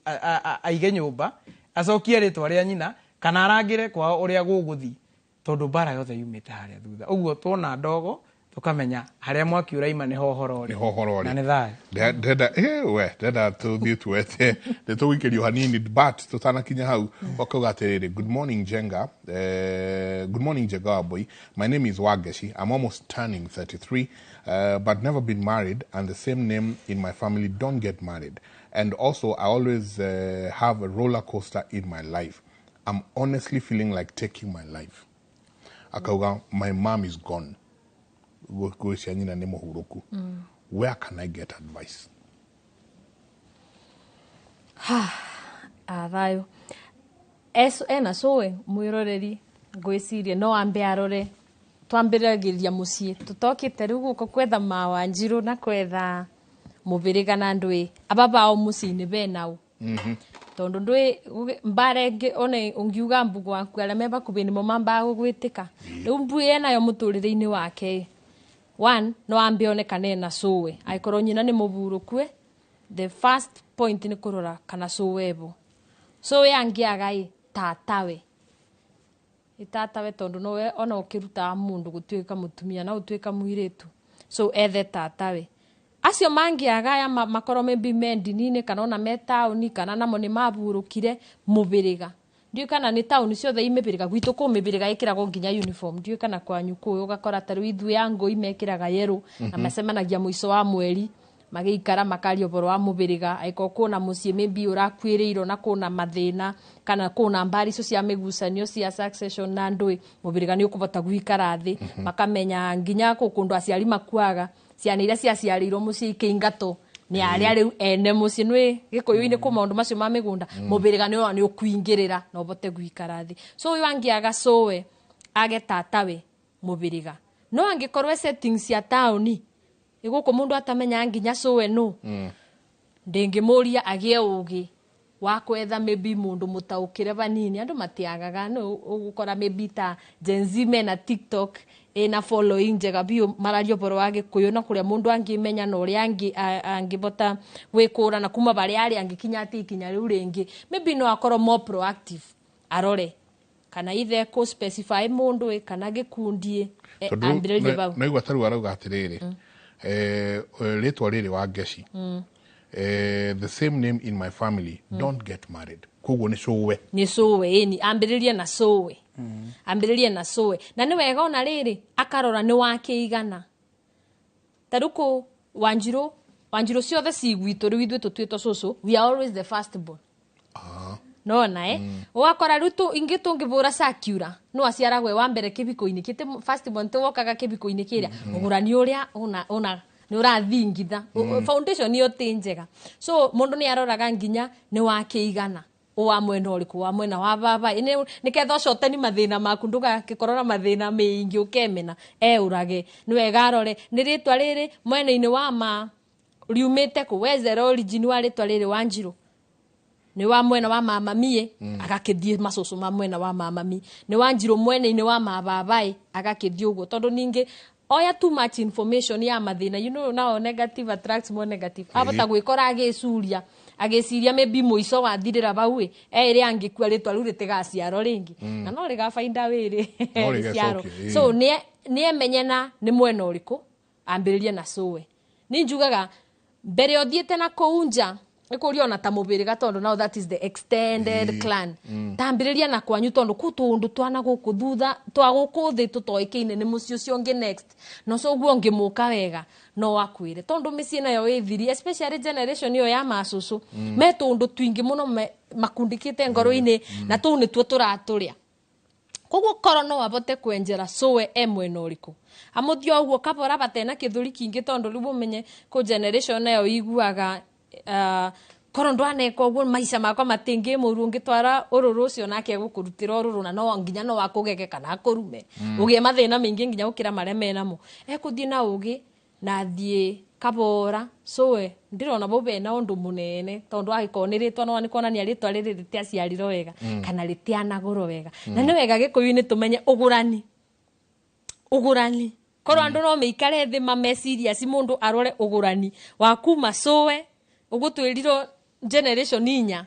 aige nyũmba, acokie rĩtwa rĩa nyina kana arangĩre kwao ũrĩa gũgũthi, tondũ mbara yothe yumĩte harĩa thutha. Ũguo tuona ndogo tũkamenya harĩa mwaki ũraima nĩho ũhoro ũrĩ. Nĩho ũhoro ũrĩ. Na nĩ thayũ. Ndenda we ndenda tũthiĩ tuwete nĩ tũgũikĩrio hanini, but tũtanakinya hau wakauga atĩrĩrĩ, "Good morning, Njenga. Good morning, Njenga Wambui. My name is Wageshi. I'm almost turning 33, but never been married, and the same name in my family don't get married, and also I always have a roller coaster in my life. I'm honestly feeling like taking my life." Akauga, "My mom is gone." Gwĩcia nyina nĩ mũhurũku. "Where can I get advice?" Ha, thayũ. Ena cũĩ mwĩroreri, ngwĩciria no ambe arore. Twambĩragĩria mũciĩ, tũtokĩte rĩu gũkũ kwetha mawanjirũ na kwetha mũbĩrĩga na ndwĩ aba bao mũciĩ-inĩ benau, tondũ ndwĩ mbara ĩngĩ ona ũngiuga mbu gwaku, arĩa me bakubĩ nĩmo mambaga gũgwĩtĩka. Rĩu mbui enayo mũtũrĩre-inĩ wake, one, no ambe one kana ena cũwe. Angĩkorwo nyina nĩ mũburũkue, the first point nĩ kũrora kana cũwe ebo. Cũwe angĩaga ĩ tatawe, ĩ tatawe, tondũ nowe ona ũkĩrutaga mũndũ gũtuĩka mũtumia na ũtuĩka mũirĩtu, so ethe tatawe. Acio mangĩaga aya makorwo maybe me ndini-inĩ kana ona me taũni, kana namo nĩ maburũkire mũbĩrĩga. Ndiũĩ kana nĩ taũni ciothe i mĩbĩrĩga. Gwitũ kũ mĩbĩrĩga ĩkĩragwo nginya uniform, ndiũĩ kana kwanyu kũũ. Ũgakora ta rĩu ithuĩ a ngũi mekĩraga yerũ na macemanagia mũico wa mweri, magĩikara makaria ũhoro wa mũbĩrĩga. Angĩkorwo kũna mũciĩ maybe ũrakuĩrĩirwo na kũna mathĩna kana kũna mbari icio cia mĩgucanio cia succession na ndũĩ, mũbĩrĩga nĩ ũkũbota gũikara thĩ, makamenya nginya kũ kũndũ aciari makuaga, ciana iria ciaciarĩirwo mũciĩ ikĩingatwo nĩ arĩa rĩu ene mũciĩ. Nĩ gĩkũyũ-inĩ kũ maũndũ macio ma mĩgũnda, mũbĩrĩga nĩ nĩ ũkũingĩrĩra na ũbote gũikara thĩ. So ũyũ angĩaga cũwe, age tatawe, mũbĩrĩga. No angĩkorwo e settings cia taũni ĩgũkũ mũndũ atamenya nginya cũwe nũ, ndĩngĩmũria agĩe ũgĩ wa kwetha maybe mũndũ mũtaũkĩre vanini. Andũ matiagaga, no ũgũkora maybe ta Gen Z mena TikTok ĩna following njega biũ, mararia ũhoro wa gĩkũyũ na kũrĩa mũndũ angĩmenya na ũrĩa angĩbota gwĩkũrana kuma barĩa arĩ angĩkinya atĩ ikinya rĩu rĩngĩ. Maybe no akorwo more proactive, arore kana ithe kũ specify mũndũ ĩ kana gĩkundi ĩ, Tondũ ambĩrĩrie bau. Naigua tarĩu arauga atĩrĩrĩ, rĩtwa rĩrĩ Wangeci, "The same name in my family don't get married." Koguo nĩ cũwe. Nĩ cũwe, ĩni, ambĩrĩrie na cũwe, ambĩrĩrie na cũwe. Na nĩ wega ona rĩrĩ akarora nĩ wakĩigana. Ta rĩu kũ Wanjirũ, Wanjirũ ciothe ci gwitũ rĩu ithuĩ tũtuĩtwo cũcũ, we are always the first born. Nona wakora riu ingi tungibura sakiura no aciaragwe wa mbere kibiko-ini kite first born wokaga kibiko-ini kiria ugurani uria una ni urathingitha foundation iyo ti njega. So mundu ni aroraga nginya ni wakiigana wa mwena uriku wa mwena wa baba niketha ucoteni mathina maku ndugakikorora mathina maingi ukemena urage ni wega arore ni ritwa riri mwena-ini wa ma riumite ku wezera origin wa ritwa riri wa Njiru ni wa mwena wa mama mie agakithie macucu ma mwena wa mama mi ni wa Njiru mwena-ini wa ma babae agakithie uguo tondu ningi oya too much information ya mathina, you know now negative attracts more negative. Abata gwikora agicuria agiciria maybe muico wathirira bau ere angikua ritwa riu ritigaciaro ringi na no rigabainda wiri ciaro. So ni emenyena ni mwena uriku ambiririe na cuwe ni njugaga mbere uthiete na kuu nja ikuria ona ta mubiriga tondu now that is the extended clan. Tambiriria na kwanyu tondu ku tundu twana guku thutha twa guku thi tutoikaine ni muci ucio ungi next no so guo ngimuka wega no akwire tondu mici nayo ithiri especially generation iyo ya macucu me tundu twingi muno makundikite ngoro-ini na tuu nituo turaturia. Koguo korwo no abote kwenjera cuwe e mwena uriku amuthio uguo kabora batena kithuri kingi tondu riu umenye ku generation nayo iguaga korwo ndwaneka uguo maica makwa matingi muru ngitwara ururu ucio nake gukurutira ururu na no nginya no akugege kana akurume ugie mathina mingi nginya gukira maria menamo ekuthie na ugi na thie kabora cuwe ndirona bube na undu munene tondu agikorwo ni ritwa no ni kuonania ritwa riri ritiaciarirwo wega kana ritianagurwo wega. Na ni wega gikuyu-ini tumenye ugurani korwo andu no meikare thi mameciria ci mundu arore ugurani wa kuma cuwe ugutwirirwo generation inya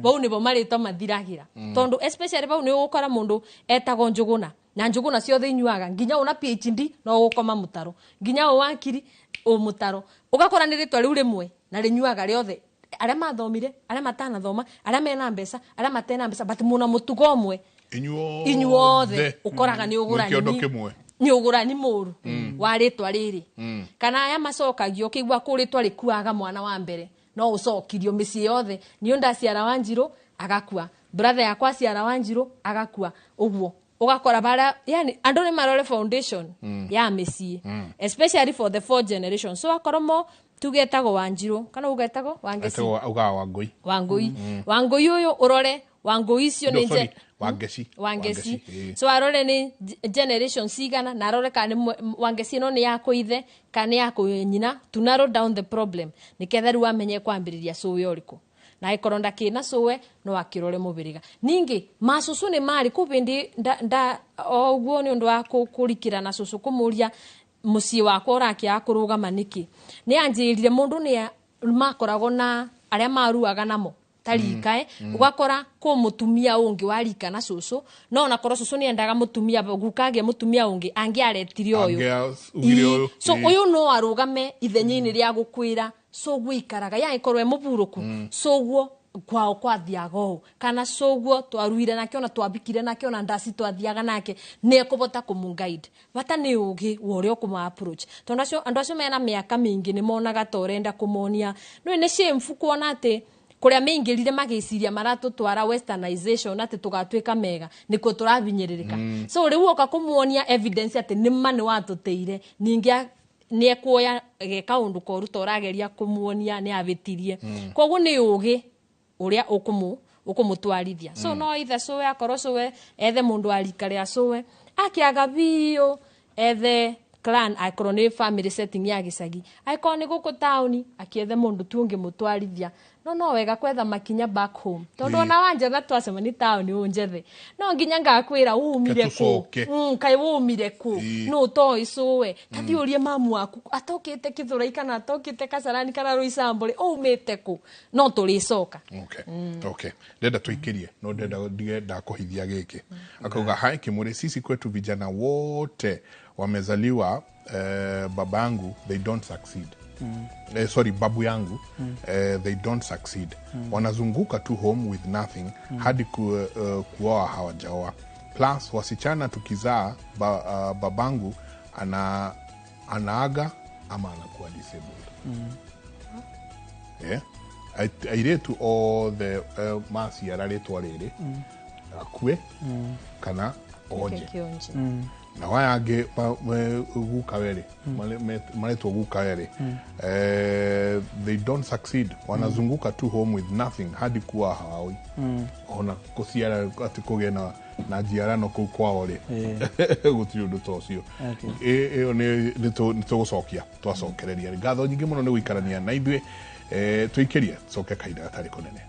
bau nibo maritwa mathiragira tondu especially bau ni ugukora mundu etagwo Njuguna na Njuguna ciothe inyuaga nginya una PhD no ugukoma mutaro nginya wakiri u mutaro ugakora ni ritwa riu rimwe na rinyuaga riothe aria mathomire aria matanathoma aria mena mbeca aria matena mbeca but muna mutugo umwe inyuothe ukoraga ni ugurani ni ugurani muru wa ritwa riri kana aya macokagio kigwa ku ritwa rikuaga mwana wa mbere no ucokirio micii yothe ni ndaciara wa Njiru agakua brother yakwa ciara wa Njiru agakua uguo ugakora bara yani andu ni marore foundation ya micii especially for the fourth generation. So akoromo tugetagwo wa Njiru kana ugetagwo Wangeci ugaga Wangui Wangui Wangui uyu urore Wangui icio ni Wangeci Wangeci. So arore ni generation cigana na arore kana Wangeci no ni yako ithe kana ni yako nyina to narrow down the problem niketha riu amenye kwambiriria cuwe uriku na ikorwo ndakina cuwe no akirore mubiriga ningi macucu ni mari kubindi nda oguo ni undu wa kurikira na cucu kumuria mucii wakwa urakia kurugama niki ni anjirire mundu ni makoragwo na aria maruaga namo tarika ugakora ku mutumia ungi warika na cucu no na korwo cucu ni endaga mutumia gukagie mutumia ungi angiaretire uyu so uyu no arugame ithenya-ini ria gukwira so gwikaraga ya ikorwo e muburuku so guo kwao kwathiaga ũũ kana coguo twaruire nake ona twambikire nake ona ndaci twathiaga nake nĩ ekũbota kũmũ-guide bata nĩ ũgĩ wa ũrĩa ũkũma approach tondũ acio andũ acio mena mĩaka mĩingĩ nĩ monaga ta ũrenda kũmonia nĩ nĩ shameful kuona atĩ kũrĩa meingĩrire magĩciria maratũtwara westernization atĩ tũgatuĩka mega nĩkuo tũrabinyĩrĩrĩka. So rĩu woka kũmuonia evidence atĩ nĩ ma nĩ watũteire ningĩ nĩ ekuoya geka ũndũ koru ta ũrageria kũmuonia nĩ abĩtirie. Koguo nĩ ũgĩ ũrĩa ũkũmũtwarithia. So no ithe cũwe akorwo cũwe ethe mũndũ wa rika rĩa cũwe akĩaga biũ ethe clan akorwo nĩ family setting ya gĩcagi akorwo nĩ gũkũ taũni akĩethe mũndũ tu ũngĩmũtwarithia no no wega kwetha makinya back home tondu ona wanjetha twacemani taũni ũnjethe no nginya ngakwĩra umire kũ kaĩ umire kũ no toĩ cũwe tathi ũrie mamu waku atokĩte Githurai kana atokĩte Kasarani kana Roysambu umĩte kũ no tũrĩcoka. Okay. Okay. Ndenda tuikirie no ndenda ndige ndakuhithia gĩkĩ akauga hai Kimuri, sisi kwetu vijana wote wamezaliwa babangu they don't succeed. Sorry, babu yangu they don't succeed. Wanazunguka tu home with nothing hadi kuoa hawajaoa. Plus wasichana tukizaa babangu anaaga ama anakuwa disabled. Yeah. Airĩtu othe maciara rĩtwa rĩrĩ akue kana onje. Kĩonje. Nao aya angĩ guka werĩ maretwo guka werĩ, they don't succeed, wanazunguka tu home with nothing hadi kuwa hawaoi ona kũciara atĩ kũgĩe na njiarano kũu kwao rĩ, gũtirĩ ũndũ ta ũcio. Ĩyo nĩ tũgũcokia twacokereria. Ngatho nyingĩ mũno nĩ gũikarania na ithuĩ. Tũikĩrie coke kahinda gatarĩ kũnene.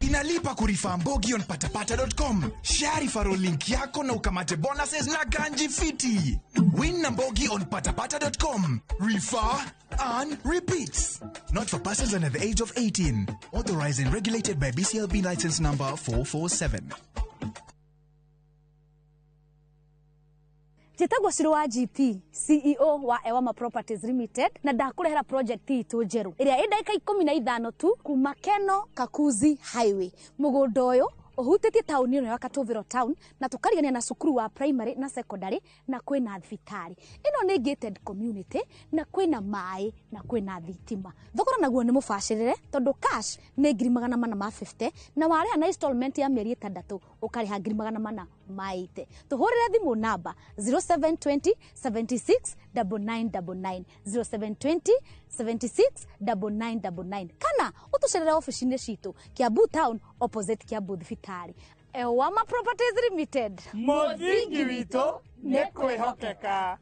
Inalipa kurefer Mbogi on patapata.com. Share referral link yako na ukamate bonuses na ganji fiti. Win na Mbogi on patapata.com. Refer, earn, repeat. Not for persons under the age of 18. Authorized and regulated by BCLB license number 447. Njĩtagwo Shiro wa GP, CEO wa Ewama Properties Limited, na ndakũrehera project itũ njerũ ĩrĩa ĩ ndagĩka 15 tu kuma Keno Kakuzi Highway. Mũgũnda ũyũ ũhutĩtie taũni ĩno ya Katũvĩro town na tũkarigania na cukuru wa primary na secondary na kwĩna thibitarĩ. Ĩno nĩ gated community na kwĩna maĩ na kwĩna thitima. Thogora naguo nĩ mũbacĩrĩre tondũ cash nĩ 450,000 na warĩha na installment ya mĩeri 6 ũkarĩha 480,000. Tũhũrĩre thimũ namba 0720 76 9999, 0720 76 9999, kana ũtũcerere ofici-inĩ citũ Kiambu town opposite Kiambu thibitarĩ. Ewama Properties Limited. Mũthingi witũ nĩ kwĩhokeka.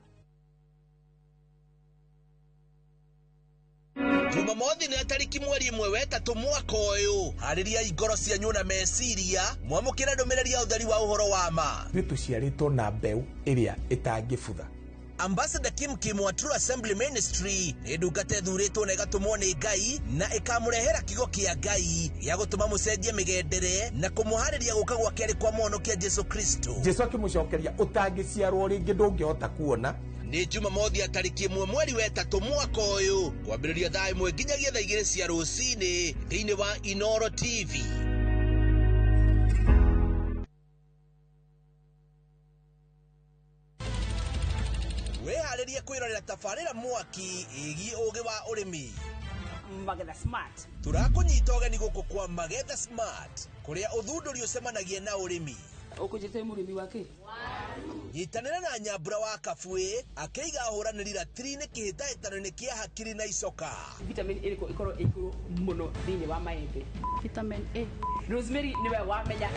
Jumamothi nĩ tarĩki 1 3 mwaka ũyũ. Harĩriai ngoro cianyu na meciria mwamũkĩre ndũmĩrĩri ya ũtheri wa ũhoro wa ma. Ithuĩ tũciarĩtwo na mbeũ ĩrĩa ĩtangĩbutha. Ambassador Kim Kim wa True Assembly Ministry nĩ ndungata ĩthurĩtwo na ĩgatũmwo nĩ Ngai na ĩkamũrehera kiugo kĩa Ngai gĩa gũtũma mũcenjie mĩgendere na kũmũharĩria gũka gwa kerĩ kwa mũhonokia Jesu Kristo. Jesu akĩmũcokeria, ũtangĩciarwo rĩngĩ ndũngĩhota kuona. Nĩ Jumamothi ya tarĩki 1 3 mwaka ũyũ kwambĩrĩria thaa 1 nginyagia thaa 2 cia rũcinĩ thĩinĩ wa Inoro TV. Wĩharĩrie kwĩrorera tabarĩra mwaki ĩgiĩ ũgĩ wa ũrĩmi. Magetha Smart. Tũrakũnyita ũgeni gũkũ kwa Magetha Smart kũrĩa ũthundũri ũcemanagia na ũrĩmi. Ũkũnjĩte mũrĩmi wa kĩ? Nyitanĩra na Nyambura wa Kabuĩ akĩiga ahũranĩri ratiri-inĩ kĩhĩtahĩtano-inĩ kĩa hakiri na icoka. Vitamin ĩrĩkũ ĩkorwo ĩ igũrũ mũno thĩinĩ wa maembe? Vitamin A. Rosemary nĩwe wamenya.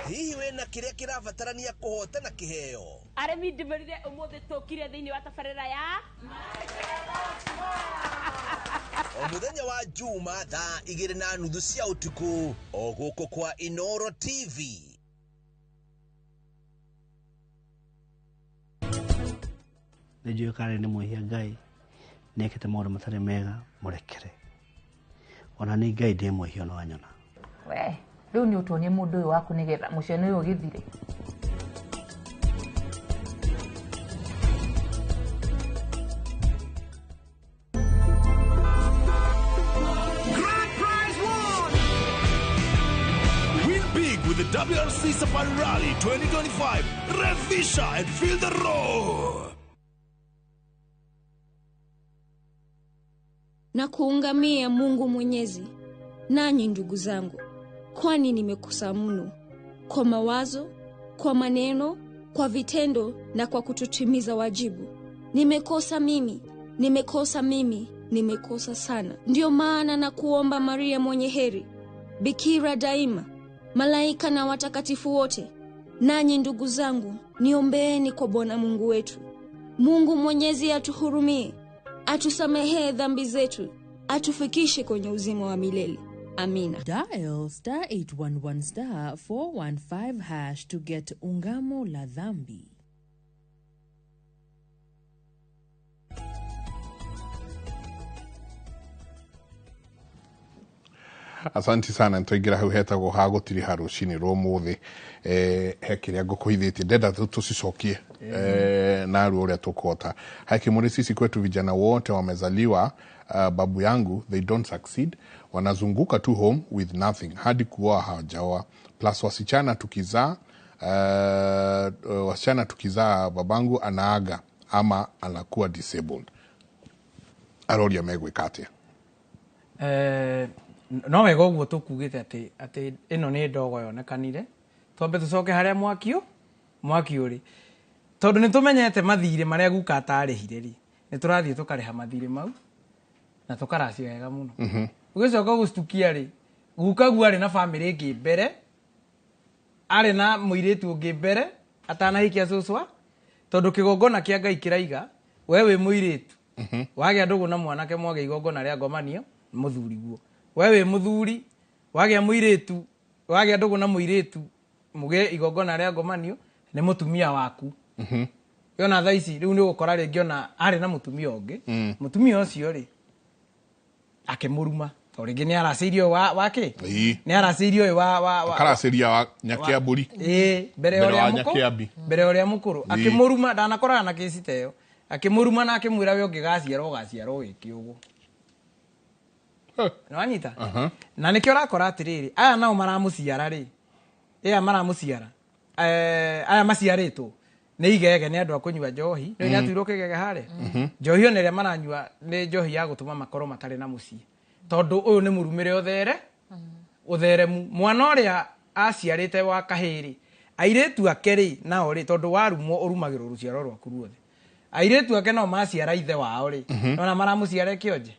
Hihi wĩna kĩrĩa kĩrabatarania kũhotana kĩheo? Arĩmi, ndĩmũrire ũmũthĩ tũkire thĩinĩ wa tabarĩra ya O mũthenya wa Juma thaa 2:30 cia ũtukũ o gũkũ kwa Inoro TV. Nĩ njũĩ kana nĩ mwĩhia, Ngai nĩ ekĩte maũndũ matarĩ mega, mũrekere. Ona nĩ Ngai ndĩ mwĩhia no anyona. We rĩu nĩ ũtuonie mũndũ ũyũ waku nĩgetha mũciano ũyũ ũgĩthire. Grand Prize One! Win big with the WRC Safari Rally 2025. Revisha and feel the roar. Na kuungamia Mungu Mwenyezi, nanyi ndugu zangu, kwani nimekosa mno kwa mawazo, kwa maneno, kwa vitendo na kwa kutotimiza wajibu. Nimekosa mimi, nimekosa mimi, nimekosa sana. Ndiyo maana na kuomba Maria mwenye heri, bikira daima, malaika na watakatifu wote, nanyi ndugu zangu, niombeeni kwa Bwana Mungu wetu. Mungu Mwenyezi atuhurumie, atusamehee dhambi zetu, atufikishe kwenye uzima wa milele. Amina. Dial *811*415# to get Ungamo la Dhambi. Asanti sana. Nĩtwaingĩra hau hetagwo ha gũtiriha rũcinĩ rwa ũmũthĩ. He kĩrĩa ngũkũhithĩtie ndenda tũcicokie Narua ũrĩa tũkũhota. Hakimuri, sisi kwetu vijana wote wamezaliwa babu yangu, they don't succeed, wanazunguka tu home with nothing hadi kuoa hawajaoa. Plus wasichana tukizaa babangu anaaga ama anakuwa disabled. Aroria megwĩka atĩa? No wega ũguo tũkugĩte atĩ ĩno nĩ ndogo yonekanire, twambe tũcoke harĩa mwaki ũrĩ, tondũ nĩ tũmenyete mathirĩ marĩa guka atarĩhire rĩ, nĩ tũrathiĩ tũkarĩha mathirĩ mau na tũkaracia wega mũno. Ũgĩcoka gũcukia rĩ, guka guo arĩ na bamĩrĩ ĩngĩ mbere, arĩ na mũirĩtu ũngĩ mbere atanahikia cũcwa, tondũ kĩgongona kĩa Ngai kĩraiga we wĩ mũirĩtu wagĩa ndũgũ na mwanake mwagĩa igongona rĩa ngomanio mũthuri guo, we wĩ mũthuri wagĩa mũirĩtu wagĩa ndũgũ na mũirĩtu mũgĩe igongona rĩa ngomanio nĩ mũtumia waku. Yona thaa ici rĩu nĩ ũgũkora rĩngĩ ona arĩ na mũtumia ũngĩ, mũtumia ũcio rĩ akĩmũruma tondũ rĩngĩ nĩ aracĩirio wa kĩ, nĩ aracĩirio ũyũ wa akaracĩria wa nyakĩambũri mbere ya ũrĩa mũkũrũ akĩmũruma, ndanakoraga na kĩci ta ĩyo, akĩmũruma na akĩmwĩra we ũngĩgaciarwo ũgaciarwo wĩ kĩũgũ. Nĩwanyita? Na nĩkĩo ũrakora atĩrĩrĩ, aya nao maramũciara rĩ, aya maramũciara aya maciarĩtwo nĩ igege, nĩ andũ a kũnyua njohi, nĩ nĩatuirwo kĩgege harĩa. Njohi ona ĩrĩa maranyua nĩ njohi ya gũtũma makorwo matarĩ na mũciĩ, tondũ ũyũ nĩ mũrumĩre ũtheremu. Mwana ũrĩa aciarĩte wa kahĩĩ, airĩtu ake rĩ nao rĩ, tondũ warumwo ũrumagĩrwo rũciaro rwaku ruothe, airĩtu ake nao maciara ithe wao rĩ, nona maramũciara kĩonje,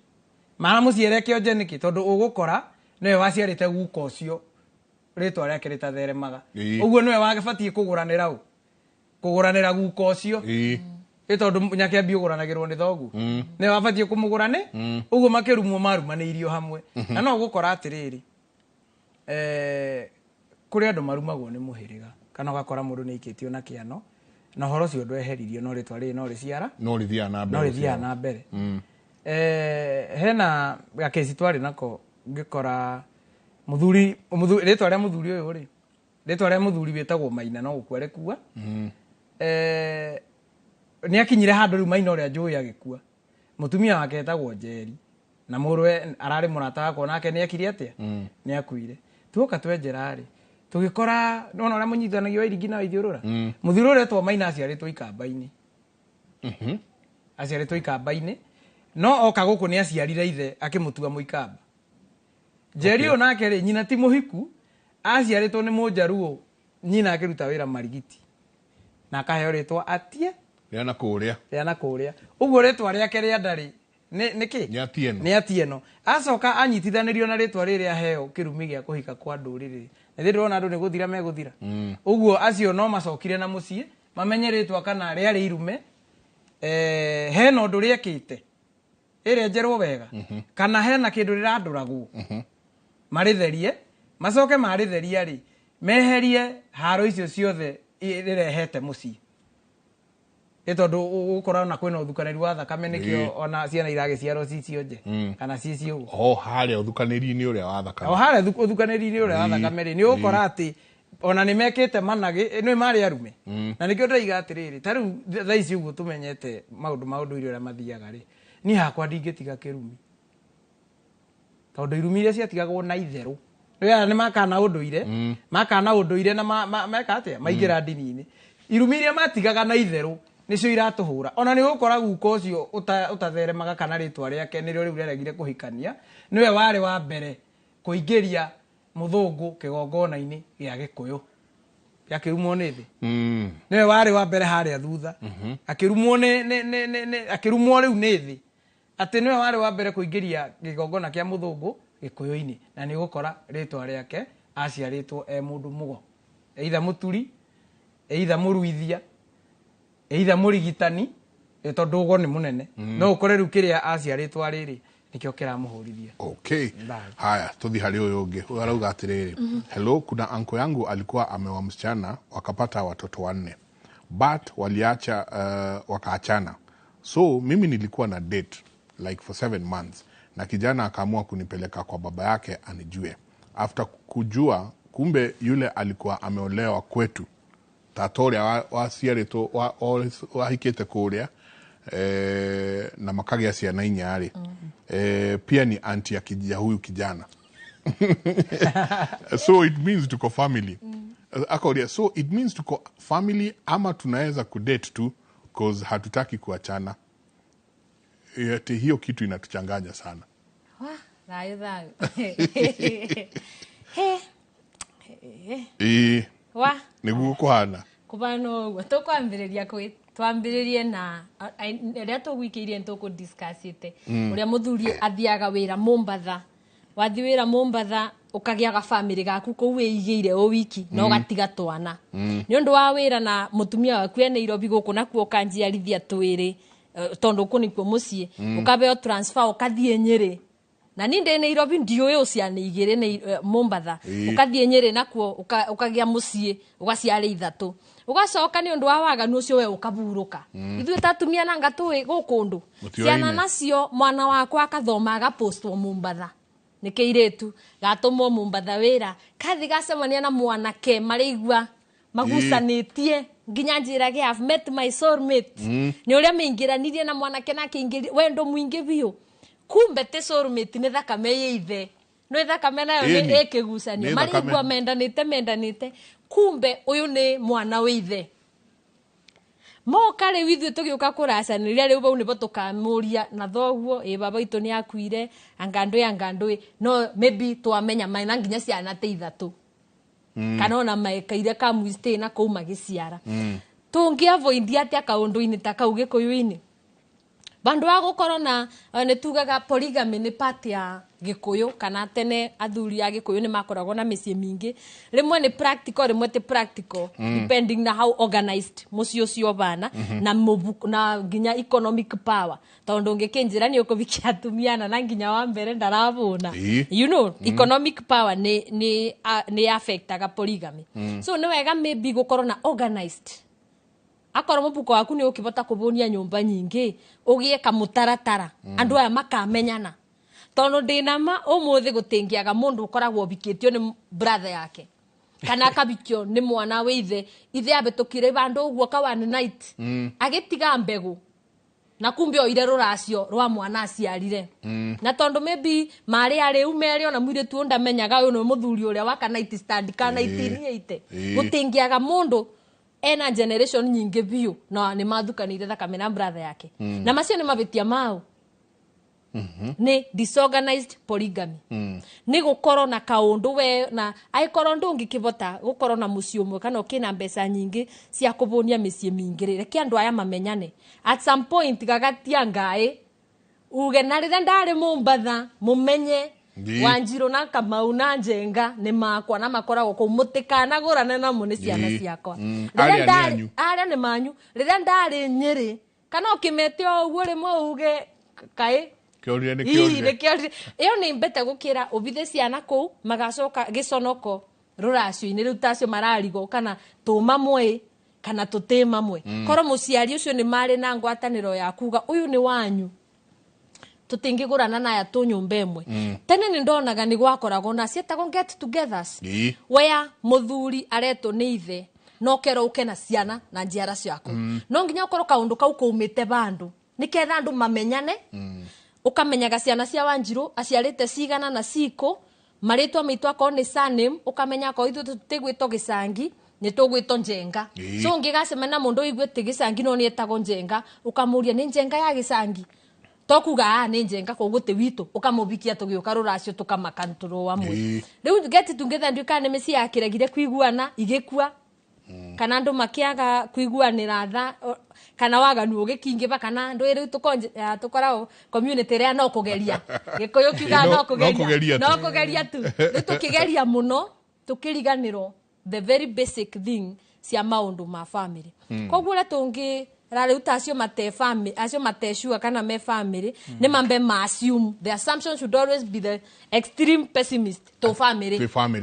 maramũciara kĩonje nĩkĩ? Tondũ ũgũkora nĩwe waciarĩte guka ũcio rĩtwa rĩake rĩtatheremaga, ũguo nĩwe wabatiĩ kũgũranĩra kũgũranĩra guka ũcio, ĩ tondũ nyakĩambi ũgũranagĩrwo nĩ thoguo, nĩwe wabatiĩ kũmũgũra nĩ ũguo makĩrumwo marumanĩirio hamwe. Na no ũgũkora atĩrĩrĩ, kũrĩ andũ marumagwo nĩ mũhĩrĩga, kana ũgakora mũndũ nĩ aikĩtio na kĩano na ũhoro ũcio ndweheririo, no rĩtwa rĩrĩ no rĩciara no rĩthiaga na mbere. Hena gakĩci twarĩ nako ngĩkora mũthuri rĩtwa rĩa mũthuri ũyũ rĩ, rĩtwa rĩa mũthuri wĩtagwo Maina no gũkua rĩkua. Nĩ akinyire handũ rĩu Maina ũrĩa njũĩ agĩkua, mũtumia wake etagwo Njeri na mũrũwe ararĩ mũrata wakwa nake nĩ ekire atĩa, nĩ akuire. Tuoka twenjera rĩ, tũgĩkora nona ũrĩa mũnyitithanagia wa iringi na wa ithiũrũra, mũthuri ũrĩa etwo Maina aciarĩtwo Ikamba-inĩ, aciarĩtwo Ikamba-inĩ, no oka gũkũ nĩ aciarire ithe akĩmũtua Mũikamba. Njeri ũyũ nake rĩ, nyina ti mũhiku, aciarĩtwo nĩ Mũnjaruo, nyina akĩruta wĩra Marigiti na akaheo rĩtwa Atie rĩa na kũrĩa, ũguo rĩtwa rĩake rĩa nda rĩ nĩ kĩ? Nĩ Atieno. Acoka anyitithanĩrio na rĩtwa rĩrĩa aheo kĩrumi gĩa kũhika kwa ndũrĩrĩ, na thĩ ndĩrona andũ nĩ gũthira megũthira. Ũguo acio no macokire na mũciĩ mamenye rĩtwa kana rĩarĩ irume, hena ũndũ rĩekĩte ĩrenjerwo wega, kana hena kĩndũ rĩrandũragwo, marĩtherie, macoke marĩtheria rĩ meherie haro icio ciothe rĩrehete mũciĩ, ĩ tondũ ũgũkora ona kwĩna ũthukanĩri wa thakame, nĩkĩo ona ciana iragĩciarwo ci cionje kana ci ciũgũ. O harĩa ũthukanĩri-inĩ ũrĩa wa thakame, o harĩa ũthukanĩri-inĩ ũrĩa wa thakame rĩ, nĩ ũgũkora atĩ ona nĩ mekĩte managĩ, nĩ marĩ arume. Na nĩkĩo ndĩraiga atĩrĩrĩ, ta rĩu thaa ici ũguo tũmenyete maũndũ ma ũndũire ũrĩa mathiaga rĩ, niĩ hakwa ndingĩtiga kĩrumi, tondũ irumi iria ciatigagwo na itherũ rĩu nĩ makana ũndũire, makana ũndũire na meka atĩa, maingĩra ndini-inĩ, irumi iria matigaga na itherũ nĩcio iratũhũra. Ona nĩ ũgũkora guka ũcio ũtatheremaga kana rĩtwa rĩake nĩrĩo rĩu rĩaregire kũhikania, nĩwe warĩ wa mbere kũingĩria mũthũngũ kĩgongona-inĩ gĩa Gĩkũyũ gĩakĩrumwo nĩ thĩ. Nĩwe warĩ wa mbere harĩa thutha, akĩrumwo akĩrumwo rĩu nĩ thĩ, atĩ nĩwe warĩ wa mbere kũingĩria kĩgongona kĩa mũthũngũ Gĩkũyũ-inĩ, na nĩ ũgũkora rĩtwa rĩake aciarĩtwo e mũndũ mũgo, either mũturi, either mũruithia, either mũrigitani, tondũ ũgo nĩ mũnene. No ũkore rĩu kĩrĩa aciarĩtwo rĩrĩ nĩkĩo kĩramũhũrithia. Okay. Haya, tuthi harĩ ũyũ ũngĩ. Ũyũ arauga atĩrĩrĩ, hello, kuna anko yangu alikuwa ameoa msichana wakapata watoto 4, but waliacha wakaachana. So mimi nilikuwa na date like for 7 months na kijana akaamua kunipeleka kwa baba yake anijue. After kujua kumbe yule alikuwa ameolewa kwetu. Tata ũrĩa waciarĩtwo wahikĩte kũrĩa na makagĩa ciana inya rĩ, pia ni auntie ya huyu kijana. So it means tuko family. Akoria, so it means tuko family ama tunaweza kudate tu cause hatutaki kuachana. Yote hiyo kitu inatuchanganya sana. Wah, thayo thayo. He. Wah. Niguo kuhana. Kubano uguo tukwambiriria kwi twambiririe na riria tugwikiirie nituku discussite uria muthuri athiaga wira Mombatha, wathi wira Mombatha ukagiaga family gaku kuu wiigire o wiki na ugatiga twana ni undu wa wira na mutumia waku e Nairobi guku nakuo ukanjiarithia twiri tondu ku nikuo mucii ukabeo transfer ukathie Nyeri na ni ndi Nairobi ndiuĩ uciana igĩrĩ ni Mombatha ukathie Nyeri nakuo ukagia mucii ugaciara ithatu ugacoka ni undu wa waganu ucio we ukaburuka. Ithuĩ ta atumia nanga tũĩ gũkũ ndũ ciana nacio mwana wakwa akathoma agapostwo Mombatha nĩ kĩirĩtu gatũmwo Mombatha wĩra kathi gacemania na mwanake marĩigua magucanĩtie nginya njĩrage I've met my soulmate. Nĩ ũrĩa mĩingĩranirie na mwanake nake wendo mũingĩ biũ, kumbe te soulmate nĩ thakame ya ithe no thakame nayo nĩ ĩkĩgucanio marĩigua mendanĩte kumbe ũyũ nĩ mwana wa ithe. Moka rĩu ithuĩ tũgĩũka kũracanĩria rĩu bau nĩbo tũkamũria na thoguo ĩ baba witũ nĩ akuire angandũĩ no maybe twamenya maina nginya ciana te ithatũ kana ona maikaire kamwistay na kũu magĩciara. Tũngĩavoid atĩa kaũndũ-inĩ ta kau gĩkũyũ-inĩ bandu wa gukorwo na nĩ tugaga polygamy nĩ part ya gĩkũyũ kana tene athuri a gĩkũyũ nĩ makoragwo na mĩciĩ mĩingĩ, rĩmwe nĩ practical rĩmwe ti practical depending na how organized mũciĩ ũcio bana na na nginya economic power tondu ũngĩkĩnjĩra nĩ ũkũbikia atumia na nginya wa mbere ndarabũna, you know, economic power nĩ affectaga polygamy. So nĩ wega maybe gũkorwo na organized akorwo mubuko waku ni ukibota kubunia nyumba nyingi ugie kamutaratara andu aya makamenyana tondu ndina ma umuthi gutingiaga mundu ukoragwo bikitio ni brother yake kana akabikio ni mwana we ithe ithe abetukire bandu uguo ka one night agitiga mbegu na kumbe oire ruracio rwa mwana aciarire na tondu maybe mari ariu mere ona mwiritu ndamenyaga uyu ni muthuri uria wa ka night stand ka 1980 gutingiaga mundu ena generation nyingi biu na ni mathukanire thakame na brother yake. Na macio ni mabitia mao ni disorganized polygamy. Ni gukorwo na kaundu we na aikorwo ndungikivota gukorwo na mucii umwe kana ukina mbeca nyingi cia kubunia micii mingi reke andu aya mamenyane at some point gagatia ngai uge na rĩrĩa ndari Mombatha mumenye Wanjiru na Kamau na Njenga ni makwa na makoragwo kuu mutikanagurane namo ni ciana ciakwa. Aria ni manyu rĩrĩa ndari Nyeri kana ukimete o uguo rimwe uge kaĩ kĩorire nĩ kĩorire ĩyo nĩ mbete gũkĩra ũbithe ciana kũu magacoka gĩconoko rũracio-inĩ rĩu tacio mararigwo kana tũmamwe kana tũtĩmamwe. Korwo mũciari ũcio nĩ marĩ na ngwatanĩro ya kuga ũyũ nĩ wanyu tutingigurana naya tu nyumba imwe. Tene ni ndonaga ni gwakoragwo na cietagwo get togethers where muthuri aretwo ni ithe no kero uke na ciana na njiara ciaku. No nginya ukorwo kaundu kau kuumite bandu niketha andu mamenyane. Ukamenyaga ciana cia Wanjiru aciarite cigana na ciko maritwa maitu akorwo ni surname ukamenya ko ithu tutigwitwo Gĩcangi ni tugwitwo Njenga. So ngigacemania na mundu uiguite Gĩcangi no ni etagwo Njenga ukamuria ni Njenga ya Gĩcangi tokuga ni Njenga koguo ti witu ukamubikia tugiuka ruracio tukamakantũrwo amwe. Riu get together nduika ni mĩciĩ yakiregire kuiguana igĩkua kana andu makiaga kuiguanĩra tha kana waganu ũgĩkingĩba kana andu rĩu tũkoragwo community ĩrĩa no kũgeria gĩkũyũ kiugaga no kũgeria tu rĩu tũkĩgeria mũno tũkĩriganĩrwo the very basic thing cia maũndũ ma family. Koguo ũrĩa tũngĩ rĩu ta acio mate family acio matecua kana me family ni mambe ma assume the assumption should always be the extreme pessimist to family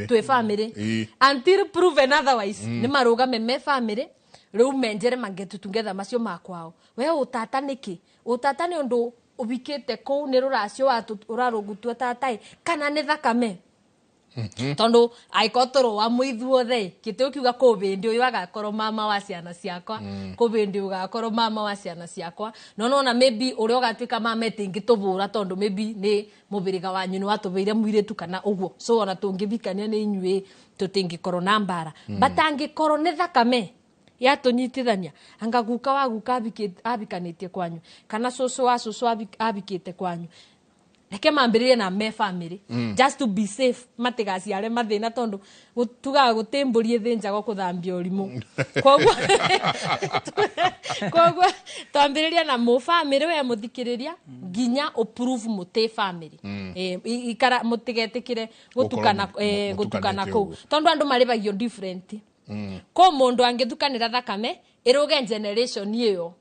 to family until proven otherwise. Ni marugame me family riu menjere mangetu together macio makwao we utata niki utata ni undu ubikite kuu ni ruracio watu urarugutwa tatai kana ni thakame Tondu aiko tũrũa mũithuothe kĩtĩ ũkiuga kũbĩndĩ ũyũ agakorwo mama wa ciana ciakwa, kũbĩndĩ ũgakorwo mama wa ciana ciakwa, no nona maybe ũrĩa ũgatuĩka mama ĩtingĩtũbũra tondu maybe nĩ mũbĩrĩga wanyu nĩ watũbĩire mũirĩtu kana ũguo, so ona tũngĩbikania nĩ inyuĩ tũtingĩkorwo na mbara. But angĩkorwo nĩ thakame yatũnyitithania, anga guka wa guka abikanĩtie kwanyu kana cũcũ wa cũcũ abikĩte kwanyu, reke mambĩrĩrie na me family, just to be safe, matigaciare mathĩna tondu tugaga gũtĩ mbũri ĩthĩnjagwo kũthambia ũrimũ. Koguo twambĩrĩria na mũ family we mũthikĩrĩria nginya ũprove mũtĩ family. Ikara mũtigetĩkĩre gũtukana gũtukana kũu tondu andũ marĩbagio different. Ko mundu angithukanira thakame iruge generation iyo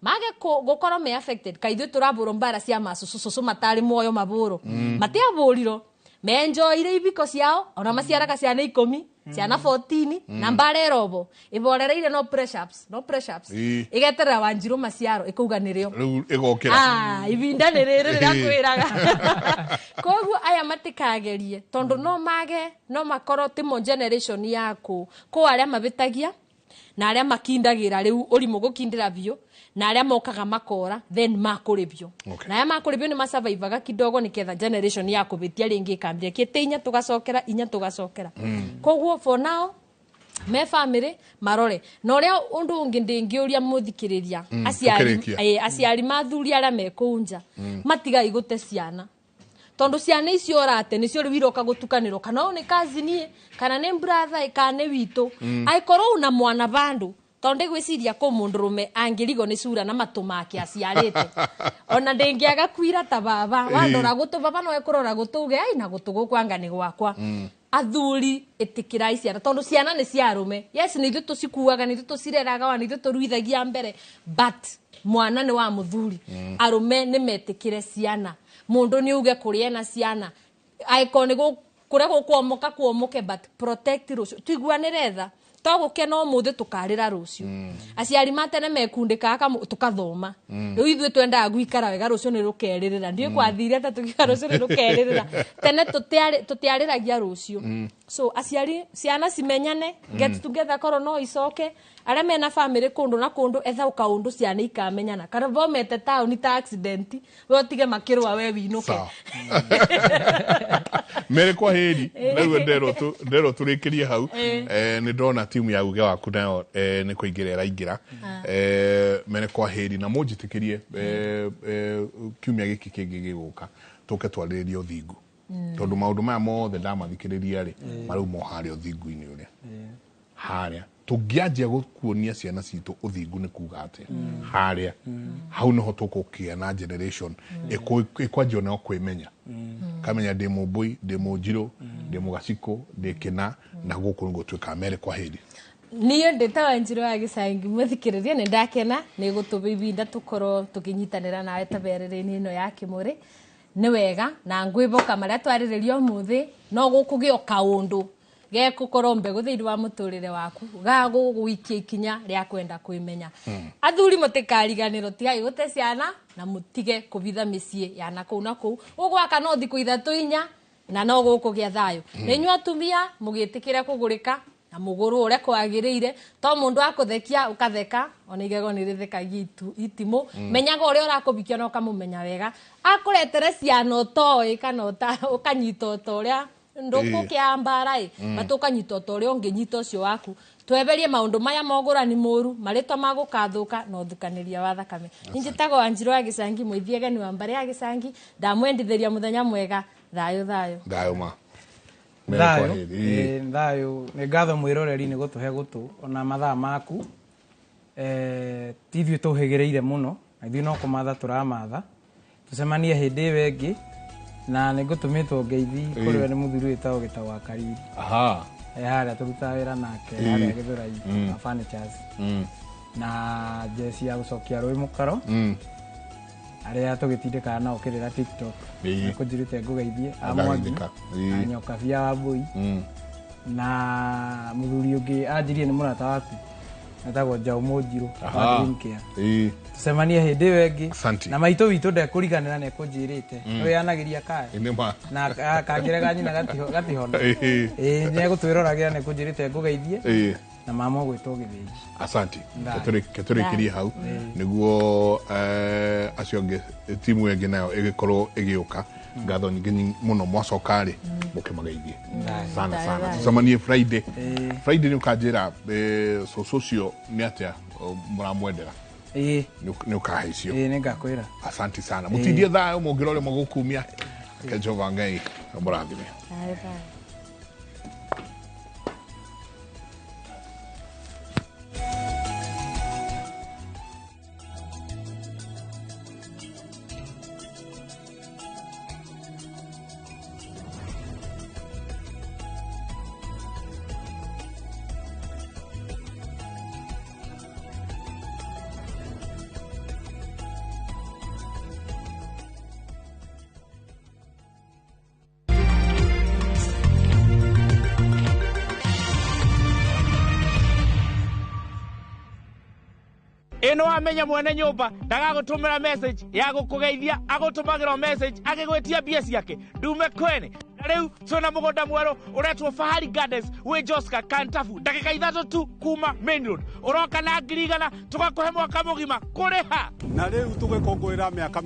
mage gukorwo me affected ka ithuĩ tũrabũrwo mbara cia macucu matari muoyo mabũrwo matiabũrirwo menjoire ibiko ciao ona maciaraga ciana 10 ciana 14 na mbara ĩrobo iborereire no press ups igeterera Wanjiru maciaro ikuga nĩrĩo rĩu ĩgokĩra ibinda nĩ rĩrĩ rĩrĩa kwĩraga. Koguo aya matikagerie tondu no mage no makorwo timo generation yaku kũ arĩa mabĩtagia na arĩa makindagira rĩu ũrimũ gũkindĩra biũ na arĩa mokaga makora then makũrĩbio. Na arĩa makũrĩbio nĩ masurvivaga kidogo nĩketha generation ya kũbĩtia rĩngĩ ĩkambia kĩte inya tũgacokera inya tũgacokera. Koguo for now me family marore na ũrĩa ũndũ ũngĩ ndĩngĩũria mũthikĩrĩria aciari mathuri arĩa me kũu nja matigai gũte ciana tondu ciana icio ũrate nĩcio rĩu iroka gũtukanĩrwo kana ũyũ nĩ cousin kana nĩ brother kana nĩ witũ aikorwo una mwana bandu tondu gwĩciria kũ mũndũrũme angĩrigwo nĩ cura na matũ make aciarĩte ona ndĩngĩaga kwira ta baba wandora gũtũ baba no ekũrora gũtũ uge ai na gũtũ gũkũ anga nĩ gwakwa. Athuri ĩtĩkĩrai ciana tondu ciana nĩ cia arũme, yes nĩ ithuĩ tũcikuaga nĩ ithuĩ tũcireraga wa nĩ ithuĩ tũruithagia mbere, but mwana nĩ wa mũthuri. Arũme nĩ metĩkĩre ciana mundu ni uge kuria na ciana aiko ni kuria gukwomoka kwomoke but protect rucio tuiguanire tha to gukena umuthi tukarira rucio. Aciari matene mekundikaga tukathoma riu ithuĩ twendaga guikara wega rucio ni rukeririra ndiũ kwathire ata tukiuga rucio ni rukeririra tene tutiariragia rucio. So aciari ciana cimenyane get together korwo no icoke aria mena family kundu na kundu etha ukaundu ciana ikamenyana kana vomete tauni ta accident we utige makirwa we winuke. Mere kwa heri rĩu nderwo tũrĩkĩrie hau. Nĩ ndona timu ya uge waku nayo nĩ kũingĩra ĩraingĩra. Mere kwa heri na mũnjĩtĩkĩrie kiumia gĩkĩ kĩngĩ gĩgũka tũke twarĩrĩrie ũthingu tondu maũndũ maya mothe ndamathikĩrĩria rĩ marau harĩa ũthingu-inĩ ũrĩa harĩa tũngĩanjia gũkuonia ciana citũ ũthingu nĩ kuga atĩa harĩa hau nĩho tũkũkĩa na generation ĩkwanjia onao kwĩmenya kamenya ndĩ mũmbũi ndĩ mũnjirũ ndĩ mũgacikũ ndĩ kĩna na gũkũ nĩguo tuĩkaga. Mere kwa heri. Niĩ ndĩ ta Wanjiru wa Gĩcangi mũthikĩrĩria nĩ ndakena nĩ gũtũba ibinda tũkorwo tũkĩnyitanĩra nawe taberere-inĩ ĩno ya Kĩmũrĩ nĩ wega na ngwĩboka marĩa twarĩrĩria ũmũthĩ no gũkũgĩa kaũndũ gegũkorwo mbegũ thĩinĩ wa mũtũrĩre waku gagũgũikia ikinya rĩa kwenda kwĩmenya. Athuri mũtikariganĩrwo tigai gũte ciana na mũtige kũbitha mĩciĩ ya nakũu na kũu ũgwaka no thikũ 3 4 na no gũkũgĩa thayũ. Na inyuĩ atumia mũgĩtĩkĩre kũgũrĩka na mũgũrũ ũrĩa kwagĩrĩire to mũndũ akũthekia ũkatheka ona igego nĩ rĩthekagia itimũ. Menyaga ũrĩa ũrakũbikia na ũkamũmenya wega akũretere ciana ũtoĩ kana ũkanyita ũta ũrĩa ndũkũkĩa mbara ĩ but ũkanyita ũta ũrĩa ũngĩnyita ũcio waku. Tweberie maũndũ maya mogũrani mũru marĩtwa magũkathũka na ũthukanĩria wa thakame. Njĩtagwo Wanjiru wa Gĩcangi mũithiegeni wa mbarĩ ya Gĩcangi ndamwendithĩria mũthenya mwega. Thayũ thayũ thayũ ma thayũ thayũ nĩ ngatho mwĩroreri nĩ gũtũhe gũtũ ona mathaa maku. Ti ithuĩ tũhĩgĩrĩire mũno na ithuĩ no kũmatha tũramatha tũcemanie hĩndĩ ĩyo ĩngĩ na nĩ ngũtũmĩtwo ngeithi kũrĩ we nĩ mũthuri wĩtagwo Gĩtau wa Kariri. Aha. Harĩa tũrutaga wĩra nake harĩa Gĩthũrai wa furnitures na jeci ya gũcokia rũĩ mũkaro arĩa tũgĩtindĩkaga nao kĩrĩra TikTok kũnjĩrĩte ngũgeithie amwangi Nyoka bia wa Mbũi na mũthuri ũngĩ anjirie nĩ mũrata waku Etagwo Njaũ Mũnjirũ wa Aha. Dream Care. Ĩĩ. Tũcemanie hĩndĩ ĩyo ĩngĩ. Asante. Na maitũ witũ ndekũriganĩra nĩ ekũnjĩrĩte. Nĩwĩanagiria kaya. Nĩ ma. Na kangĩrega nyina gatihona. Ĩĩ. Ĩĩ nĩ egũtwĩroragĩra nĩ ekũnjĩrĩte ngũgeithie. Ĩĩ. Na mama ũgwĩtwo Gĩthĩnji. Asante. Thayũ. Ketũrĩkĩrie hau nĩguo acio angĩ timu ĩngĩ nayo ĩgĩkorwo ĩgĩũka. Ngatho nyingĩ mũno mwacoka rĩ mũkĩmageithie sana Thayũ, sana. thayũ. Tũcemanie Friday. Friday nĩ ũkanjĩra cũcũ ũcio nĩ atĩa mũramwendera. Ĩĩ. Nĩ ũkahe icio. Ĩĩ nĩ ngakwĩra. Asante sana. Mũtindie thayũ mũngĩrore mũgũkumia. Reke Jehova Ngai amũrathime. Thayũ, thayũ. Ĩno wamenya mwene nyũmba ndagagũtũmĩra message ya gũkũgeithia, agũtũmagĩra o message agĩgwĩtia mbia ciake ndume kwene. Na rĩu twĩna mũgũnda mwerũ ũretwo Fahari Gardens wĩ Joska Kantafu, ndagĩka 3 tu kuma main road. Ũroka na 100,000 tũgakũhe mwaka mũgima kũrĩha. Na rĩu tũgĩkũngũĩra mĩaka